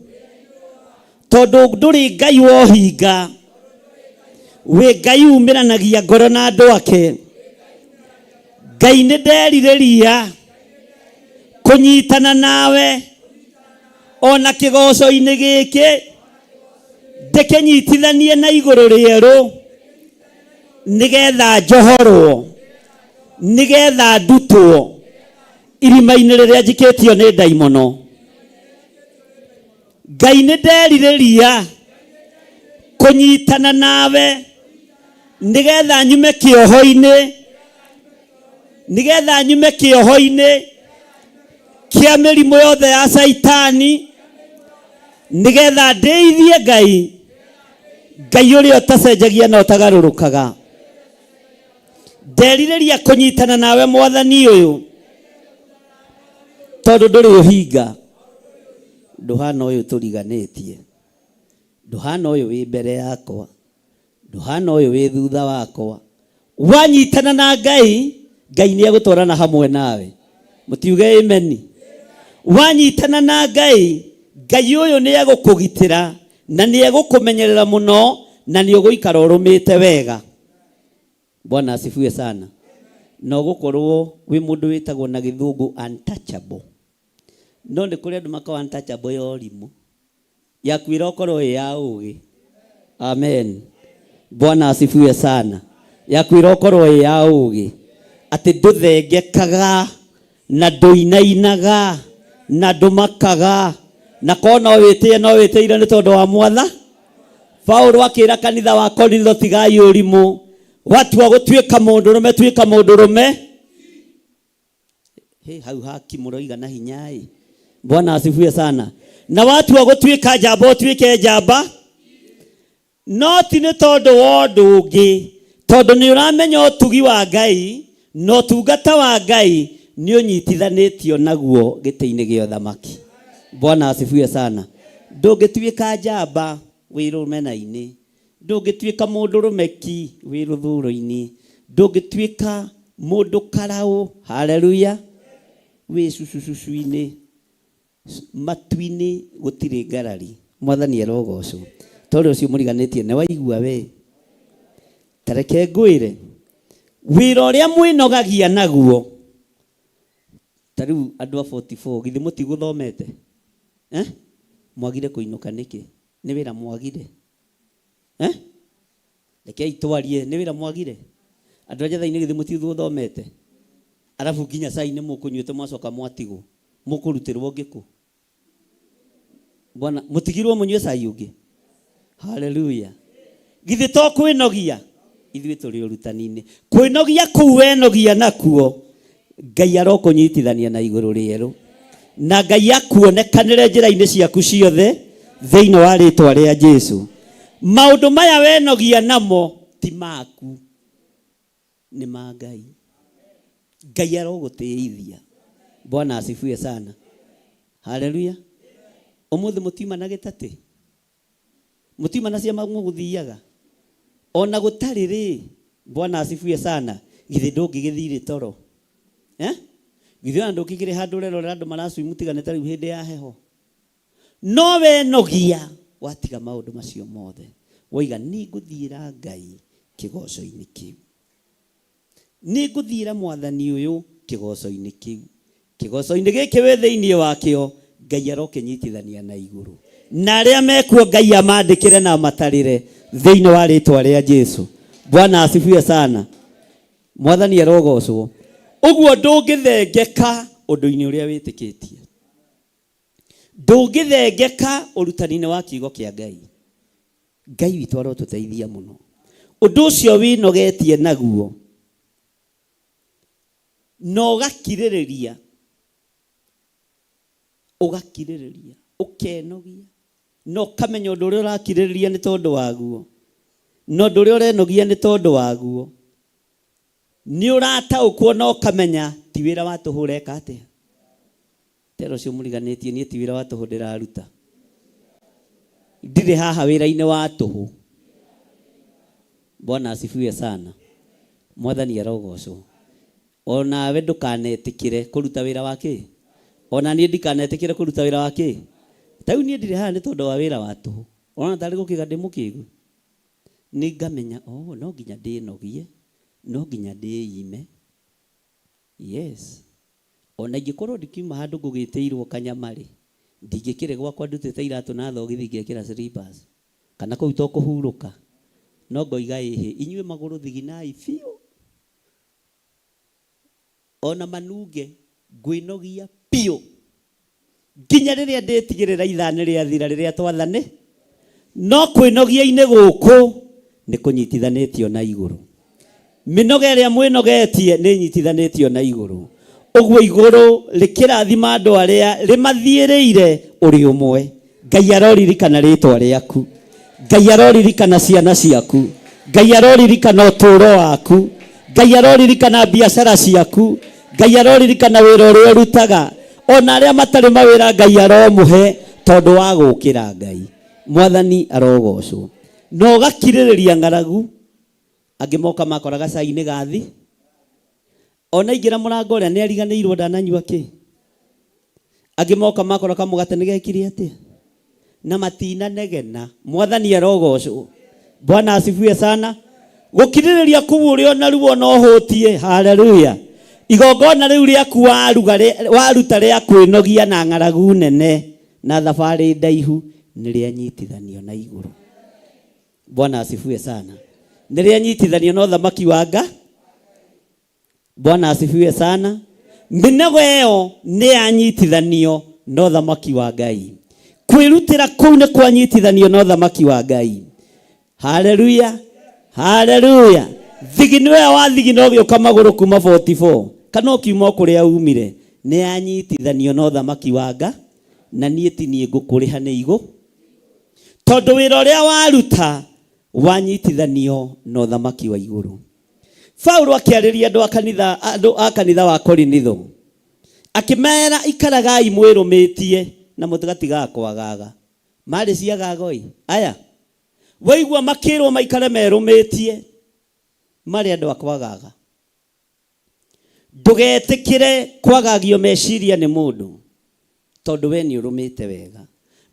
tondũ ndũrĩ Ngai wa ũhinga, wĩ Ngai umĩranagia ngoro na andũ ake. Ngai nĩ nderirĩria kũnyitana nawe ona kĩgoco-inĩ gĩkĩ ndĩkĩnyitithanie na igũrũ rĩerũ nĩgetha njohorwo nĩgetha ndutwo irima-inĩ rĩrĩa njikĩtio nĩ ndaimono. Ngai nĩ nderirĩria kũnyitana nawe nĩgetha nyume kĩoho-inĩ nĩgetha nyume kĩoho-inĩ kĩa mĩrimũ yothe ya caitani nĩgetha ndĩithie Ngai, Ngai ũrĩa ũtacenjagia na ũtagarũrũkaga. Nderirĩria kũnyitana nawe mwathani ũyũ tondũ ndũrĩ ũhinga, ndũhana ũyũ tũriganĩtie, ndũhana ũyũ wĩ mbere yakwa, ndũhana ũyũ wĩ thutha wakwa. Wanyitana na Ngai, Ngai nĩ egũtwarana hamwe nawe. Mũtiuge ameni. Wanyitana na Ngai, Ngai ũyũ nĩ egũkũgitĩra na nĩ egũkũmenyerera mũno na nĩ ũgũikara ũrũmĩte wega. Bwana asifiwe sana. Na ũgũkorwo wĩ mũndũ wĩtagwo na gĩthũngũ untouchable. No nĩ kũrĩ andũ makoragwo untouchable ya ũrimũ. Yaku ĩrokorwo ĩ ya ũgĩ. Amen. Bwana asifiwe sana. Yaku ĩrokorwo ĩ ya ũgĩ. Atĩ ndũthengekaga na ndũinainaga na ndũmakaga na korwo no wĩtĩe no wĩtĩire nĩ tondũ wa mwatha. Paulo akĩra kanitha wa Korintho tigai ũrimũ. Watua gũtuĩka mũndũrũme tuĩka mũndũrũme. Hey, hau haki mũroiga na hinya ĩ. Bwana asifiwe sana. Na watua gũtuĩka njamba ũtuĩke njamba, no ti nĩ tondũ wa ũndũ ũngĩ, tondũ nĩ ũramenya ũtugi wa Ngai na ũtungata wa Ngai nĩ ũnyitithanĩtio naguo gĩtĩ-inĩ gĩa ũthamaki. Bwana asifiwe sana. Ndũngĩtuĩka njamba wĩ rũmena-inĩ, Ndũngĩtuĩka mũndũrũme ki wĩ rũthũũro-inĩ, ndũngĩtuĩka mũndũ karaũ, haleluya, wĩ cucucucu-inĩ. Matu-inĩ gũtirĩ ngarari. Mwathani arogocwo. Tondũ ũcio mũriganĩtie nĩ waigua we. Ta reke ngwĩre, wĩra ũrĩa mwĩnogagia naguo, ta rĩu andũ a 44, githĩ mũtigũthomete? Eh? Mwagire kũinũka nĩkĩ? Nĩ wĩra mwagire? Eh? Rekei twarie, nĩ wĩra mwagire? Andũ a Njatha-inĩ githĩ mũtithomete? Arabu nginya cai nĩ mũkũnyuĩte mwacoka mwatigwo. Mũkũrutĩrwo ũngĩ kũ? Bwana, mũtigirwo mũnyue cai ũngĩ? Haleluya. Githĩ to kwĩnogia? Ithuĩ tũrĩ ũrutani-inĩ. Kwĩnogia kũu wenogia nakuo, Ngai arokũnyitithania na igũrũ rĩerũ. Na Ngai akuonekanĩre njĩra-inĩ ciaku ciothe thĩinĩ wa rĩtwa rĩa Jesu. Maũndũ maya wenogia namo ti maku, nĩ ma Ngai. Ngai arogũtĩithia. Bwana asifiwe sana. Haleluya. Ũmũthĩ mũtiuma na gĩtatĩ? Mũtiuma na ciama mũgũthiaga? Ona gũtarĩ rĩ, Bwana asifiwe sana, githĩ ndũngĩgĩthirĩ toro? Eh? Githĩ ona ndũngĩkĩrĩ handũ ũrerorera andũ maraswimu tiga nĩ ta rĩu hĩndĩ ya heho? No wenogia watiga maũndũ macio mothe, woiga nĩ ngũthiĩra Ngai. Kĩgoco-inĩ kĩu. Nĩ ngũthiĩra mwathani ũyũ kĩgoco-inĩ kĩu. Kĩgoco-inĩ gĩkĩ wĩ thĩinĩ wakĩo, Ngai arokĩnyitithania na igũrũ. Na arĩa mekuo Ngai amandĩkĩre na amatarĩre thĩinĩ wa rĩtwa rĩa Jesu. Bwana asifiwe sana. Mwathani arogocwo. Ũguo ndũngĩthengeka ũndũ-inĩ ũrĩa wĩtĩkĩtie. Ndũngĩthengeka ũrutani-inĩ wa kiugo kĩa Ngai. Ngai witũ arotũteithia mũno. Ũndũ ũcio wĩnogetie naguo na ũgakirĩrĩria, ũgakirĩrĩria, ũkenogia na ũkamenya ũndũ ũrĩa ũrakirĩrĩria nĩ tondũ waguo, na ũndũ ũrĩa ũrenogia nĩ tondũ waguo. Nĩ ũrataũkwo na ũkamenya ti wĩra wa tũhũ ũreka atĩa. Tera ũcio mũriganĩtie niĩ ti wĩra wa tũhũ ndĩraruta. Ndirĩ haha wĩra-inĩ wa tũhũ. Bwana asifiwe sana. Mwathani arogocwo. O nawe ndũkanetĩkĩre kũruta wĩra wa kĩ? O na niĩ ndikanetĩkĩre kũruta wĩra wa kĩ? Ta rĩu niĩ ndirĩ haha nĩ tondũ wa wĩra wa tũhũ. Ũrona tarĩ gũkĩga ndĩ mũkĩgu? Nĩ ngamenya oh no nginya ndĩnogie, no nginya ndĩime. Yes. O na ingĩkorwo ndikiuma handũ ngũgĩtĩirwo kanyama-rĩ, ndingĩkĩrĩ gwakwa ndutĩte iratũ na thogithi ngekĩra slippers. Kana kũu to kũhurũka? No ngoiga ĩhĩ, inyuĩ magũrũ thiginai biũ. O na manunge, ngwĩnogia biũ. Nginya rĩrĩa ndĩtigĩrĩra ithaa nĩ rĩathira rĩrĩa twathane. No kwĩnogia-inĩ gũkũ nĩ kũnyitithanĩtio na igũrũ. Mĩnoga ĩrĩa mwĩnogetie nĩ ĩnyitithanĩtio na igũrũ. Ũguo igũrũ rĩkĩrathima andũ arĩa rĩmathiĩrĩire ũrĩ ũmwe. Ngai aroririkana rĩtwa rĩaku. Ngai aroririkana ciana ciaku. Ngai aroririkana ũtũũro waku. Ngai aroririkana biacara ciaku. Ngai aroririkana wĩra ũrĩa ũrutaga. Ona arĩa matarĩ mawĩra Ngai aromũhe tondũ wa gũkĩra Ngai. Mwathani arogocwo. Na ũgakirĩrĩria ng'aragu. Angĩ moka makora gacai-inĩ ga thi. Ona aingĩra mũrango ũrĩa nĩ ariganĩirwo ndananyua kĩ. Angĩ moka makora kamũgate nĩ gekire atĩa. Na matinanegena. Mwathani arogocwo. Bwana asifiwe sana. Gũkirĩrĩria kũu ũrĩ o na ruo na ũhũtiĩ. Haleluya. Igongona rĩu rĩaku waruga waruta rĩa kwĩnogia na ng'aragu nene na thabarĩ ndaihu nĩ rĩanyitithanio na igũrũ. Bwana asifiwe sana. Nĩ rĩanyitithanio na ũthamaki wa Nga. Bwana asifiwe sana. Mĩnogo ĩyo nĩ yanyitithanio na ũthamaki wa Ngai. Kwĩrutĩra kũu nĩ kwanyitithanio na ũthamaki wa Ngai. Haleluya. Haleluya. Thigino ĩyo wathigina ũgĩũka magũrũ kuma 44 kana ũkiuma o kũrĩa umire nĩ yanyitithanio na ũthamaki wa Nga na niĩ ti niĩ ngũkũrĩha nĩ igũ tondũ wĩra ũrĩa waruta wanyitithanio na ũthamaki wa igũrũ. Paulo akĩarĩria andũ a kanitha andũ a kanitha wa Korinitho akĩmera ikaragai mwĩrũmĩtie na mũtigatigaga kwagaga. Marĩ ciagago-ĩ aya waigua makĩrwo maikare merũmĩtie marĩ andũ a kwagaga. Ndũgetĩkĩre kwagagio meciria nĩ mũndũ tondũ we nĩ ũrũmĩte wega.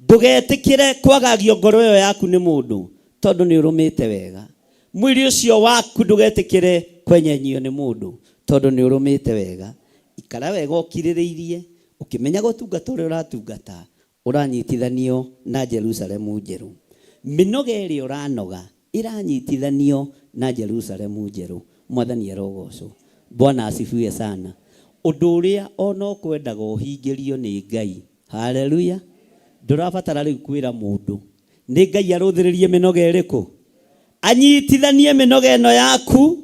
Ndũgetĩkĩre kwagagio ngoro ĩyo yaku nĩ mũndũ tondũ nĩ ũrũmĩte wega. Mwĩrĩ ũcio waku ndũgetĩkĩre kwenyenyio nĩ mũndũ tondũ nĩ ũrũmĩte wega. Ikara wega ũkirĩrĩirie ũkĩmenyaga ũtungata ũrĩa ũratungata ũranyitithanio na Jerusalemu njerũ. Mĩnoga ĩrĩa ũranoga ĩranyitithanio na Jerusalemu njerũ. Mwathani arogocwo. Bwana asifiwe sana. Ũndũ ũrĩa ona ũkwendaga ũhingĩrio nĩ Ngai. Haleluya. Ndũrabatara rĩu kwĩra mũndũ. Nĩ Ngai arũthĩrĩrie mĩnoga ĩrĩkũ? Anyitithanie mĩnoga ĩno yaku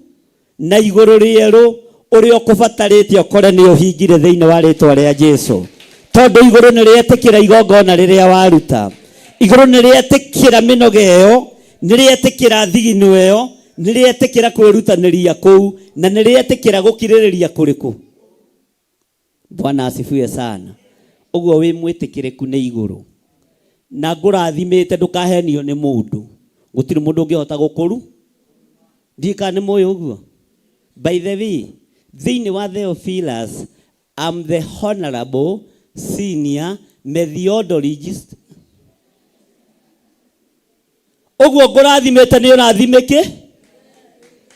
na igũrũ rĩerũ ũrĩa ũkũbatarĩte ũkore nĩ ũhingire thĩinĩ wa rĩtwa rĩa Jesu. Tondũ igũrũ nĩ rĩetĩkĩra igongona rĩrĩa waruta. Igũrũ nĩ rĩetĩkĩra mĩnoga ĩyo, nĩ rĩetĩkĩra thigino ĩyo, nĩ rĩetĩkĩra kwĩrutanĩria kũu, na nĩ rĩetĩkĩra gũkirĩrĩria kũrĩkũ. Bwana asifiwe sana. Ũguo wĩ mwĩtĩkĩrĩku nĩ igũrũ. Na ngũrathimĩte ndũkahenio nĩ mũndũ. Gũtirĩ mũndũ ũngĩhota gũkũru. Ndiũĩ kana nĩ mũĩ ũguo. By the way, thĩinĩ wa Theophilus, I'm the honorable senior methodologist. Ũguo ngũrathimĩte nĩ ũrathimĩkĩ?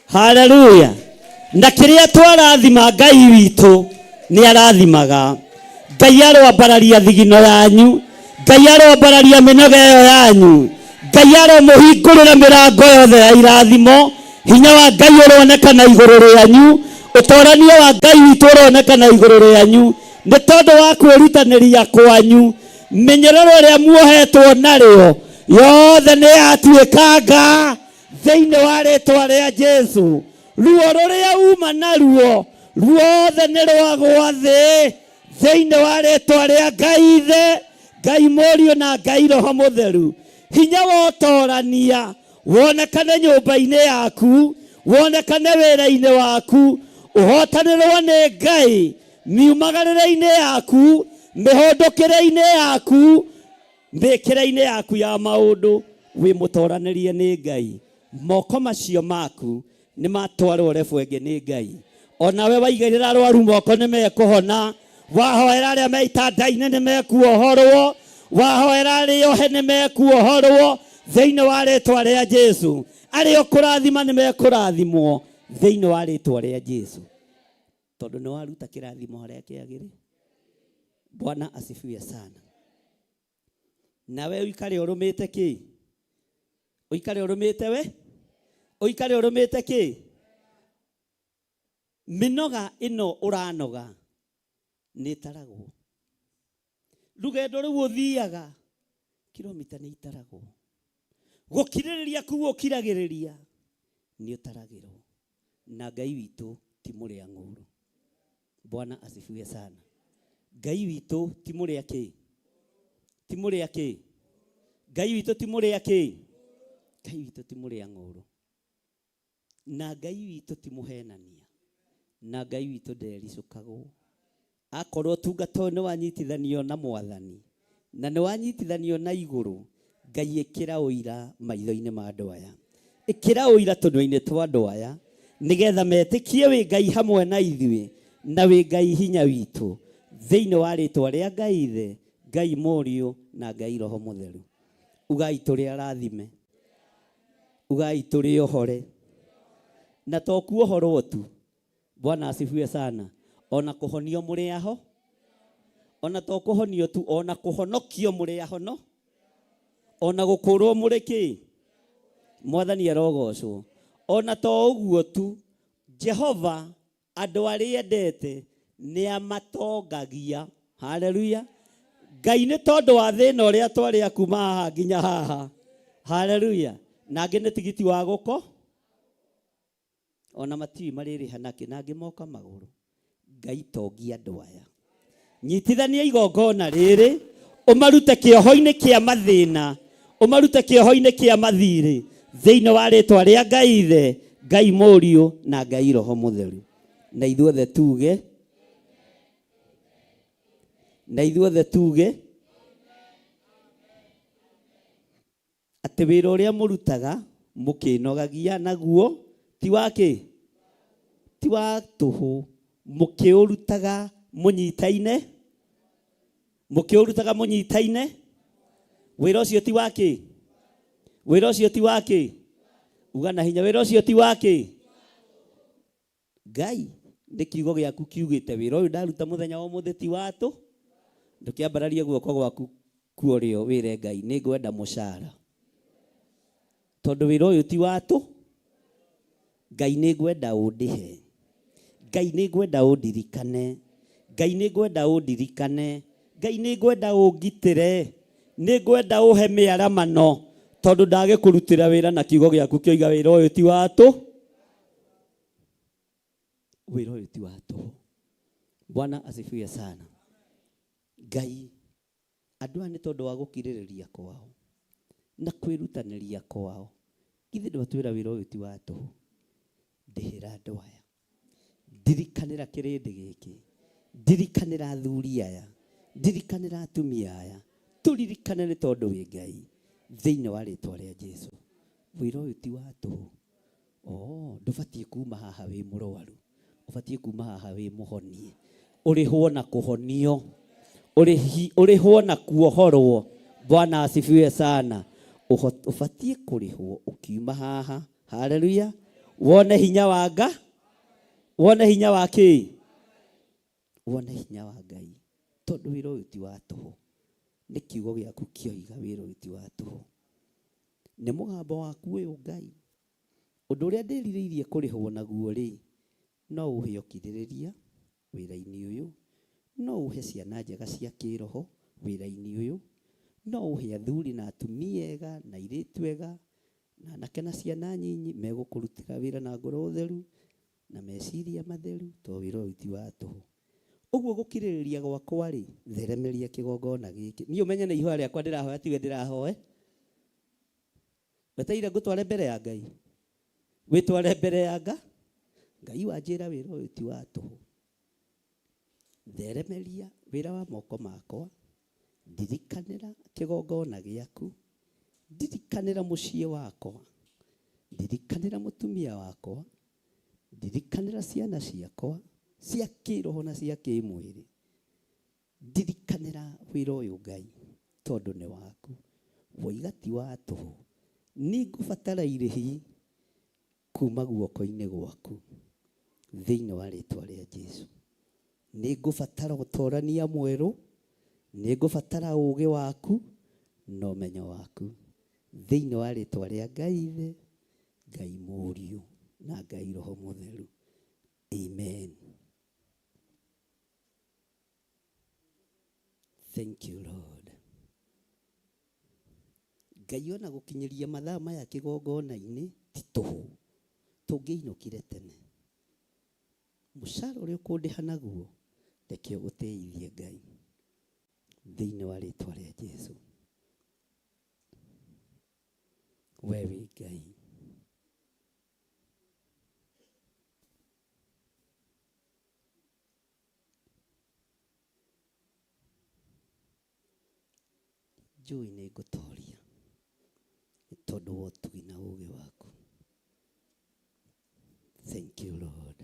Haleluya. Na kĩrĩa twarathima Ngai witũ nĩ arathimaga. Ngai aroambararia thigino yanyu, Ngai aroambararia mĩnoga ĩyo yanyu, Ngai aromũhingũrĩra mĩrango yothe ya irathimo. Hinya wa Ngai ũronekana igũrũ rĩanyu, ũtorania wa Ngai witũ ũronekana igũrũ rĩanyu nĩ tondũ wa kwĩrutanĩria kwanyu. Mĩnyororo ĩrĩa muohetwo narĩo yothe nĩ yatuĩkanga thĩinĩ wa rĩtwa rĩa Jesu. Ruo rũrĩa uma naruo ruothe nĩ rwagwa thĩ thĩinĩ wa rĩtwa rĩa Ngai Ithe, Ngai Mũriũ na Ngai Roho Mũtheru. Hinya wa ũtorania wonekane nyũmba-inĩ yaku, wonekane wĩra-inĩ waku, ũhotanĩrwo nĩ Ngai miumagarĩre-inĩ yaku, mĩhũndũkĩre-inĩ yaku, mĩkĩre-inĩ yaku ya maũndũ, wĩ mũtoranĩrie nĩ Ngai. Moko macio maku nĩ matwarwo rebu ĩngĩ nĩ Ngai. Onawe waigĩrĩra arwaru moko nĩ mekũhona, wahoera arĩa me itanda-inĩ nĩ mekuohorwo, wahoera arĩa ohe nĩ mekuohorwo thĩinĩ wa rĩtwa rĩa Jesu. Arĩa ũkũrathima nĩ mekũrathimwo thĩinĩ wa rĩtwa rĩa Jesu, tondũ nĩ waruta kĩrathimo harĩa kĩagĩrĩ. Bwana asifiwe sana. Nawe ũikare ũrũmĩte kĩ? Ũikare ũrũmĩte we? Ũikare ũrũmĩte kĩ? Mĩnoga ĩno ũranoga nĩ ĩtaragwo. Rũgendo rũu ũthiaga kilomita nĩ itaragwo. Gũkirĩrĩria kũu ũkiragĩrĩria nĩ ũtaragĩrwo. Na Ngai witũ ti mũrĩa ng'ũũrũ. Bwana asifiwe sana. Ngai witũ ti mũrĩa kĩ? Ti mũrĩa kĩ? Ngai witũ ti mũrĩa kĩ? Ngai witũ ti mũrĩa ng'ũũrũ. Na Ngai witũ ti mũhenania. Na Ngai witũ ndericũkagwo. Akorwo ũtungata ũyũ nĩ wanyitithanio na Mwathani na nĩ wanyitithanio na igũrũ, Ngai ĩkĩra ũira maitho-inĩ ma andũ aya, ĩkĩra ũira tũnua-inĩ twa andũ aya, nĩgetha metĩkie wĩ Ngai hamwe na ithuĩ na wĩ Ngai hinya witũ, thĩinĩ wa rĩtwa rĩa Ngai Ithe, Ngai Mũriũ na Ngai Roho Mũtheru. Ugai tũrĩ arathime, ugai tũrĩ ohore, na to kuohorwo tu. Bwana asifiwe sana. Ona kũhonio mũrĩ aho, ona to kũhonio tu, ona kũhonokio mũrĩ ahono, ona gũkũrwo mũrĩ kĩ? Mwathani arogocwo. Ona to ũguo tu, Jehova andũ arĩa endete nĩ amatongagia. Haleluya. Ngai nĩ tondũ wa thĩna ũrĩa twarĩa kuma haha nginya haha. Haleluya. Na angĩ nĩ tigiti wa gũko, ona matiũĩ marĩrĩha nakĩ, na angĩ moka magũrũ. Ngai tongia andũ aya, nyitithania igongona rĩrĩ, ũmarute kĩoho-inĩ kĩa mathĩna, ũmarute kĩoho-inĩ kĩa mathirĩ, thĩinĩ wa rĩtwa rĩa Ngai Ithe, Ngai Mũriũ na Ngai Roho Mũtheru. Na ithuothe tuge, na ithuothe tuge atĩ wĩra ũrĩa mũrutaga mũkĩnogagia naguo ti wa kĩ? Ti wa tũhũ, mũkĩũrutaga mũnyitaine, mũkĩũrutaga mũnyitaine. Wĩra ũcio ti wa kĩ? Wĩra ũcio ti wa kĩ? Uga na hinya, wĩra ũcio ti wa kĩ? Ngai, nĩ kiugo gĩaku kiugĩte wĩra ũyũ ndaruta mũthenya wa ũmũthĩ ti wa tũ. Ndũkĩambararie guoko gwaku kuorĩo wĩre Ngai nĩ ngwenda mũcara, tondũ wĩra ũyũ ti wa tũ. Ngai nĩ ngwenda ũndĩhe, Ngai nĩ ngwenda ũndirikane, Ngai nĩ ngwenda ũndirikane, Ngai nĩ ngwenda ũngitĩre, nĩ ngwenda ũhe mĩaramano, tondũ ndagĩkũrutĩra wĩra na kiugo gĩaku kĩoiga wĩra ũyũ ti wa tũ. Wĩra ũyũ ti wa tũhũ. Bwana asifiwe sana. Ngai, andũ aya nĩ tondũ wa gũkirĩrĩria kwao na kwĩrutanĩria kwao, githĩ ndwatwĩra wĩra ũyũ ti wa tũhũ? Ndĩhĩra andũ aya, ndirikanĩra kĩrĩndĩ gĩkĩ, ndirikanĩra athuri aya, ndirikanĩra atumia aya, tũririkane nĩ tondũ wĩ Ngai, thĩinĩ wa rĩtwa rĩa Jesu. Wĩra ũyũ ti wa tũhũ. Oh, ndũbatiĩ kuma haha wĩ mũrwaru, ũbatiĩ kuma haha wĩ mũhonie, ũrĩhwo na kũhonio, ũrĩhwo na kuohorwo. Bwana asifiwe sana. Ũbatiĩ kũrĩhwo ũkiuma haha. Haleluya. Wone hinya wa nga, wone hinya wa kĩ? Wone hinya wa Ngai. Tondũ wĩra ũyũ ti wa tũhũ. Nĩ kiugo gĩaku kĩoiga wĩra ũyũ ti wa tũhũ. Nĩ mũgambo waku ũyũ Ngai. Ũndũ ũrĩa ndĩrirĩirie kũrĩhwo naguo rĩ, no ũhe ũkirĩrĩria wĩra-inĩ ũyũ, no ũhe ciana njega cia kĩroho wĩra-inĩ ũyũ, no ũhe athuri na atumia ega na airĩtu ega na anake na ciana nyinyi megũkũrutĩra wĩra na ngoro theru na meciria matheru, tondũ wĩra ũyũ ti wa tũhũ. Ũguo gũkirĩrĩria gwakwa rĩ, theremeria kĩgongona gĩkĩ. Niĩ ũmenye nĩ ihoya rĩakwa ndĩrahoya tiwe ndĩrahoe. Wetereire ngũtware mbere ya Ngai. Wĩtware mbere ya Nga. Ngai wanjĩra wĩra ũyũ ti wa tũhũ. Theremeria wĩra wa moko makwa. Ndirikanĩra kĩgongona gĩaku. Ndirikanĩra mũciĩ wakwa. Ndirikanĩra mũtumia wakwa. Ndirikanĩra ciana ciakwa cia kĩroho na cia kĩmwĩrĩ. Ndirikanĩra wĩra ũyũ Ngai, tondũ nĩ waku. Woiga ti wa tũhũ. Nĩngũbatara irĩhi kuma guoko-inĩ gwaku thĩinĩ wa rĩtwa rĩa Jesu. Nĩngũbatara ũtorania mwerũ, nĩngũbatara ũũgĩ waku na ũmenyo waku thĩinĩ wa rĩtwa rĩa Ngai Ithe, Ngai Mũriũ na Ngai Roho Mũtheru. Amen. Thank you Lord. Ngai ona gũkinyĩria mathaa maya kĩgongona-inĩ ti tũhũ. Tũngĩinũkire tene. Mũcara ũrĩa ũkũndĩha naguo reke ũgũtĩithie Ngai. Thĩinĩ wa rĩtwa rĩa Jesu. We wĩ Ngai. Njũĩ nĩ ngũtoria nĩ tondũ wa ũtugi na ũũgĩ waku. Thank you Lord.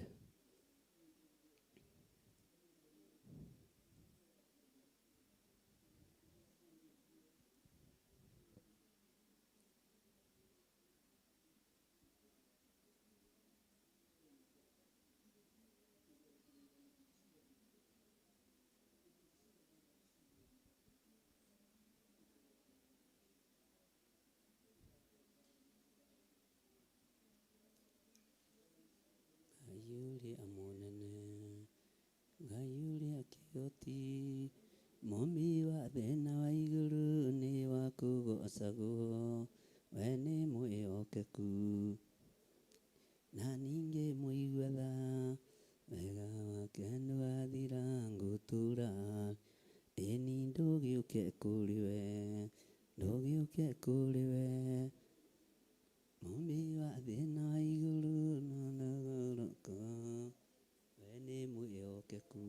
Ngai ũrĩa mũnene, Ngai ũrĩa kĩhoti, mũmbi wa thĩ na wa igũrũ nĩ wa kũgocagwo, we nĩ mwĩhokeku. Na ningĩ mũigua tha, wega wake ndũgathira ngũtũra, ĩni ndũgĩũke kũrĩ we, ndũgĩũke kũrĩ we. Mũmbi wa thĩ na wa igũrũ na we nĩ mwĩhokeku,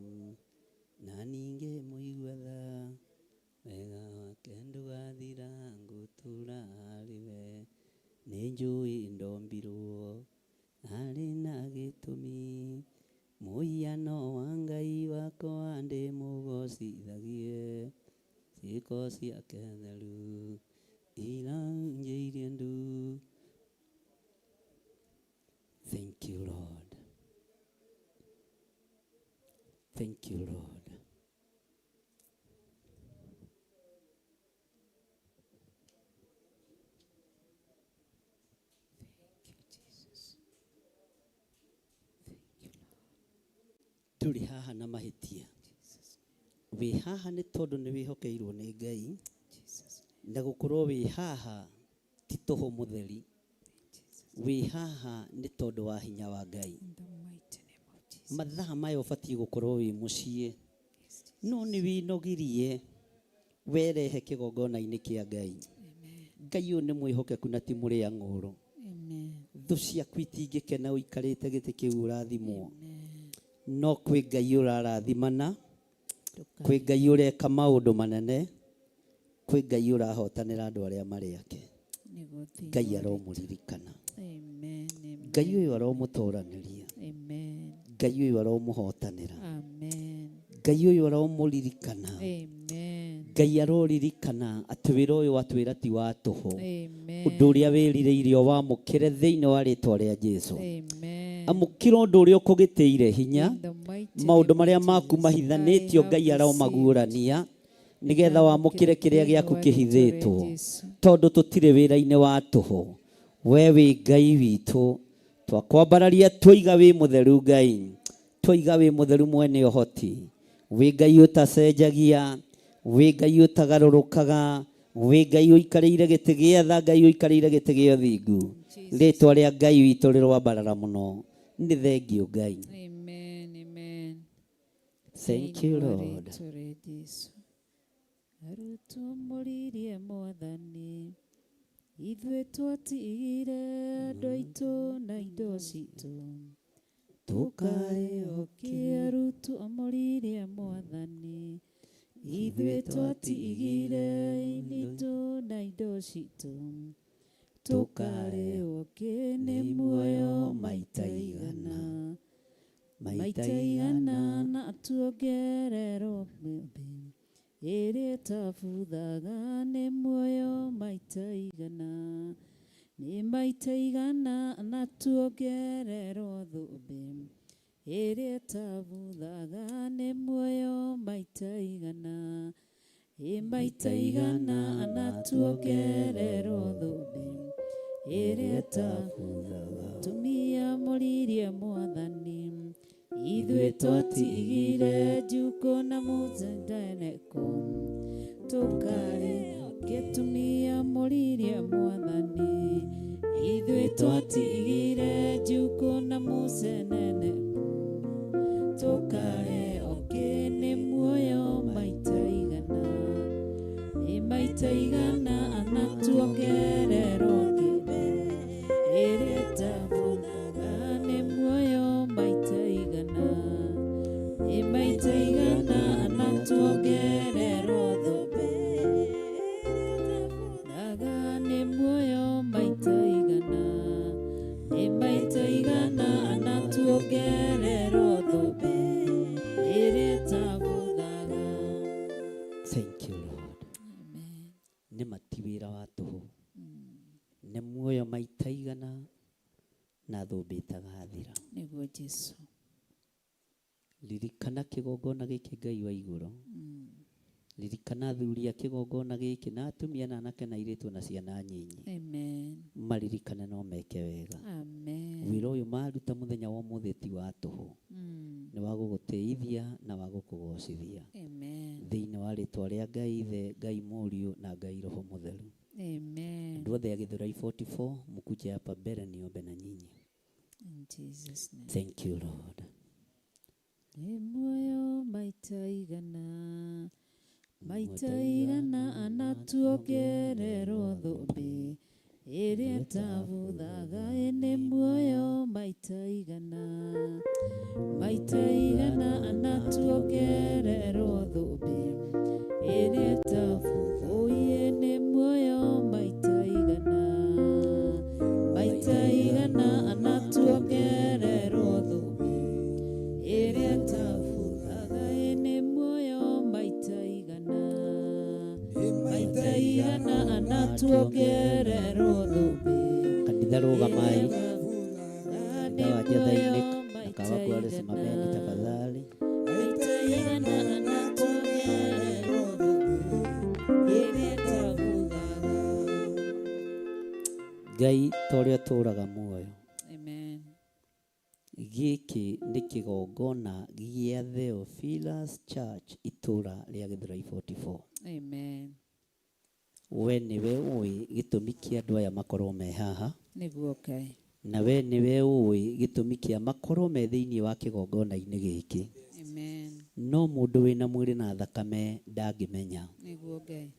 na ningĩ mũigua tha, wega wake ndũgathira ngũtũra harĩ we. Nĩ njũĩ ndombirwo harĩ na gĩtũmi, mũhiano wa Ngai wakwa ndĩmũgocithagie, ciĩko ciake theru irahunjĩirie ndu. Thank you Lord. Thank you Lord. Ndũrĩ haha na mahĩtia. Wĩ haha nĩ tondũ nĩ wĩhokeirwo nĩ Ngai. Na gũkorwo wĩ haha ti tũhũ mũtheri. Wĩ haha nĩ tondũ wa hinya wa Ngai. Mathaa maya ũbatiĩ gũkorwo wĩ mũciĩ. No nĩ wĩnogirie werehe kĩgongona-inĩ kĩa Ngai. Ngai ũyũ nĩ mwĩhokeku na ti mũrĩa ng'ũũrũ. Thũ ciaku itingĩkena ũikarĩte gĩtĩ kĩu ũrathimwo. No kwĩ Ngai ũrarathimana, kwĩ Ngai ũreka maũndũ manene, kwĩ Ngai ũrahotanĩra andũ arĩa marĩ ake. Ngai aromũririkana. Ngai ũyũ aromũtoranĩria. Ngai ũyũ aromũhotanĩra. Ngai ũyũ aromũririkana. Ngai aroririkana atĩ wĩra ũyũ watwĩra ti wa tũhũ. Ũndũ ũrĩa wĩrirĩirio wamũkĩre thĩinĩ wa rĩtwa rĩa Jesu. Amen. Amũkĩra ũndũ ũrĩa ũkũgĩtĩire hinya. In the mighty Maũndũ name marĩa of maku Jesus, I mahithanĩtio have Ngai received. aromaguũrania nĩgetha wamũkĩre Ndamũkĩra kĩrĩa thĩinĩ gĩaku wa rĩtwa rĩa kĩhithĩtwo, Jesu. tondũ tũtirĩ wĩra-inĩ wa tũhũ. We wĩ Ngai witũ, twakwambararia twoiga wĩ mũtheru Ngai, twoiga wĩ mũtheru mwene ũhoti, wĩ Ngai ũtacenjagia, wĩ Ngai ũtagarũrũkaga, wĩ Ngai ũikarĩire gĩtĩ gĩa tha, Ngai ũikarĩire gĩtĩ gĩa ũthingu. Jesus. Rĩtwa rĩa Ngai witũ rĩroambarara mũno. Nĩ thengiũ Ngai. Amen. Amen. Thank Thĩinĩ you wa Lord. rĩtwa rĩa Jesu. Arutwo mũririe Mwathani, ithuĩ twatigire andũ aitũ na indo citũ, tũkarĩo kĩ? Arutwo mũririe Mwathani, ithuĩ twatigire itũ na indo citũ, tũkarĩo kĩ? Nĩ muoyo maita igana, maita igana, na tuongererwo mĩũmbĩ ĩrĩa ĩtabuthaga. Nĩ muoyo maita igana, nĩ maita igana, na tuongererwo thũmbĩ ĩrĩa ĩtabuthaga. Nĩ muoyo maita igana, ĩ maita igana, na tuongererwo thũmbĩ ĩrĩa ĩtabuthaga. Tumia mũririe Mwathani, ithuĩ twatigire njukũ na mũzendeneko, tũkarĩ gĩtumia mũririe Mwathani, ithuĩ twatigire njukũ na mũceneneko, tũkarĩ okĩ? Nĩ muoyo maita igana, nĩ maita igana, na tuongererwo kĩndũ ĩrĩa ĩtabuthaga. Nĩ muoyo maita igana, nĩ maita igana, na tuongererwo thũmbĩ ĩtabuthaga. Nĩ muoyo maita igana, nĩ maita igana, na tuongererwo thũmbĩ ĩrĩa ĩtabuthaga. Thank you Lord. Amen. Nĩ mati wĩra wa tũhũ, nĩ muoyo maita igana na thũmbĩ ĩtagathira. Nĩguo Jesu. Ririkana kĩgongona gĩkĩ, Ngai wa igũrũ. Ririkana athuri a kĩgongona gĩkĩ na atumia na anake na airĩtu na ciana nyinyi. Amen. Maririkane no meke wega. Amen. Wĩra ũyũ maruta mũthenya wa ũmũthĩ ti wa tũhũ, nĩ wa gũgũtĩithia na wa gũkũgocithia. Amen. Thĩinĩ wa rĩtwa rĩa Ngai Ithe, Ngai Mũriũ na Ngai Roho Mũtheru. Amen. Andũ othe a Githurai 44 mkuje hapa mbere niombe na nyinyi. In Jesus' name. Thank you Lord. Nĩ muoyo maita igana, maita igana, na tuongererwo thũmbĩ ĩrĩa ĩtabuthaga. Nĩ muoyo maita igana, maita igana, na tuongererwo thũmbĩ ĩrĩa ĩtabuthaga. Oye, nĩ muoyo maita igana, maita igana, na tuongererwo thũmbĩ ĩrĩa ĩtabuthaga. Nĩ muoyo maita igana, maita igana, na tuongererwo thũmbĩ Kanitha rũgamai. Nĩ Kanitha wa Njetha-inĩ muoyo na maita Kawangware, igana, simameni tafadhali. maita igana, na tuongererwo thũmbĩ ĩrĩa ĩtabuthaga. Ngai ta ũrĩa ũtũũraga muoyo, Amen. Gĩkĩ nĩ kĩgongona gĩa Theophilus Church, itũũra rĩa Githurai 44. Amen. We nĩwe ũĩ gĩtũmi kĩa andũ aya makorwo me haha, Nĩguo Ngai. Na we nĩwe ũĩ gĩtũmi kĩa makorwo me thĩinĩ wa kĩgongona-inĩ gĩkĩ. Amen. No mũndũ wĩna mwĩrĩ na thakame ndangĩmenya. Nĩguo Ngai.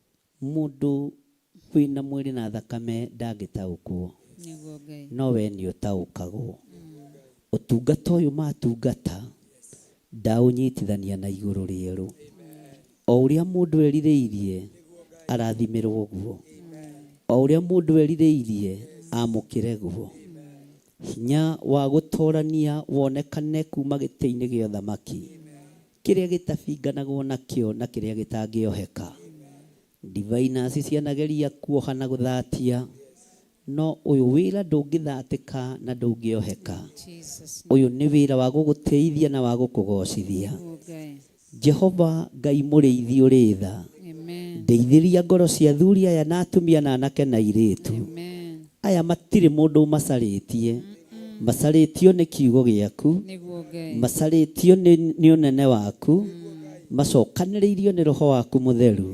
Mũndũ wĩna mwĩrĩ na thakame ndangĩtaũkwo, Nĩguo Ngai. No we nĩ ũtaũkagwo. Ũtungata ũyũ matungata ndaũnyitithania na igũrũ rĩerũ. O ũrĩa mũndũ erirĩirie arathimĩrwo guo, o ũrĩa mũndũ erirĩirie amũkĩre guo. Hinya wa gũtorania wonekane kuma gĩtĩ-inĩ gĩa ũthamaki kĩrĩa gĩtabinganagwo nakĩo na kĩrĩa gĩtangĩoheka. Diviners cianageria kuoha na gũthatia. No ũyũ wĩra ndũngĩthatĩka na ndũngĩoheka. Jesus. Ũyũ nĩ wĩra wa gũgũtĩithia na wa gũkũgocithia. Nĩguo Ngai. Jehova Ngai mũrĩithi ũrĩ tha, Amen. ndeithĩria ngoro cia athuri aya na atumia na anake na airĩtu. Amen. Aya matirĩ mũndũ ũmacarĩtie, macarĩtio nĩ kiugo gĩaku, Nĩguo Ngai. macarĩtio nĩ ũnene waku, macokanĩrĩirio nĩ roho waku mũtheru.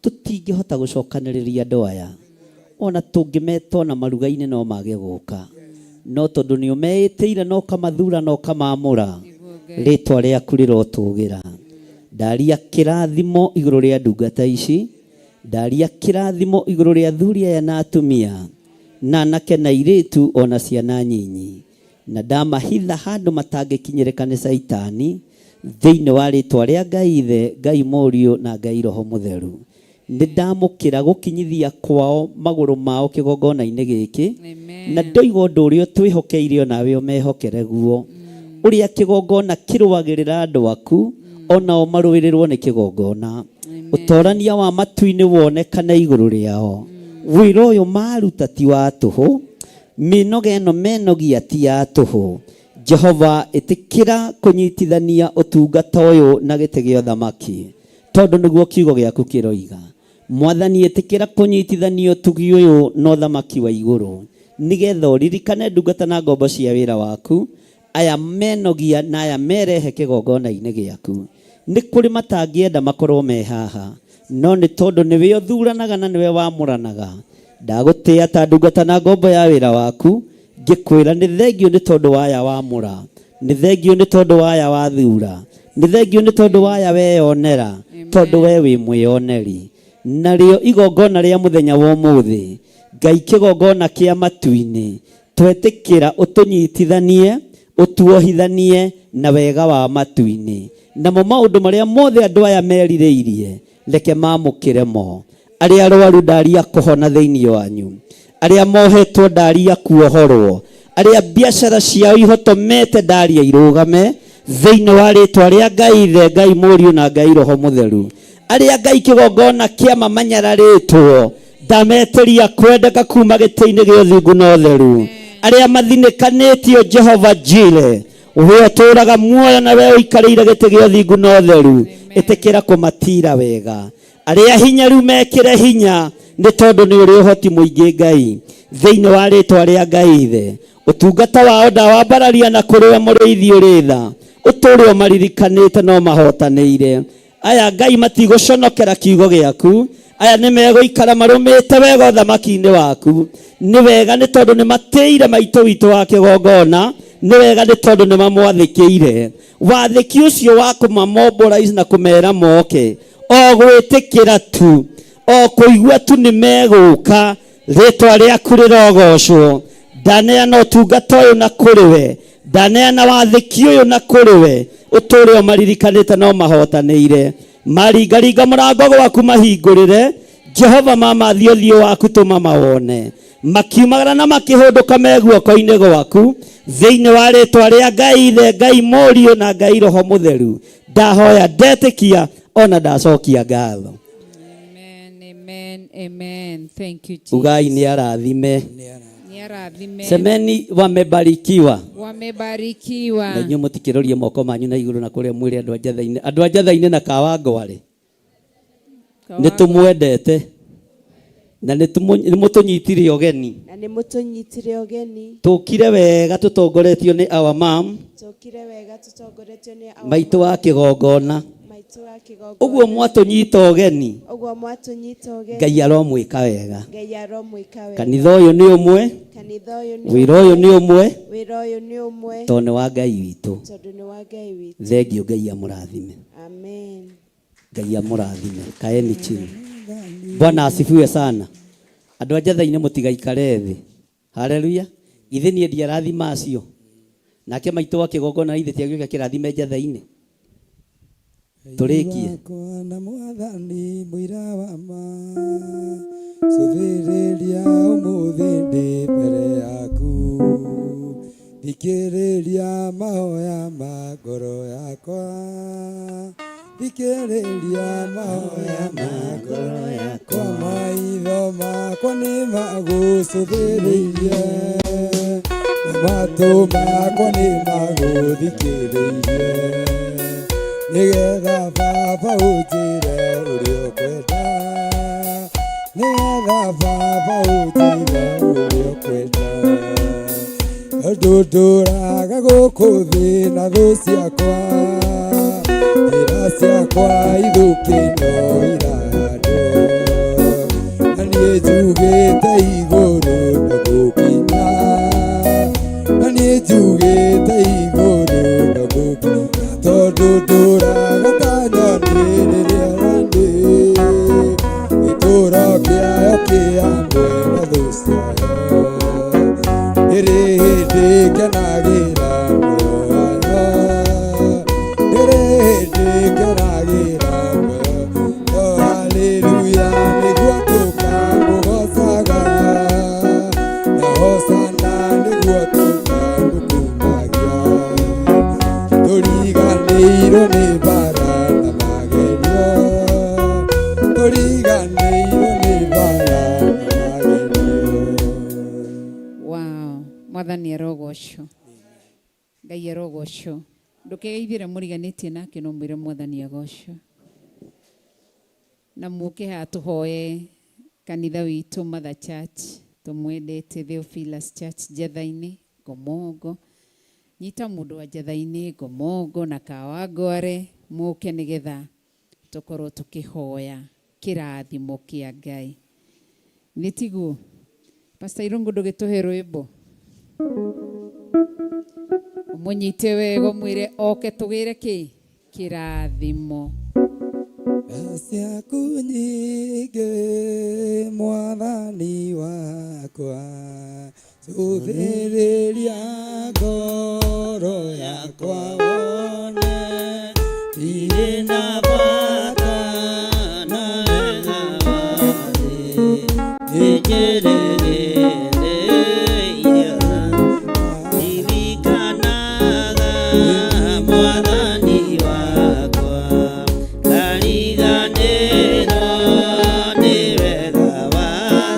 Tũtingĩhota gũcokanĩrĩria andũ aya, ona tũngĩmeta ona maruga-inĩ no mage gũka, no tondũ nĩ ũmeĩtĩire na ũkamathura na ũkamamũra, rĩtwa rĩaku rĩrotũgĩra. Ndaria kĩrathimo igũrũ rĩa ndungata ici, ndaria kĩrathimo igũrũ rĩa athuri aya na atumia na anake na airĩtu ona ciana nyinyi, na ndamahitha handũ matangĩkinyĩrĩka nĩ Caitani, thĩinĩ wa rĩtwa rĩa Ngai Ithe, Ngai Mũriũ na Ngai Roho Mũtheru. Nĩ ndamũkĩra gũkinyithia kwao magũrũ mao kĩgongona-inĩ gĩkĩ, na ndoiga ũndũ ũrĩa ũtwĩhokeire onawe ũmehokere guo. Ũrĩa kĩgongona kĩrũagĩrĩra andũ aku, onao marũĩrĩrwo nĩ kĩgongona. Ũtorania wa matu-inĩ wonekane igũrũ rĩao. Wĩra ũyũ maruta ti wa tũhũ, mĩnoga ĩno menogia ti ya tũhũ. Jehova ĩtĩkĩra kũnyitithania ũtungata ũyũ na gĩtĩ gĩa ũthamaki, tondũ nĩguo kiugo gĩaku kĩroiga. Mwathani ĩtĩkĩra kũnyitithania ũtugi ũyũ na ũthamaki wa igũrũ, nĩgetha ũririkane ndungata na ngombo cia wĩra waku, aya menogia na aya merehe kĩgongona-inĩ gĩaku. Nĩ kũrĩ matangĩenda makorwo me haha, no nĩ tondũ nĩwe ũthuranaga na nĩwe wamũranaga. Ndagũtĩĩa ta ndungata na ngombo ya wĩra waku, ngĩkwĩra nĩ thengio nĩ tondũ wa aya wamũra, nĩ thengio nĩ tondũ wa aya wathura, nĩ thengio nĩ tondũ wa aya weyonera, tondũ we wĩ mwĩyoneri. Narĩo igongona rĩa mũthenya wa ũmũthĩ, Ngai kĩgongona kĩa matu-inĩ, twetĩkĩra ũtũnyitithanie, ũtuohithanie na wega wa matu-inĩ. Namo maũndũ marĩa mothe andũ aya merirĩirie, reke mamũkĩre mo. Arĩa arwaru ndaria kũhona thĩinĩ wanyu, arĩa mohetwo ndaria kuohorwo, arĩa biacara ciao ihotomete ndaria irũgame thĩinĩ wa rĩtwa rĩa Ngai Ithe, Ngai Mũriũ na Ngai Roho Mũtheru. Arĩa Ngai kĩgongona kĩa mamanyararĩtwo, ndametĩria kwendeka kuma gĩtĩ-inĩ gĩa ũthingu na ũtheru. Arĩa mathinĩkanĩtio Jehova Jire, we ũtũũraga muoyo na we ũikarĩire gĩtĩ gĩa ũthingu na ũtheru, ĩtĩkĩra kũmatira wega. Arĩa hinyaru mekĩre hinya, nĩ tondũ nĩ ũrĩ ũhoti mũingĩ Ngai, thĩinĩ wa rĩtwa rĩa Ngai Ithe. Ũtungata wao ndawambararia na kũrĩ we mũrĩithi ũrĩ tha, ũtũũre ũmaririkanĩte no mahotanĩire. Aya Ngai matigũconokera kiugo gĩaku, aya nĩ megũikara marũmĩte wega ũthamaki-inĩ waku. Nĩ wega nĩ tondũ nĩ matĩire maitũ witũ wa kĩgongona, nĩ wega nĩ tondũ nĩ mamwathĩkĩire. Wathĩki ũcio wa kũmamobilize na kũmera moke, o gwĩtĩkĩra tu, o kũigua tu nĩ megũka, rĩtwa rĩaku rĩrogocwo. Ndaneana ũtungata ũyũ na kũrĩ we, ndaneana wathĩki ũyũ na kũrĩ we, ũtũũre ũmaririkanĩte no mahotanĩire. Maringaringa mũrango gwaku mahingũrĩre, Jehova mamathi ũthiũ waku tũma mawone. Makiumagara na makĩhũndũka me guoko-inĩ gwaku, thĩinĩ wa rĩtwa rĩa Ngai Ithe, Ngai Mũriũ na Ngai Roho Mũtheru. Ndahoya ndetĩkia ona ndacokia ngatho. Amen, amen, amen. Thank you, Jesus. Ugai nĩ arathime. Nĩ arathime. Semeni wamebarikiwa. Wamebarikiwa. Na inyuĩ mũtikĩrorie moko manyu na igũrũ na kũrĩa mwĩre andũ a Njatha-inĩ. Andũ a Njatha-inĩ na Kawangware. Nĩ tũmwendete. Na nĩ mũtũnyitire ũgeni. Na nĩ mũtũnyitire ũgeni. Tũkire wega tũtongoretio nĩ our mom. Tũkire wega tũtongoretio nĩ our Maitũ wa kĩgongona. Maitũ wa kĩgongona. Ũguo mwatũnyita ũgeni. Ũguo mwatũnyita ũgeni. Ngai aromwĩka wega. Ngai aromwĩka wega. Kanitha ũyũ nĩ ũmwe. Kanitha ũyũ nĩ Wĩra ũyũ nĩ ũmwe. Wĩra ũyũ nĩ ũmwe. Tondũ nĩ wa Ngai witũ. Tondũ nĩ wa Ngai witũ. Thengio Ngai amũrathime. Amen. Ngai amũrathime. Kaeni chini. Bwana asifiwe sana. Andũ a Njatha-inĩ mũtigaikare thĩ. Haleluya. Githĩ niĩ ndiarathima acio? Nake maitũ wa kĩgongona ithe ti agĩũka kĩrathime Njatha-inĩ. Tũrĩkie. Wakwa na mwathani mũira wa ma, cũthĩrĩria ũmũthĩ ndĩ mbere yaku, thikĩrĩria mahoya ma ngoro yakwa, Thikĩrĩria mahoya ma ngoro yakwa, maitho makwa nĩ magũcũthĩrĩirie, na matũ makwa nĩ magũthikĩrĩirie, nĩgetha baba ũnjĩre ũrĩa ũkwenda, nĩgetha baba ũnjĩre ũrĩa ũkwenda. Tondũ ndũraga gũkũ thĩ na thũ ciakwa, njĩra ciakwa ithũkĩ no irahandwo, na niĩ njugĩte igũrũ no gũkinya, na niĩ njugĩte igũrũ no gũkinya. Tondũ ndũraga ta nyoni rĩrĩa rĩndĩ, gĩtũro kĩayo kĩ hamwe na thũ ciayo, ndĩrĩ hĩndĩ kenagĩra muoyo wayo, ndĩrĩ hĩndĩ kenagĩra muoyo. Oh, haleluya nĩguo tũkamũgocaga, na hosana nĩguo tũkamũkumagia. Tũriganĩirwo nĩ mbara na magerio, tũriganĩirwo nĩ mbara na magerio. Wow, mwathani arogocwo, Ngai arogocwo. Ndũkegeithĩre mũriganĩtie nake no mwĩre mwathani agocwo. Na mũke haha tũhoe kanitha witũ Mother Church, tũmwendete Theophilus Church Njetha-inĩ Ngomongo. Nyita mũndũ wa Njetha-inĩ Ngomongo na Kawangware mũke nĩgetha tũkorwo tũkĩhoya kĩrathimo kĩa Ngai. Nĩ tiguo? Pastor Irungu ndũgĩtũhe rwĩmbo. Mũnyite wega ũmwĩre oke tũgĩre kĩ kĩrathimo. Tha ciaku nyingĩ mwathani wakwa, cũthĩrĩria ngoro yakwa wone, ndirĩ na bata na wega wa thĩ, nĩnjĩrĩgĩrĩire Ririkanaga mwathani wakwa, ngariganĩrwo nĩ wega wa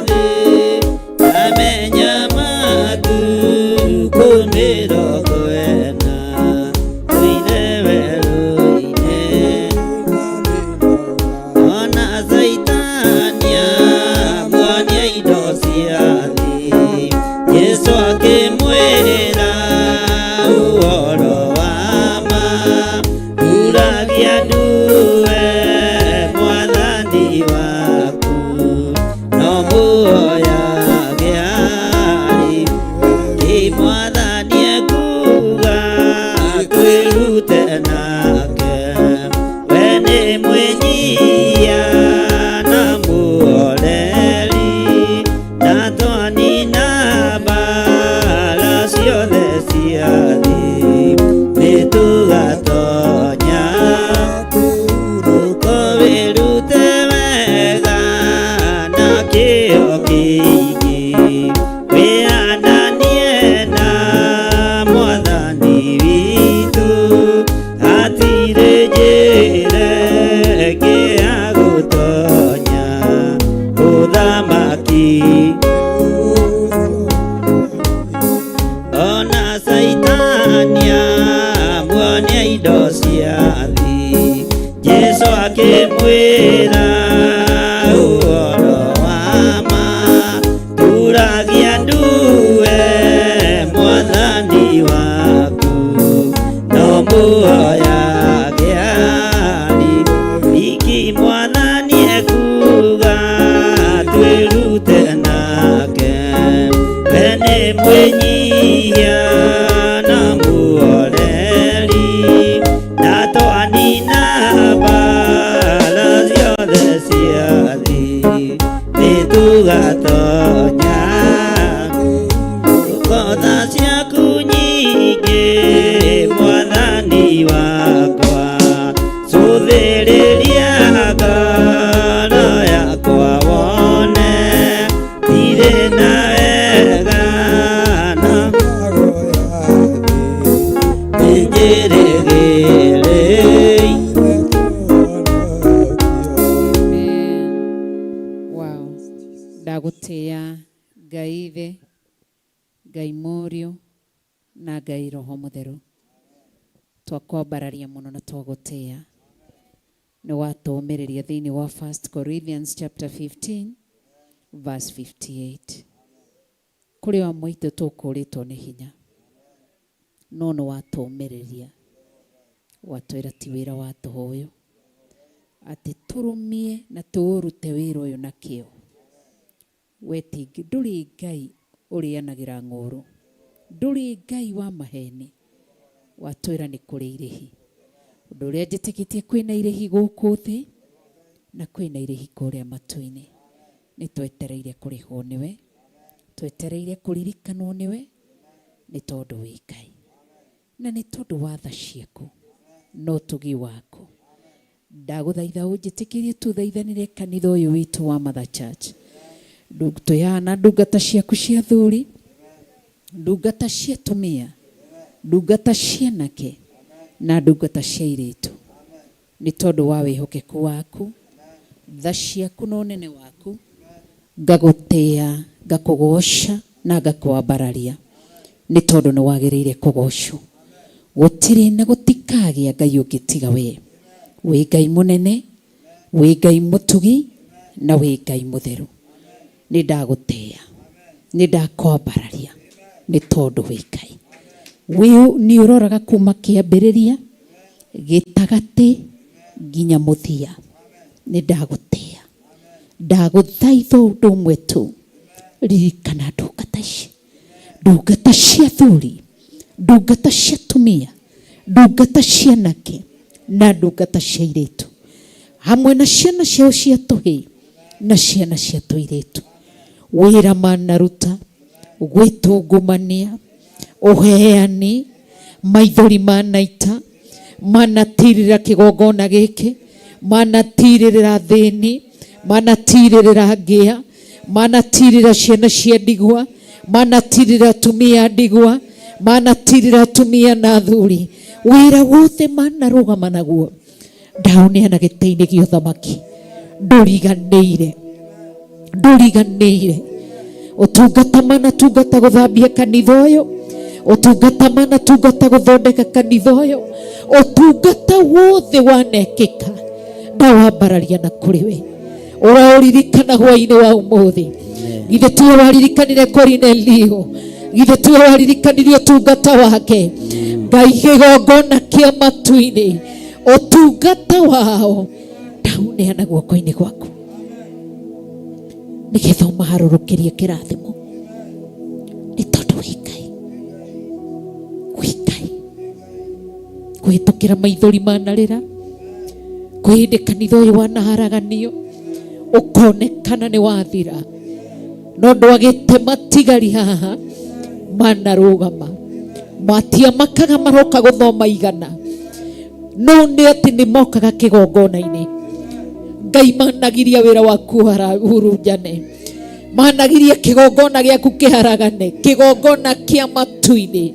thĩ, ngamenya matukũ 40 tũire werũ-inĩ. Ona Caitani amuonia indo cia thĩ, Jesũ akĩmwĩra ũhoro wa ma, turagia nduwe mwathani waku, no muoyage arĩ kĩ mwathani ekuuga twĩrute nake, we nĩ mwĩnyihia na mũhoreri, na twanina mbara Ngai Mũriũ na Ngai Roho Mũtheru, twakwambararia mũno na twagũtĩa. Nĩ watũũmĩrĩria thĩinĩ wa 1 Corinthians chapter 15 verse 58. Kũrĩ amwe aitũ tũkũrĩtwo nĩ hinya, no nĩ watũũmĩrĩria, watwĩra ti wĩra wa tũhũ ũyũ, atĩ tũrũmie na tũũrute wĩra ũyũ na kĩo. We ti ndũrĩ Ngai ũrĩanagĩra ng'ũũrũ, ndũrĩ Ngai wa maheni, watwĩra nĩ kũrĩ irĩhi. Ũndũ ũrĩa njĩtĩkĩtie kwĩna irĩhi gũkũ thĩ na kwĩna irĩhi kũrĩa matu-inĩ. Nĩ twetereire kũrĩhwo nĩwe, twetereire kũririkanwo nĩwe, nĩ tondũ wĩ Ngai na nĩ tondũ wa tha ciaku na ũtugi waku. Ndagũthaitha ũnjĩtĩkĩrie tũthaithanĩre kanitha ũyũ witũ wa Mother Church. Twĩ ndungata ciaku cia athuri, ndungata cia atumia, ndungata cia anake na ndungata cia airĩtu, nĩ tondũ wa wĩhokeku waku, tha ciaku na ũnene waku, ngagũtĩa, ngakũgoca na ngakwambararia, nĩ tondũ nĩ wagĩrĩire kũgocwo. Gũtirĩ na gũtikagĩa Ngai ũngĩ tiga we. Wĩ Ngai mũnene, wĩ Ngai mũtugi na wĩ Ngai mũtheru. Nĩ ndagũtĩa, nĩ ndakwambararia, nĩ tondũ wĩ Ngai. Wĩ nĩ ũroraga kuma kĩambĩrĩria, gĩtagatĩ nginya mũthia. Nĩ ndagũtĩa, ndagũthaitha ũndũ ũmwe tu, ririkana ndungata ici, ndungata cia athuri, ndungata cia atumia, ndungata cia anake na ndungata cia airĩtu, hamwe na ciana ciao cia tũhĩĩ na ciana cia tũirĩtu. Wĩra manaruta, gwĩtungumania, ũheani, maithori manaita, manatirĩrĩra kĩgongona gĩkĩ, manatirĩrĩra thĩni, manatirĩrĩra ngĩa, manatirĩrĩra ciana cia ndigwa, manatirĩrĩra atumia a ndigwa, manatirĩrĩra atumia na athuri. Wĩra wothe manarũgama naguo, ndaũneana gĩtĩ-inĩ gĩa ũthamaki. Ndũriganĩire, ndũriganĩire. Ũtungata manatungata gũthambia kanitha ũyũ, ũtungata manatungata gũthondeka kanitha ũyũ, ũtungata wothe wanekĩka, ndawambararia na kũrĩ we. Ũraũririkana hwaĩ-inĩ wa ũmũthĩ. Githĩ tiwe waririkanire Korinelio? Githĩ tiwe waririkanire ũtungata wake? Ngai kĩgongona kĩa matu-inĩ, ũtungata wao ndaũneana guoko-inĩ gwaku, nĩgetha ũmaharũrũkĩrie kĩrathimo, nĩ tondũ wĩ Ngai, wĩ Ngai. Kũhĩtũkĩra maithori manarĩra, kwĩ hĩndĩ kanitha ũyũ wanaharaganio, ũkonekana nĩ wathira, no ndwagĩte matigari haha manarũgama, matiamakaga maroka gũthoma igana, no nĩ atĩ nĩ mokaga kĩgongona-inĩ. Ngai managiria wĩra waku ũhurunjane, managiria kĩgongona gĩaku kĩharagane, kĩgongona kĩa matu-inĩ.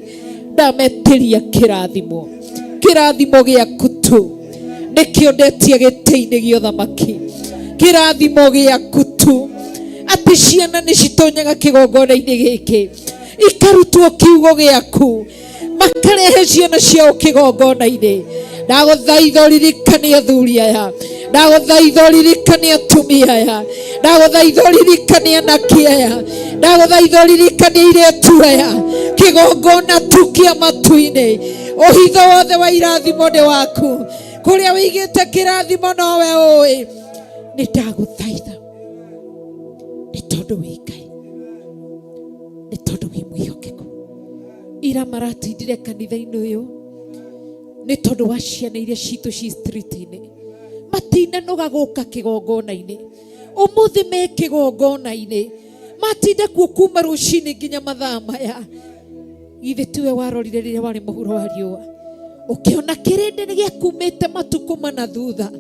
Ndametĩria kĩrathimo, kĩrathimo gĩaku tu nĩkĩo ndetia gĩtĩ-inĩ gĩa ũthamaki, kĩrathimo gĩaku tu, atĩ ciana nĩ citonyaga kĩgongona-inĩ gĩkĩ ikarutwo kiugo gĩaku, makarehe ciana ciao kĩgongona-inĩ. Ndagũthaitha ũririkane athuri aya, ndagũthaitha ũririkane atumia aya, ndagũthaitha ũririkane anake aya, ndagũthaitha ũririkane airĩtu aya. Kĩgongona tu kĩa matu-inĩ, ũhitho wothe wa irathimo nĩ waku, kũrĩa wĩigĩte kĩrathimo nowe ũĩ. Nĩ ndagũthaitha nĩ tondũ wĩ Ngai, nĩ tondũ wĩ mwĩhokeku. Ira maratindire kanitha-inĩ ũyũ nĩ tondũ wa ciana iria citũ ci street-inĩ, matinanoga gũka kĩgongona-inĩ. Ũmũthĩ me kĩgongona-inĩ, matinda kuo kuma rũcinĩ nginya mathaa maya. Githĩ tiwe warorire rĩrĩa warĩ mũhuro wa riũa, ũkĩona kĩrĩndĩ nĩ gĩakumĩte matukũ mana thutha,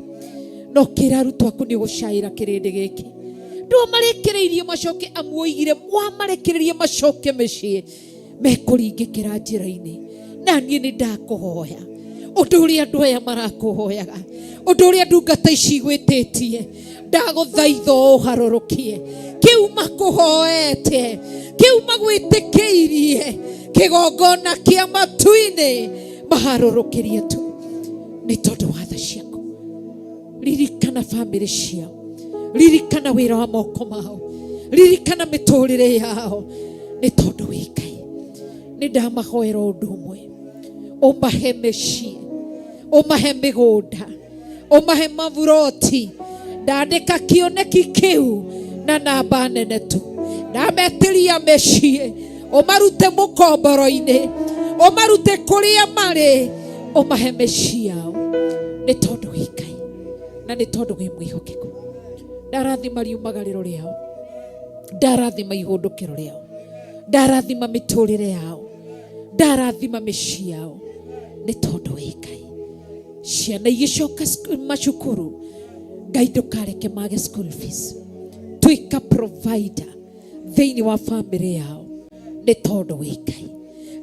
no kĩra arutwo aku nĩ ũgũcaĩra kĩrĩndĩ gĩkĩ. Ndwamarekereirie macoke, amu oigire wamarekereirie macoke mĩciĩ mekũringĩkĩra njĩra-inĩ. Na niĩ nĩ ndakũhoya ũndũ ũrĩa andũ aya marakũhoyaga, ũndũ ũrĩa ndungata ici igwĩtĩtie, ndagũthaitha ũharũrũkie kĩu makũhoete, Kĩu magwĩtĩkĩirie kĩgongona kĩa matu-inĩ maharũrũkĩrie tu nĩ tondũ wa tha ciaku. Ririkana bamĩrĩ ciao, ririkana wĩra wa moko mao, ririkana mĩtũrĩre yao, nĩ tondũ wĩ Ngai. Nĩ ndamahoera ũndũ ũmwe, ũmahe mĩciĩ, ũmahe mĩgũnda, ũmahe maburoti. Ndandĩka kĩoneki kĩu na namba nene tu, ndametĩria mĩciĩ, ũmarute mũkomboro-inĩ, ũmarute kũrĩa marĩ, ũmahe mĩciĩ yao, nĩ tondũ wĩ Ngai na nĩ tondũ wĩ mwĩhokeku. Ndarathima riumagarĩro rĩao, ndarathima ihũndũkĩro rĩao, ndarathima mĩtũrĩre yao, ndarathima mĩciĩ yao, nĩ tondũ wĩ Ngai. Ciana igĩcoka macukuru, Ngai ndũkareke mage school fees, tuĩka provider thĩinĩ wa bamĩrĩ yao, nĩ tondũ wĩ Ngai.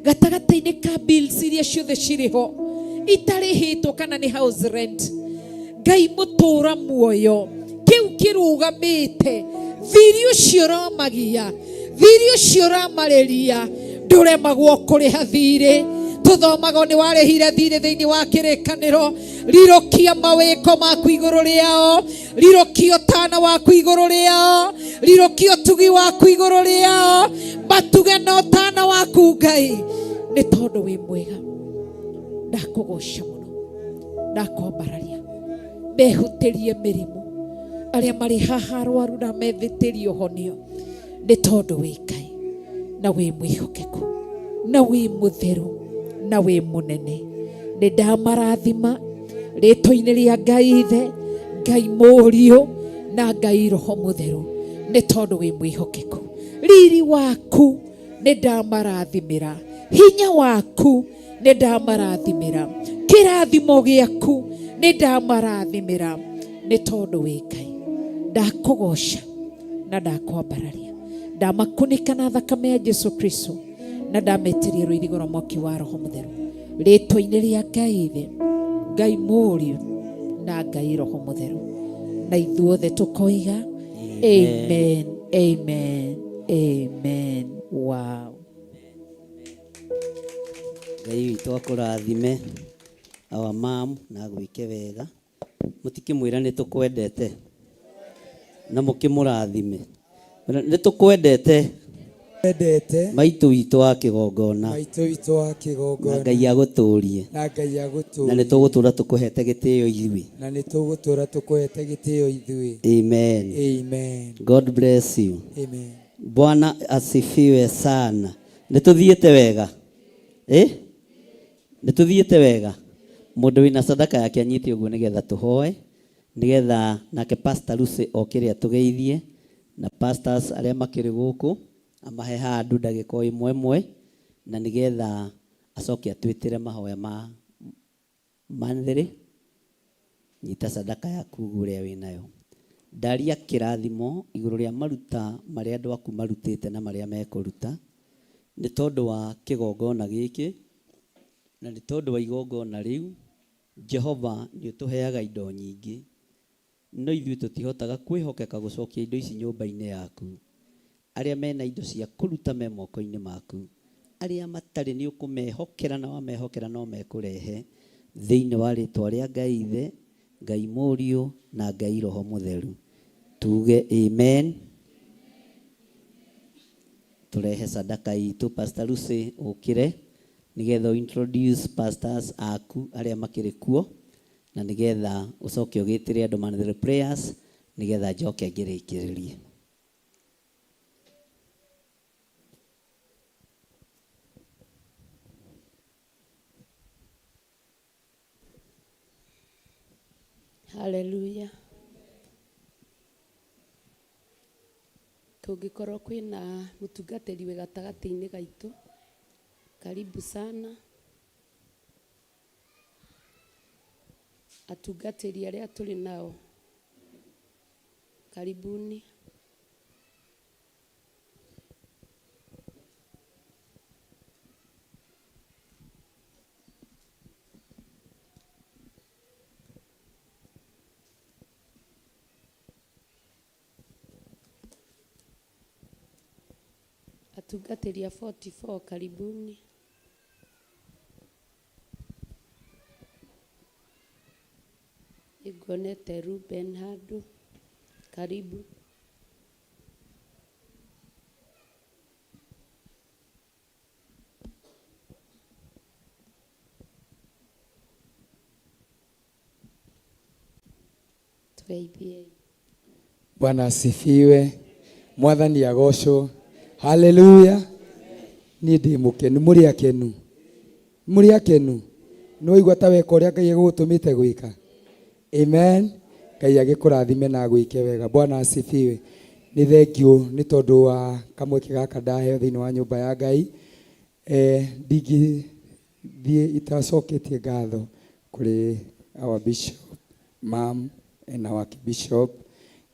Gatagatĩ-inĩ ka bills iria ciothe cirĩ ho itarĩhĩtwo kana nĩ house rent, Ngai mũtũra muoyo kĩu kĩrũgamĩte, thiri ũcio ũramagia, thiri ũcio ũramarĩria, ndũremagwo kũrĩha thirĩ. Tũthomaga nĩ warĩhire thirĩ thĩinĩ wa kĩrĩkanĩro. Rirũkia mawĩko maku igũrũ rĩao, rirũkia ũtana waku igũrũ rĩao, rirũkia ũtugi waku igũrũ rĩao, matuge na ũtana waku Ngai, nĩ tondũ wĩ mwega. Ndakũgoca mũno, ndakwambararia, mehutĩrie mĩrimũ, arĩa marĩ haha arwaru na methĩtĩrie ũhonio, nĩ tondũ wĩ Ngai na wĩ mwĩhokeku na wĩ mũtheru na wĩ mũnene. Nĩ ndamarathima rĩtwa-inĩ rĩa Ngai Ithe, Ngai Mũriũ na Ngai Roho Mũtheru, nĩ tondũ wĩ mwĩhokeku. Riri waku nĩ ndamarathimĩra, hinya waku nĩ ndamarathimĩra, kĩrathimo gĩaku nĩ ndamarathimĩra, nĩ tondũ wĩ Ngai. Ndakũgoca na ndakwambararia, ndamakunĩka na thakame ya Jesu Kristo na ndametĩria rũirigo rwa mwaki wa Roho Mũtheru, rĩtwa-inĩ rĩa Ngai Ithe, Ngai Mũriũ na Ngai Roho Mũtheru, na ithuothe tũkoiga amen, amen, amen. Wow. Ngai witũ akũrathime our mom na agwĩke wega. Mũtikĩmwĩra nĩ tũkwendete na mũkĩmũrathime. Nĩ tũkwendete Endete maitũ witũ wa kĩgongona, maitũ witũ wa na kĩgongona, Ngai agũtũrie, na Ngai na nĩ agũtũrie, tũgũtũra tũkũhete gĩtĩo ithuĩ. na nĩ tũgũtũra tũkũhete gĩtĩo ithuĩ. Amen. Amen. God bless you. Amen. Bwana asifiwe sana. Nĩ tũthiĩte wega, eh? Nĩ tũthiĩte wega. Mũndũ wĩna sadaka yake anyite ũguo nĩgetha tũhoe, nĩgetha nake Pastor Lucy okĩre atũgeithie, na pastors arĩa makĩrĩ gũkũ amahe handũ ndagĩka o ĩmwe ĩmwe, na nĩgetha acoke atwĩtĩre mahoya ma monthly. Nyita sadaka yaku ũguo ũrĩa wĩnayo. Ndaria kĩrathimo igũrũ rĩa maruta marĩa andũ aku marutĩte na marĩa mekũruta, nĩ tondũ wa kĩgongona gĩkĩ na nĩ tondũ wa igongona rĩu. Jehova nĩ ũtũheaga indo nyingĩ, no ithuĩ tũtihotaga kwĩhokeka gũcokia indo ici nyũmba-inĩ yaku. Arĩa mena indo cia kũruta me moko-inĩ maku, arĩa matarĩ nĩ ũkũmehokera, na wamehokera no mekũrehe thĩinĩ wa rĩtwa rĩa Ngai Ithe, Ngai Mũriũ na Ngai Roho Mũtheru. Tuge amen. Tũrehe sadaka itũ. Pastor Lucy ũkĩre nĩgetha introduce pastors aku arĩa makĩrĩ kuo, na nĩgetha ũcoke ũgĩtĩre andũ monthly prayers, nĩgetha njoke ngĩrĩkĩrĩrie. Haleluya. Kũngĩkorwo kwĩna mũtungatĩri wĩ gatagatĩ-inĩ gaitũ, karibu sana. Atungatĩri arĩa tũrĩ nao, karibuni. Atungatĩri a 44 karibuni. Nĩnguonete Ruben handũ, karibu. Tugeithiei. Bwana asifiwe. Mwathani agocwo. Haleluya. Niĩ ndĩ mũkenu, mũrĩ akenu, mũrĩ akenu. Nĩ waigua ta weka ũrĩa Ngai egũgũtũmĩte gwĩka? Amen. Ngai agĩkũrathime na agwĩke wega. Bwana asifiwe. Nĩ thengiũ nĩ tondũ wa kamweke gaka ndaheo thĩinĩ wa nyũmba ya Ngai. Eh, ndingĩthiĩ itacoketie ngatho kũrĩ our bishop mam and our bishop.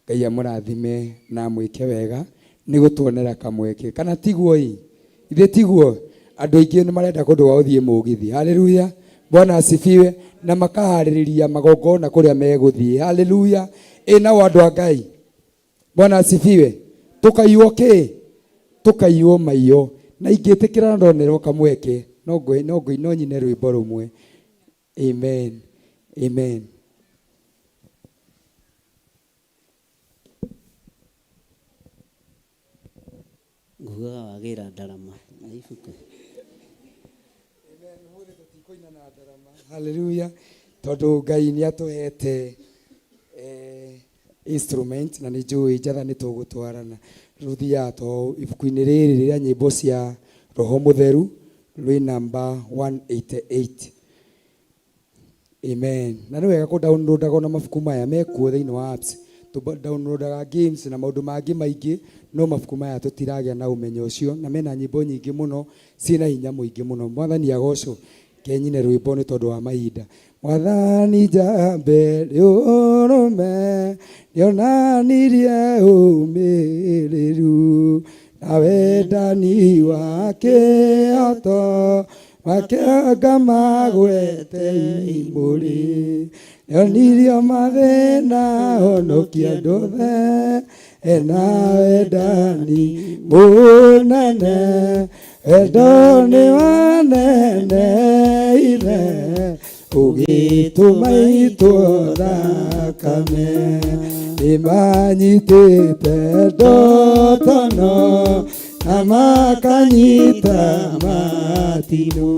Ngai amũrathime na amwĩke wega nĩ gũtuonera kamweke. Kana tiguo ĩ? Ithe tiguo? Andũ aingĩ nĩ marenda kũndũ gwa gũthiĩ mũgithi. Haleluya. Bwana asifiwe. Na makaharĩrĩria magongona kũrĩa megũthiĩ. Haleluya. Ĩ nao andũ a Ngai. Bwana asifiwe. Tũkaiywo kĩ? Tũkaiywo maiyo. Na ingĩtĩkĩra na ndonerwo kamweke, no ngũ no ngũ no nyine rwĩmbo rũmwe. Amen. Amen. Ngugaga wagĩra ndarama na ibuku. Haleluya. Tondũ Ngai nĩ atũhete instrument na nĩ njũĩ njatha nĩ tũgũtwarana. Rũthiaga to ibuku-inĩ rĩrĩ rĩa nyĩmbo cia Roho Mũtheru rwĩ namba 188. Amen. Na nĩ wega kũ downloadaga ona mabuku maya mekuo thĩinĩ wa apps. Tũ downloadaga games na maũndũ mangĩ maingĩ no mabuku maya tũtiragĩa na ũmenyo ũcio na mena nyĩmbo nyingĩ mũno ciĩna hinya mũingĩ mũno. Mwathani agocwo. Reke nyine rwĩmbo nĩ tondũ wa mahinda. Mwathani njambe rĩũrũme nĩonanirie ũmĩrĩru na wendani wa kĩhoto makĩanga magwete imũrĩ nĩonirio mathĩna honokia andũ othe ena wendani mũnene wendo nĩ waneneire ũgĩtũma itwo thakame nĩmanyitĩte ndotono na makanyita matimũ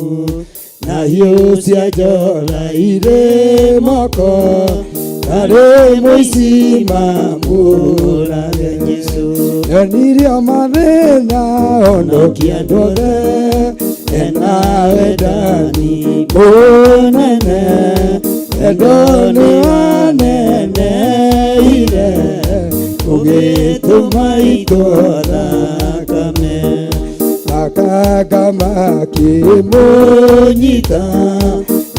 na hiũ cia njora irĩ moko tarĩ mũici mamũrage Jesũ nyonirio mathĩna honokia andũ othe ena wendani mũnene wendo nĩ waneneire ũgĩtũma itwo thakame makanga makĩmũnyita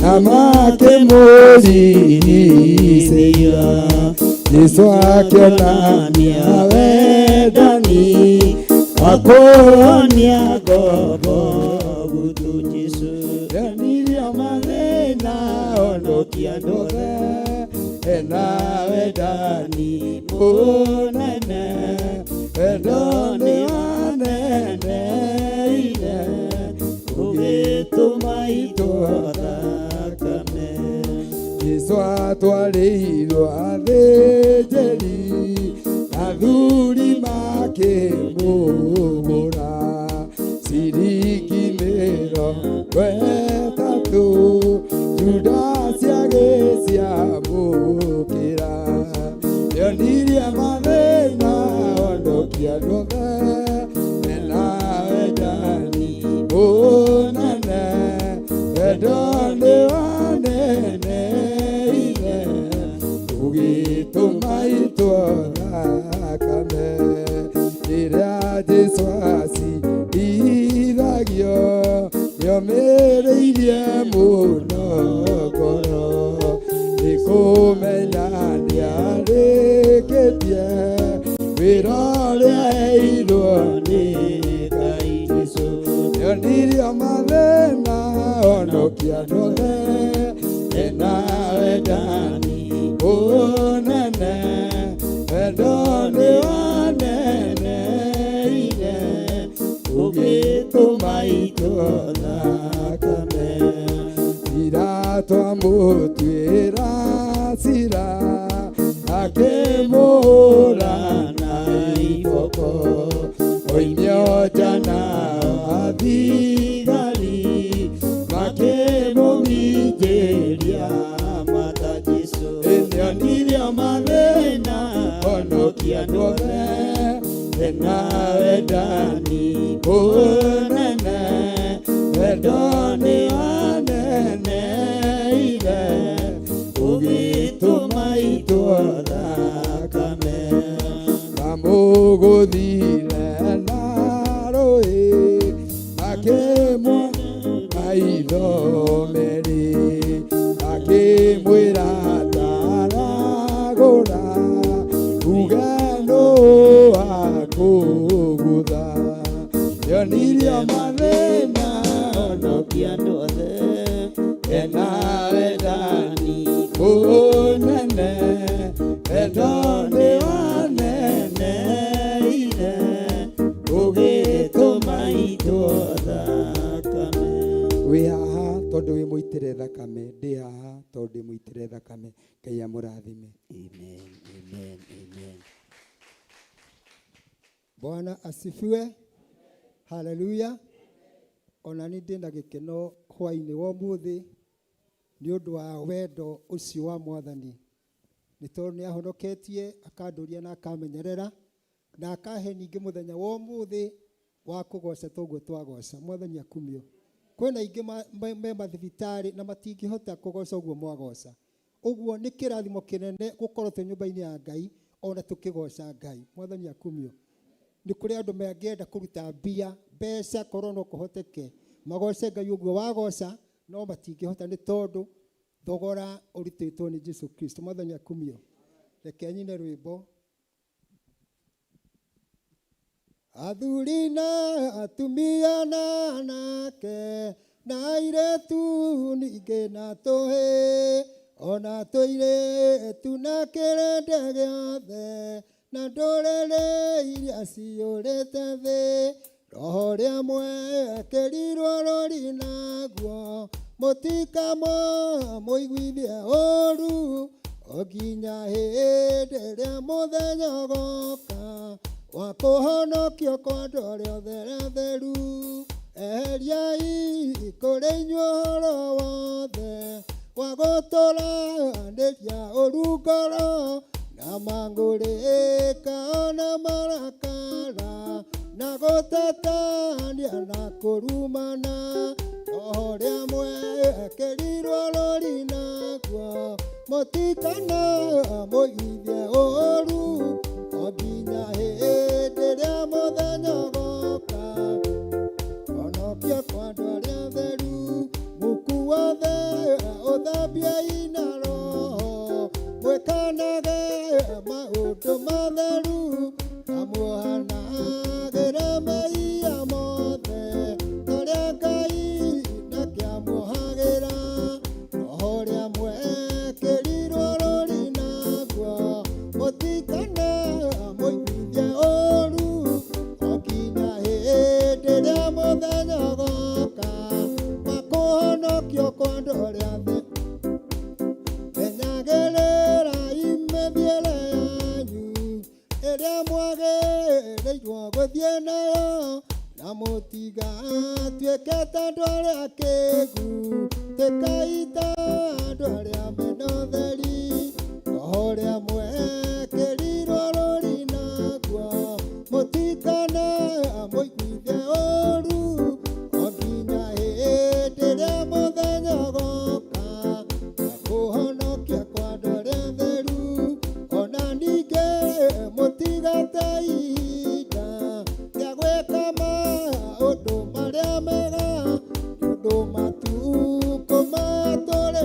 na makĩmũriricĩria Jesũ akĩonania wendani wa kũhonia ngombo gutu Jesũ yonirio mathĩna honokia andũ othe ena wendani mũnene wendo nĩ waneneire ũgĩtũma itwo thakame Jesũ atwarĩirwo athĩnjĩri athuri makĩmũgũra ciringi mĩrongo ĩtatũ Judasi agĩciamũkĩra yonirie mathĩna honokia andũ othe mena wendani mũnene wendo nĩ waneneire ũgĩtũma itwo thakame rĩrĩa Jesũ acirithagio nĩomĩrĩirie mũno ngoro nĩ kũmenya nĩarĩkĩtie wĩra ũrĩa aheirwo nĩ Ngai Jesũ yonirio mathĩna honokia andũ othe ena wendani mũnene wendo nĩ waneneire Ũgĩtũma itwo thakame. Pilato amũtuĩra cira, akĩmũhũra na iboko. Oimio nja nao athigari makĩmũminjĩria mata. Jesũ nĩonirio mathĩna, honokia andũ othe, ena wendani mũnene, wendo nĩ waneneire, ũgĩtũma itwo thakame. Mamũgũthire na rũĩ, makĩmũ maitho merĩ, akĩmwĩra taragũra, uge nũ wakũgũtha. Yonirio mathĩna, honokia andũ othe, ena wendani mũnene, wendo nĩ waneneire, ũgĩtũma itwo thakame. Wĩ haha tondũ wĩ mũitĩre thakame, ndĩ haha tondũ ndĩ mũitĩre thakame. Ngai amũrathime. Amen, amen, amen. Bwana asifiwe. Haleluya. Ona nĩ ndĩ na gĩkeno hwainĩ wa ũmũthĩ nĩ ũndũ wa wendo ũcio wa Mwathani, nĩ tondũ nĩ ahonoketie, akandũria na akamenyerera na akahe ningĩ mũthenya wa ũmũthĩ wa kũgoca toguo twagoca. Mwathani akumio. Kwĩna aingĩ me mathibitarĩ na matingĩhota kũgoca ũguo mwagoca. Ũguo nĩ kĩrathimo kĩnene gũkorwo twĩ nyũmba-inĩ ya Ngai ona tũkĩgoca Ngai. Mwathani akumio. Nĩ kũrĩ andũ mangĩenda kũruta mbia mbeca korwo no kũhoteke magoce Ngai ũguo wagoca, no matingĩhota nĩ tondũ thogora ũrutĩtwo nĩ Jesu Kristo. Mwathani akumio. Reke nyine rwĩmbo. Athuri na atumia na anake na airĩtu ningĩ na tũhĩĩ ona tũirĩtu na kĩrĩndĩ gĩothe na ndũrĩrĩ iria ciyũrĩte thĩ, roho rĩa mwekĩrirwo rũri naguo mũtikamo mũiguithie ũru o nginya hĩndĩ ĩrĩa mũthenya ũgoka wa kũhonokio kwa andũ arĩa othe atheru. Eheriai kũrĩ inyuĩ ũhoro wothe wa gũtũranĩria ũru ngoro na mang'ũrĩka ona marakara na gũtetania na kũrumana. Roho rĩa mwekĩrirwo rũri naguo mũtikana mũiguithie ũru o nginya hĩndĩ ĩrĩa mũthenya ũgoka honokio kwa andũ arĩa atheru. Muku wothe ũthambiei na roho, mwĩkanage maũndũ matheru na muohanagĩre mehia mothe torĩa Ngai nake amuohagĩra. Roho rĩa mwekĩrirwo rũri naguo mũtikana mũiguithie ũru o nginya hĩndĩ ĩrĩa mũthenya ũgoka wa kũhonokio kwa andũ arĩa atheru. Menyagĩrĩrai mĩthiĩre yanyu ĩrĩa mwagĩrĩirwo gũthiĩ nayo, na mũtigatuĩke ta andũ arĩa akĩgu, tuĩkai ta andũ arĩa mena ũtheri. Roho rĩa mwekĩrirwo rũri naguo mũtikana mũiguithie ũru o nginya hĩndĩ ĩrĩa mũthenya ũgoka wa kũhonokia kwa andũ arĩa atheru. Ona ningĩ mũtigate ihinda rĩa gwĩka maũndũ marĩa mega, nĩ ũndũ matukũ maya tũrĩ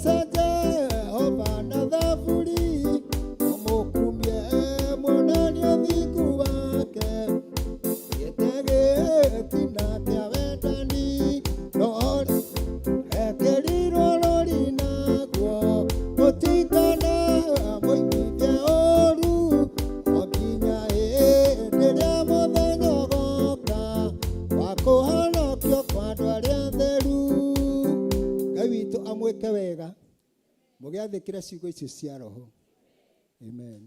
Mũgoce Jehova na thaburi, mũmũkumie muonanie ũthingu wake. Gĩtĩ gĩtina kĩa wendani, no ekĩrirwo rũri naguo. Mũtikana mũiguithie ũũru, o nginya hĩndĩ ĩrĩa mũthenya ũgoka wa kũhonokio kwa andũ arĩa atheru. Ngai witũ amwĩke wega mũgĩathĩkĩra ciugo icio cia roho. Amen.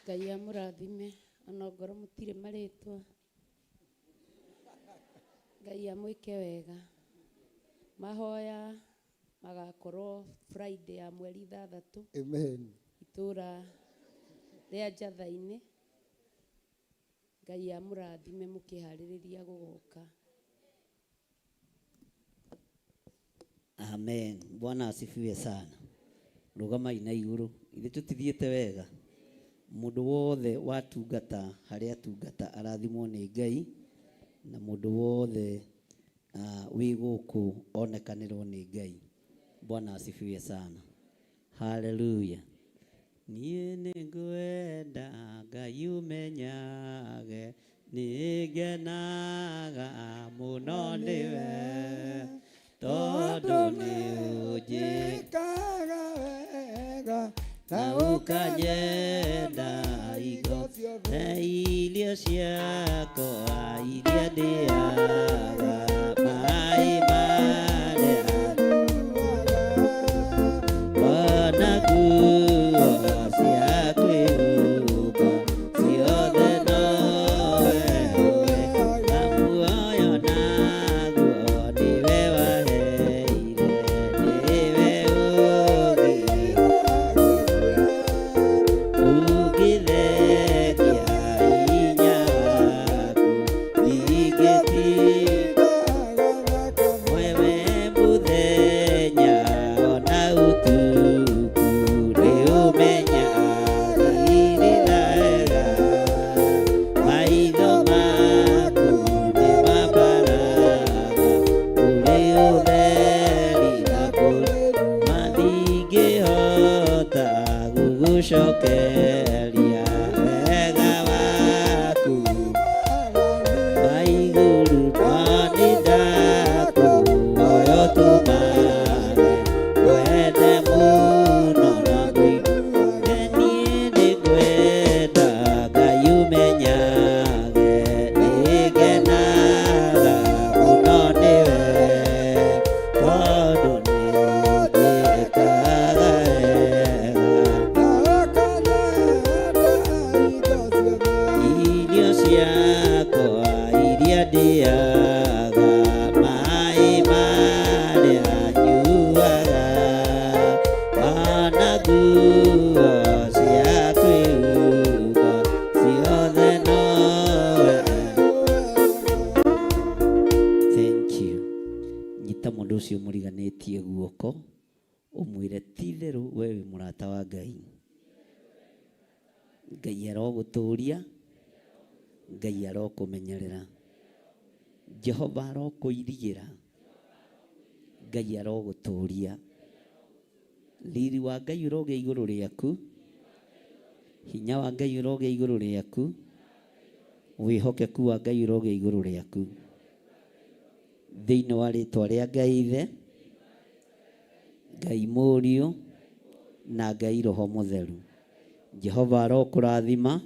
Ngai amũrathime ona ngoro mũtirĩ marĩtwa. Ngai amwĩke wega. Mahoya magakorwo Friday ya mweri 6. Amen. Itũra rĩa Njatha-inĩ. Ngai amũrathime mũkĩharĩrĩria gũgoka. Amen. Bwana asifiwe sana. Rugamai na igũrũ. Ithe tũtithiĩte wega. Mũndũ wothe watungata harĩa atungata arathimwo nĩ Ngai, na mũndũ wothe wĩ gũkũ onekanĩrwo nĩ Ngai. Bwana asifiwe sana. Hallelujah. Niĩ nĩngwenda Ngai ũmenyage, nĩngenaga mũno nĩwe, tondũ nĩũnjĩkaga wega na ũkanyenda igo irio ciakwa iria ndĩaga, maĩ marĩa ona nguo cia kwĩhumba ciothe nowe na muoyo naguo nĩwe waheire, nĩwe ũngĩthengia hinya waku ndingĩtinda wewe mũthenya ona ũtukũ nĩũmenyaga irĩraga maitho maku nĩmambaraga kũrĩ ũtheri na kũrĩ matingĩhota gũgũcokeria wega waku wa igũrũ no nĩndakũhoya ũtũmage wende mũno na kũigua niĩ nĩngwenda Ngai ũmenyage nĩngenaga mũno nĩwe tondũ nĩũnjĩkaga wega. Irio ciakwa iria ndĩaga, maĩ marĩa nyuaga, ona nguo cia kwĩhumba ciothe nowe. Thank you. Nyita mũndũ ũcio mũriganĩtie guoko ũmwĩre ti itherũ we wĩ mũrata wa Ngai. Ngai arogũtũria, Ngai arokũmenyerera, Jehova arokũirigĩra, Ngai arogũtũria. Riri wa Ngai ũrogĩa igũrũ rĩaku, hinya wa Ngai ũrogĩa igũrũ rĩaku, wĩhokeku wa Ngai ũrogĩa igũrũ rĩaku. Thĩinĩ wa rĩtwa rĩa Ngai Ithe, Ngai Mũriũ na Ngai Roho Mũtheru. Jehova arokũrathima.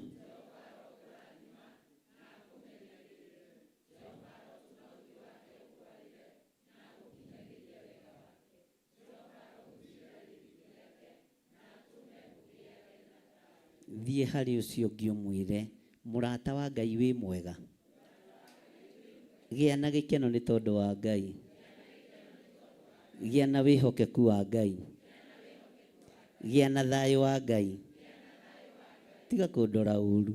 Thiĩ harĩ ũcio ũngĩ ũmwĩre mũrata wa Ngai wĩ mwega. Gĩa na gĩkeno nĩ tondũ wa Ngai. Gĩa na wĩhokeku wa Ngai. Gĩa na thayũ wa Ngai. Tiga kũndora ũru.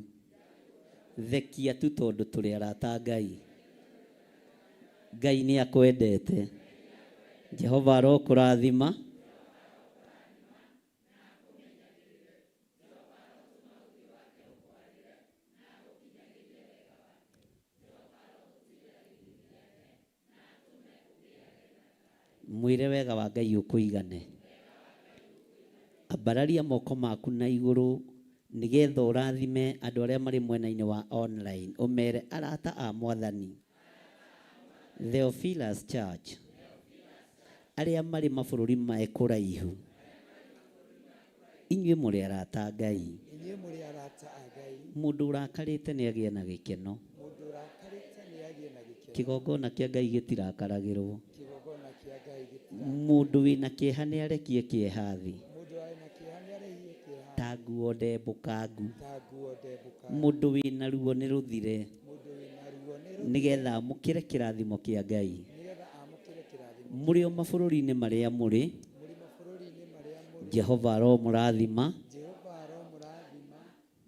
Thekia tu tondũ tũrĩ arata a Ngai. Ngai nĩ akwendete. Jehova arokũrathima. Mwĩre wega wa Ngai ũkũigane. Ambararia moko maku na igũrũ nĩgetha ũrathime andũ arĩa marĩ mwena-inĩ wa online. Ũmere arata a Mwathani. Theophilus Church. Arĩa marĩ mabũrũri me kũraihu. Inyuĩ mũrĩ arata a Ngai. Inyuĩ mũrĩ arata a Ngai. Mũndũ ũrakarĩte nĩ agĩe na gĩkeno. Mũndũ ũrakarĩte nĩ agĩe na gĩkeno. Kĩgongona kĩa Ngai gĩtirakaragĩrwo. Kĩgongona kĩa Ngai gĩtirakaragĩrwo. Mũndũ wĩna kĩeha nĩ arekie kĩeha thĩ. Mũndũ wĩna kĩeha nĩ arekie kĩeha thĩ. Ta nguo ndembũkangu. Ta nguo ndembũkangu. Mũndũ wĩna ruo nĩ rũthire. Mũndũ wĩna ruo nĩ rũthire. Nĩgetha amũkĩre kĩrathimo kĩa Ngai. Nĩgetha amũkĩre kĩrathimo kĩa Mũrĩ o mabũrũri-inĩ marĩa mũrĩ. Mũrĩ mabũrũri-inĩ marĩa mũrĩ. Jehova aromũrathima. Jehova aromũrathima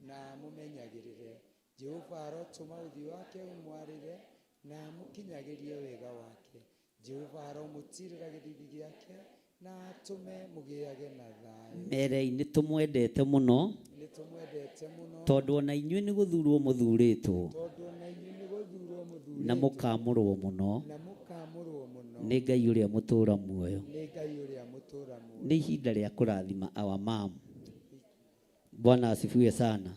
na amũmenyagĩrĩre. Jehova arotũma ũthiũ wake ũmwarĩre na amũkinyagĩrie wega wake. Jehova aromũtiirĩra gĩthiithi gĩake na atũme mũgĩage na thayũ. Merei nĩ tũmwendete mũno. Nĩ tũmwendete mũno. Tondũ o na inyuĩ nĩ gũthurwo mũthurĩtwo. Tondũ o na inyuĩ nĩ gũthurwo mũthurĩtwo. Na mũkamũrwo mũno. Na mũkamũrwo mũno. Nĩ Ngai ũrĩa mũtũũra muoyo. Nĩ Ngai ũrĩa mũtũũra muoyo. Nĩ ihinda rĩa kũrathima our mom. Bwana asifiwe sana.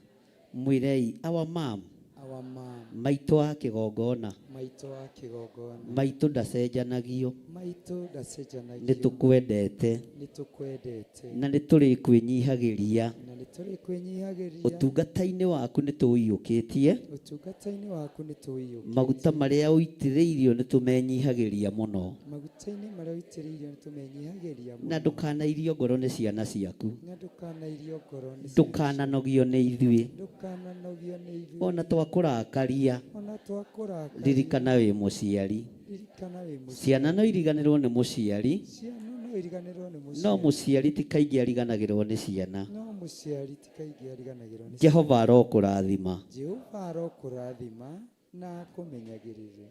Mwĩrei our mom. Our mom. Maitũ wa kĩgongona. Maitũ wa kĩgongona. Maitũ ndacenjanagio. Maitũ ndacenjanagio. Nĩ tũkwendete. Nĩ tũkwendete. Na nĩ tũrĩkwĩnyihagĩria. Na nĩ tũrĩkwĩnyihagĩria. Ũtungata-inĩ waku nĩ tũũiyũkĩtie. Ũtungata-inĩ waku nĩ tũũiyũkĩtie. Maguta marĩa ũitĩrĩirio nĩ tũmenyihagĩria mũno. Maguta-inĩ marĩa ũitĩrĩirio nĩ tũmenyihagĩria mũno. Na ndũkanairio ngoro nĩ ciana ciaku. Na ndũkanairio ngoro nĩ ciana ciaku. Ndũkananogio nĩ ithuĩ. Ndũkananogio nĩ ithuĩ. Ona twakũrakaria. Ona twakũrakaria. Ririkana wĩ mũciari. Ririkana wĩ mũciari. Ciana no iriganĩrwo nĩ mũciari. Ciana no iriganĩrwo nĩ mũciari. No mũciari ti kaingĩ ariganagĩrwo nĩ ciana. No mũciari ti kaingĩ ariganagĩrwo nĩ ciana. Jehova arokũrathima. Jehova arokũrathima na akũmenyagĩrĩre.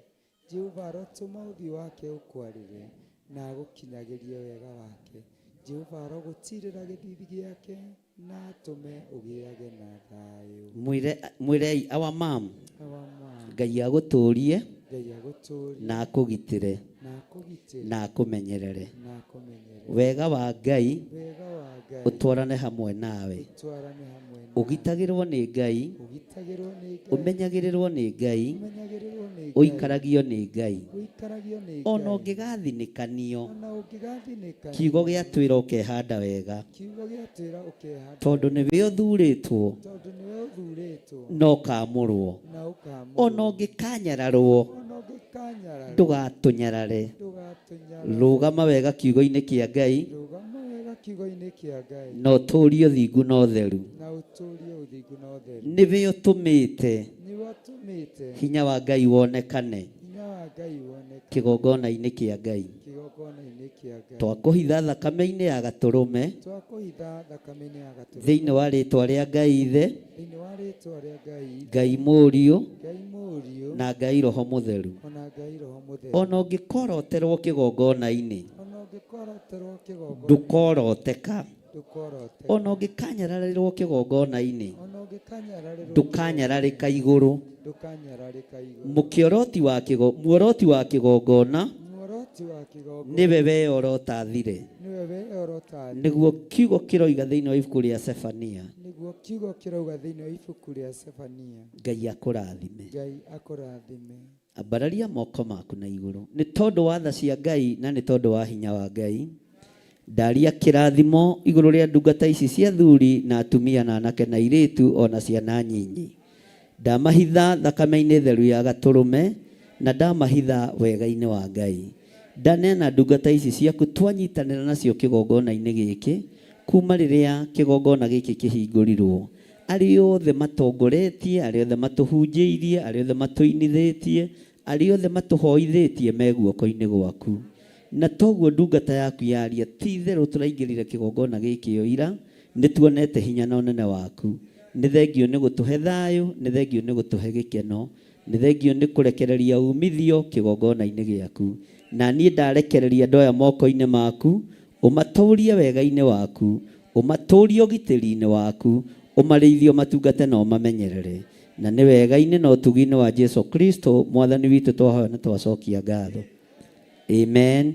Jehova arotũma ũthiũ wake ũkwarĩre, na agũkinyagĩrie wega wake. Jehova arogũtiirĩra gĩthiithi gĩake, na atũme ũgĩage na thayũ. Mwĩre, mwĩrei our mom. Our mom. Ngai agũtũrie. Ngai agũtũrie. Na akũgitĩre. Na akũgitĩre. Na akũmenyerere. Na akũmenyerere. Wega wa Ngai. Wega wa Ngai. Ũtwarane hamwe nawe. Ũtwarane hamwe nawe. Ũgitagĩrwo nĩ Ngai. Ũgitagĩrwo nĩ Ngai. Ũmenyagĩrĩrwo nĩ Ngai. Ũmenyagĩrĩrwo nĩ Ngai. Ũikaragio nĩ Ngai. Ũikaragio nĩ Ngai. Ona ũngĩgathinĩkanio. Ona ũngĩgathinĩkanio. Kiugo gĩatwĩra ũkehanda wega. Kiugo gĩatwĩra ũkehanda. Tondũ nĩwe ũthurĩtwo. Tondũ nĩwe ũthurĩtwo. Na ũkamũrwo. Na ũkamũrwo. Ona ũngĩkanyararwo. Ona ũngĩkanyararwo. Ndũgatũnyarare. Ndũgatũnyarare. Rũgama wega kiugo-inĩ kĩa Ngai. Rũgama wega kiugo-inĩ kĩa Ngai. Na ũtũũrie ũthingu na ũtheru. Na ũtũũrie ũthingu na ũtheru. Nĩwe ũtũmĩte. Nĩwe ũtũmĩte. Hinya wa Ngai wonekane. Hinya wa Ngai wonekane. Kĩgongona-inĩ kĩa Ngai. Kĩgongona-inĩ kĩa Ngai. Twakũhitha thakame-inĩ ya Gatũrũme. Twakũhitha thakame-inĩ ya Gatũrũme. Thĩinĩ wa rĩtwa rĩa Ngai Ithe. Thĩinĩ wa rĩtwa rĩa Ngai Ithe. Ngai Mũriũ. Ngai Mũriũ. Na Ngai Roho Mũtheru. Ona Ngai Roho Mũtheru. Ona ũngĩkoroterwo kĩgongona-inĩ. Ona ũngĩkoroterwo kĩgongona-inĩ. Ndũkoroteka. Ndũkoroteka. Ona ũngĩkanyararĩrwo kĩgongona-inĩ. Ona ũngĩkanyararĩrwo Ndũkanyararĩka igũrũ. Ndũkanyararĩka igũrũ. Mũkĩoroti wa kĩgo, muoroti wa kĩgongona. Muoroti wa kĩgongona. Nĩwe weyorota thire. Nĩwe weyorota thire. Nĩguo kiugo kĩroiga thĩinĩ wa ibuku rĩa Sefania. Nĩguo kiugo kĩrauga thĩinĩ wa ibuku rĩa Sefania. Ngai akũrathime. Ngai akũrathime. Ambararia moko maku na igũrũ. Nĩ tondũ wa tha cia Ngai na nĩ tondũ wa hinya wa Ngai. Ndaria kĩrathimo igũrũ rĩa ndungata ici cia athuri na atumia na anake na airĩtu o na ciana nyinyi. Ndamahitha thakame-inĩ theru ya Gatũrũme na ndamahitha wega-inĩ wa Ngai. Ndaneana ndungata ici ciaku twanyitanĩra nacio kĩgongona-inĩ gĩkĩ kuma rĩrĩa kĩgongona gĩkĩ kĩhingũrirwo. Arĩa othe matongoretie, arĩa othe matũhunjĩirie, arĩa othe matũinithĩtie, arĩa othe matũhoithĩtie me guoko-inĩ gwaku. Na toguo ndungata yaku yaria, ti itherũ tũraingĩrire kĩgongona gĩkĩ o ira, nĩ tuonete hinya na ũnene waku. Nĩ thengio nĩ gũtũhe thayũ, nĩ thengio nĩ gũtũhe gĩkeno, nĩ thengio nĩ kũrekereria umithio kĩgongona-inĩ gĩaku. Na niĩ ndarekereria andũ aya moko-inĩ maku, ũmatũrie wega-inĩ waku, ũmatũrie ũgitĩri-inĩ waku, ũmarĩithie, ũmatungate na ũmamenyerere. Na nĩ wega-inĩ na ũtugi-inĩ wa Jesu Kristo, Mwathani witũ twahoya na twacokia ngatho. Amen.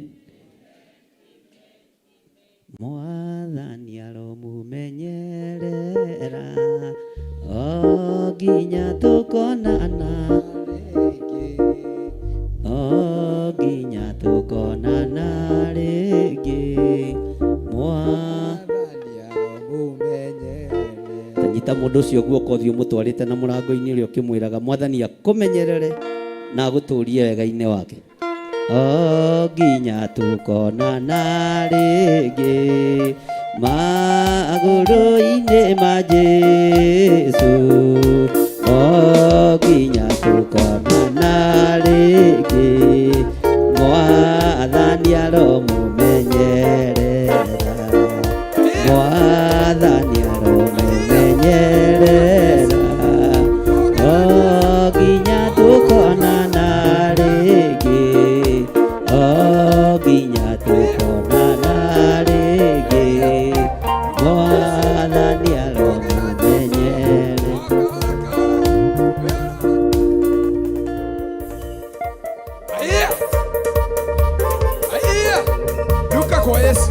Mwathani aromumenyerera o nginya tũkonana rĩngĩ, o nginya tũkonana rĩngĩ. Mwathani aromumenyerera. Tanyita mũndũ ũcio guoko ũthiĩ ũmũtwarĩte na mũrango-inĩ ũrĩa ũkĩmwĩraga Mwathani akũmenyerere na agũtũrie wega-inĩ wake. O nginya tũkonana rĩngĩ magũrũ-inĩ ma Jesũ. O nginya tũkonana rĩngĩ Mwathani aromumenyerera. Mwathani aromumenyerera o nginya tũkonana rĩngĩ, o nginya tũkonana rĩngĩ. Mwathani aromumenyerera. Aiya! Aiya! Luka kwa Yesu.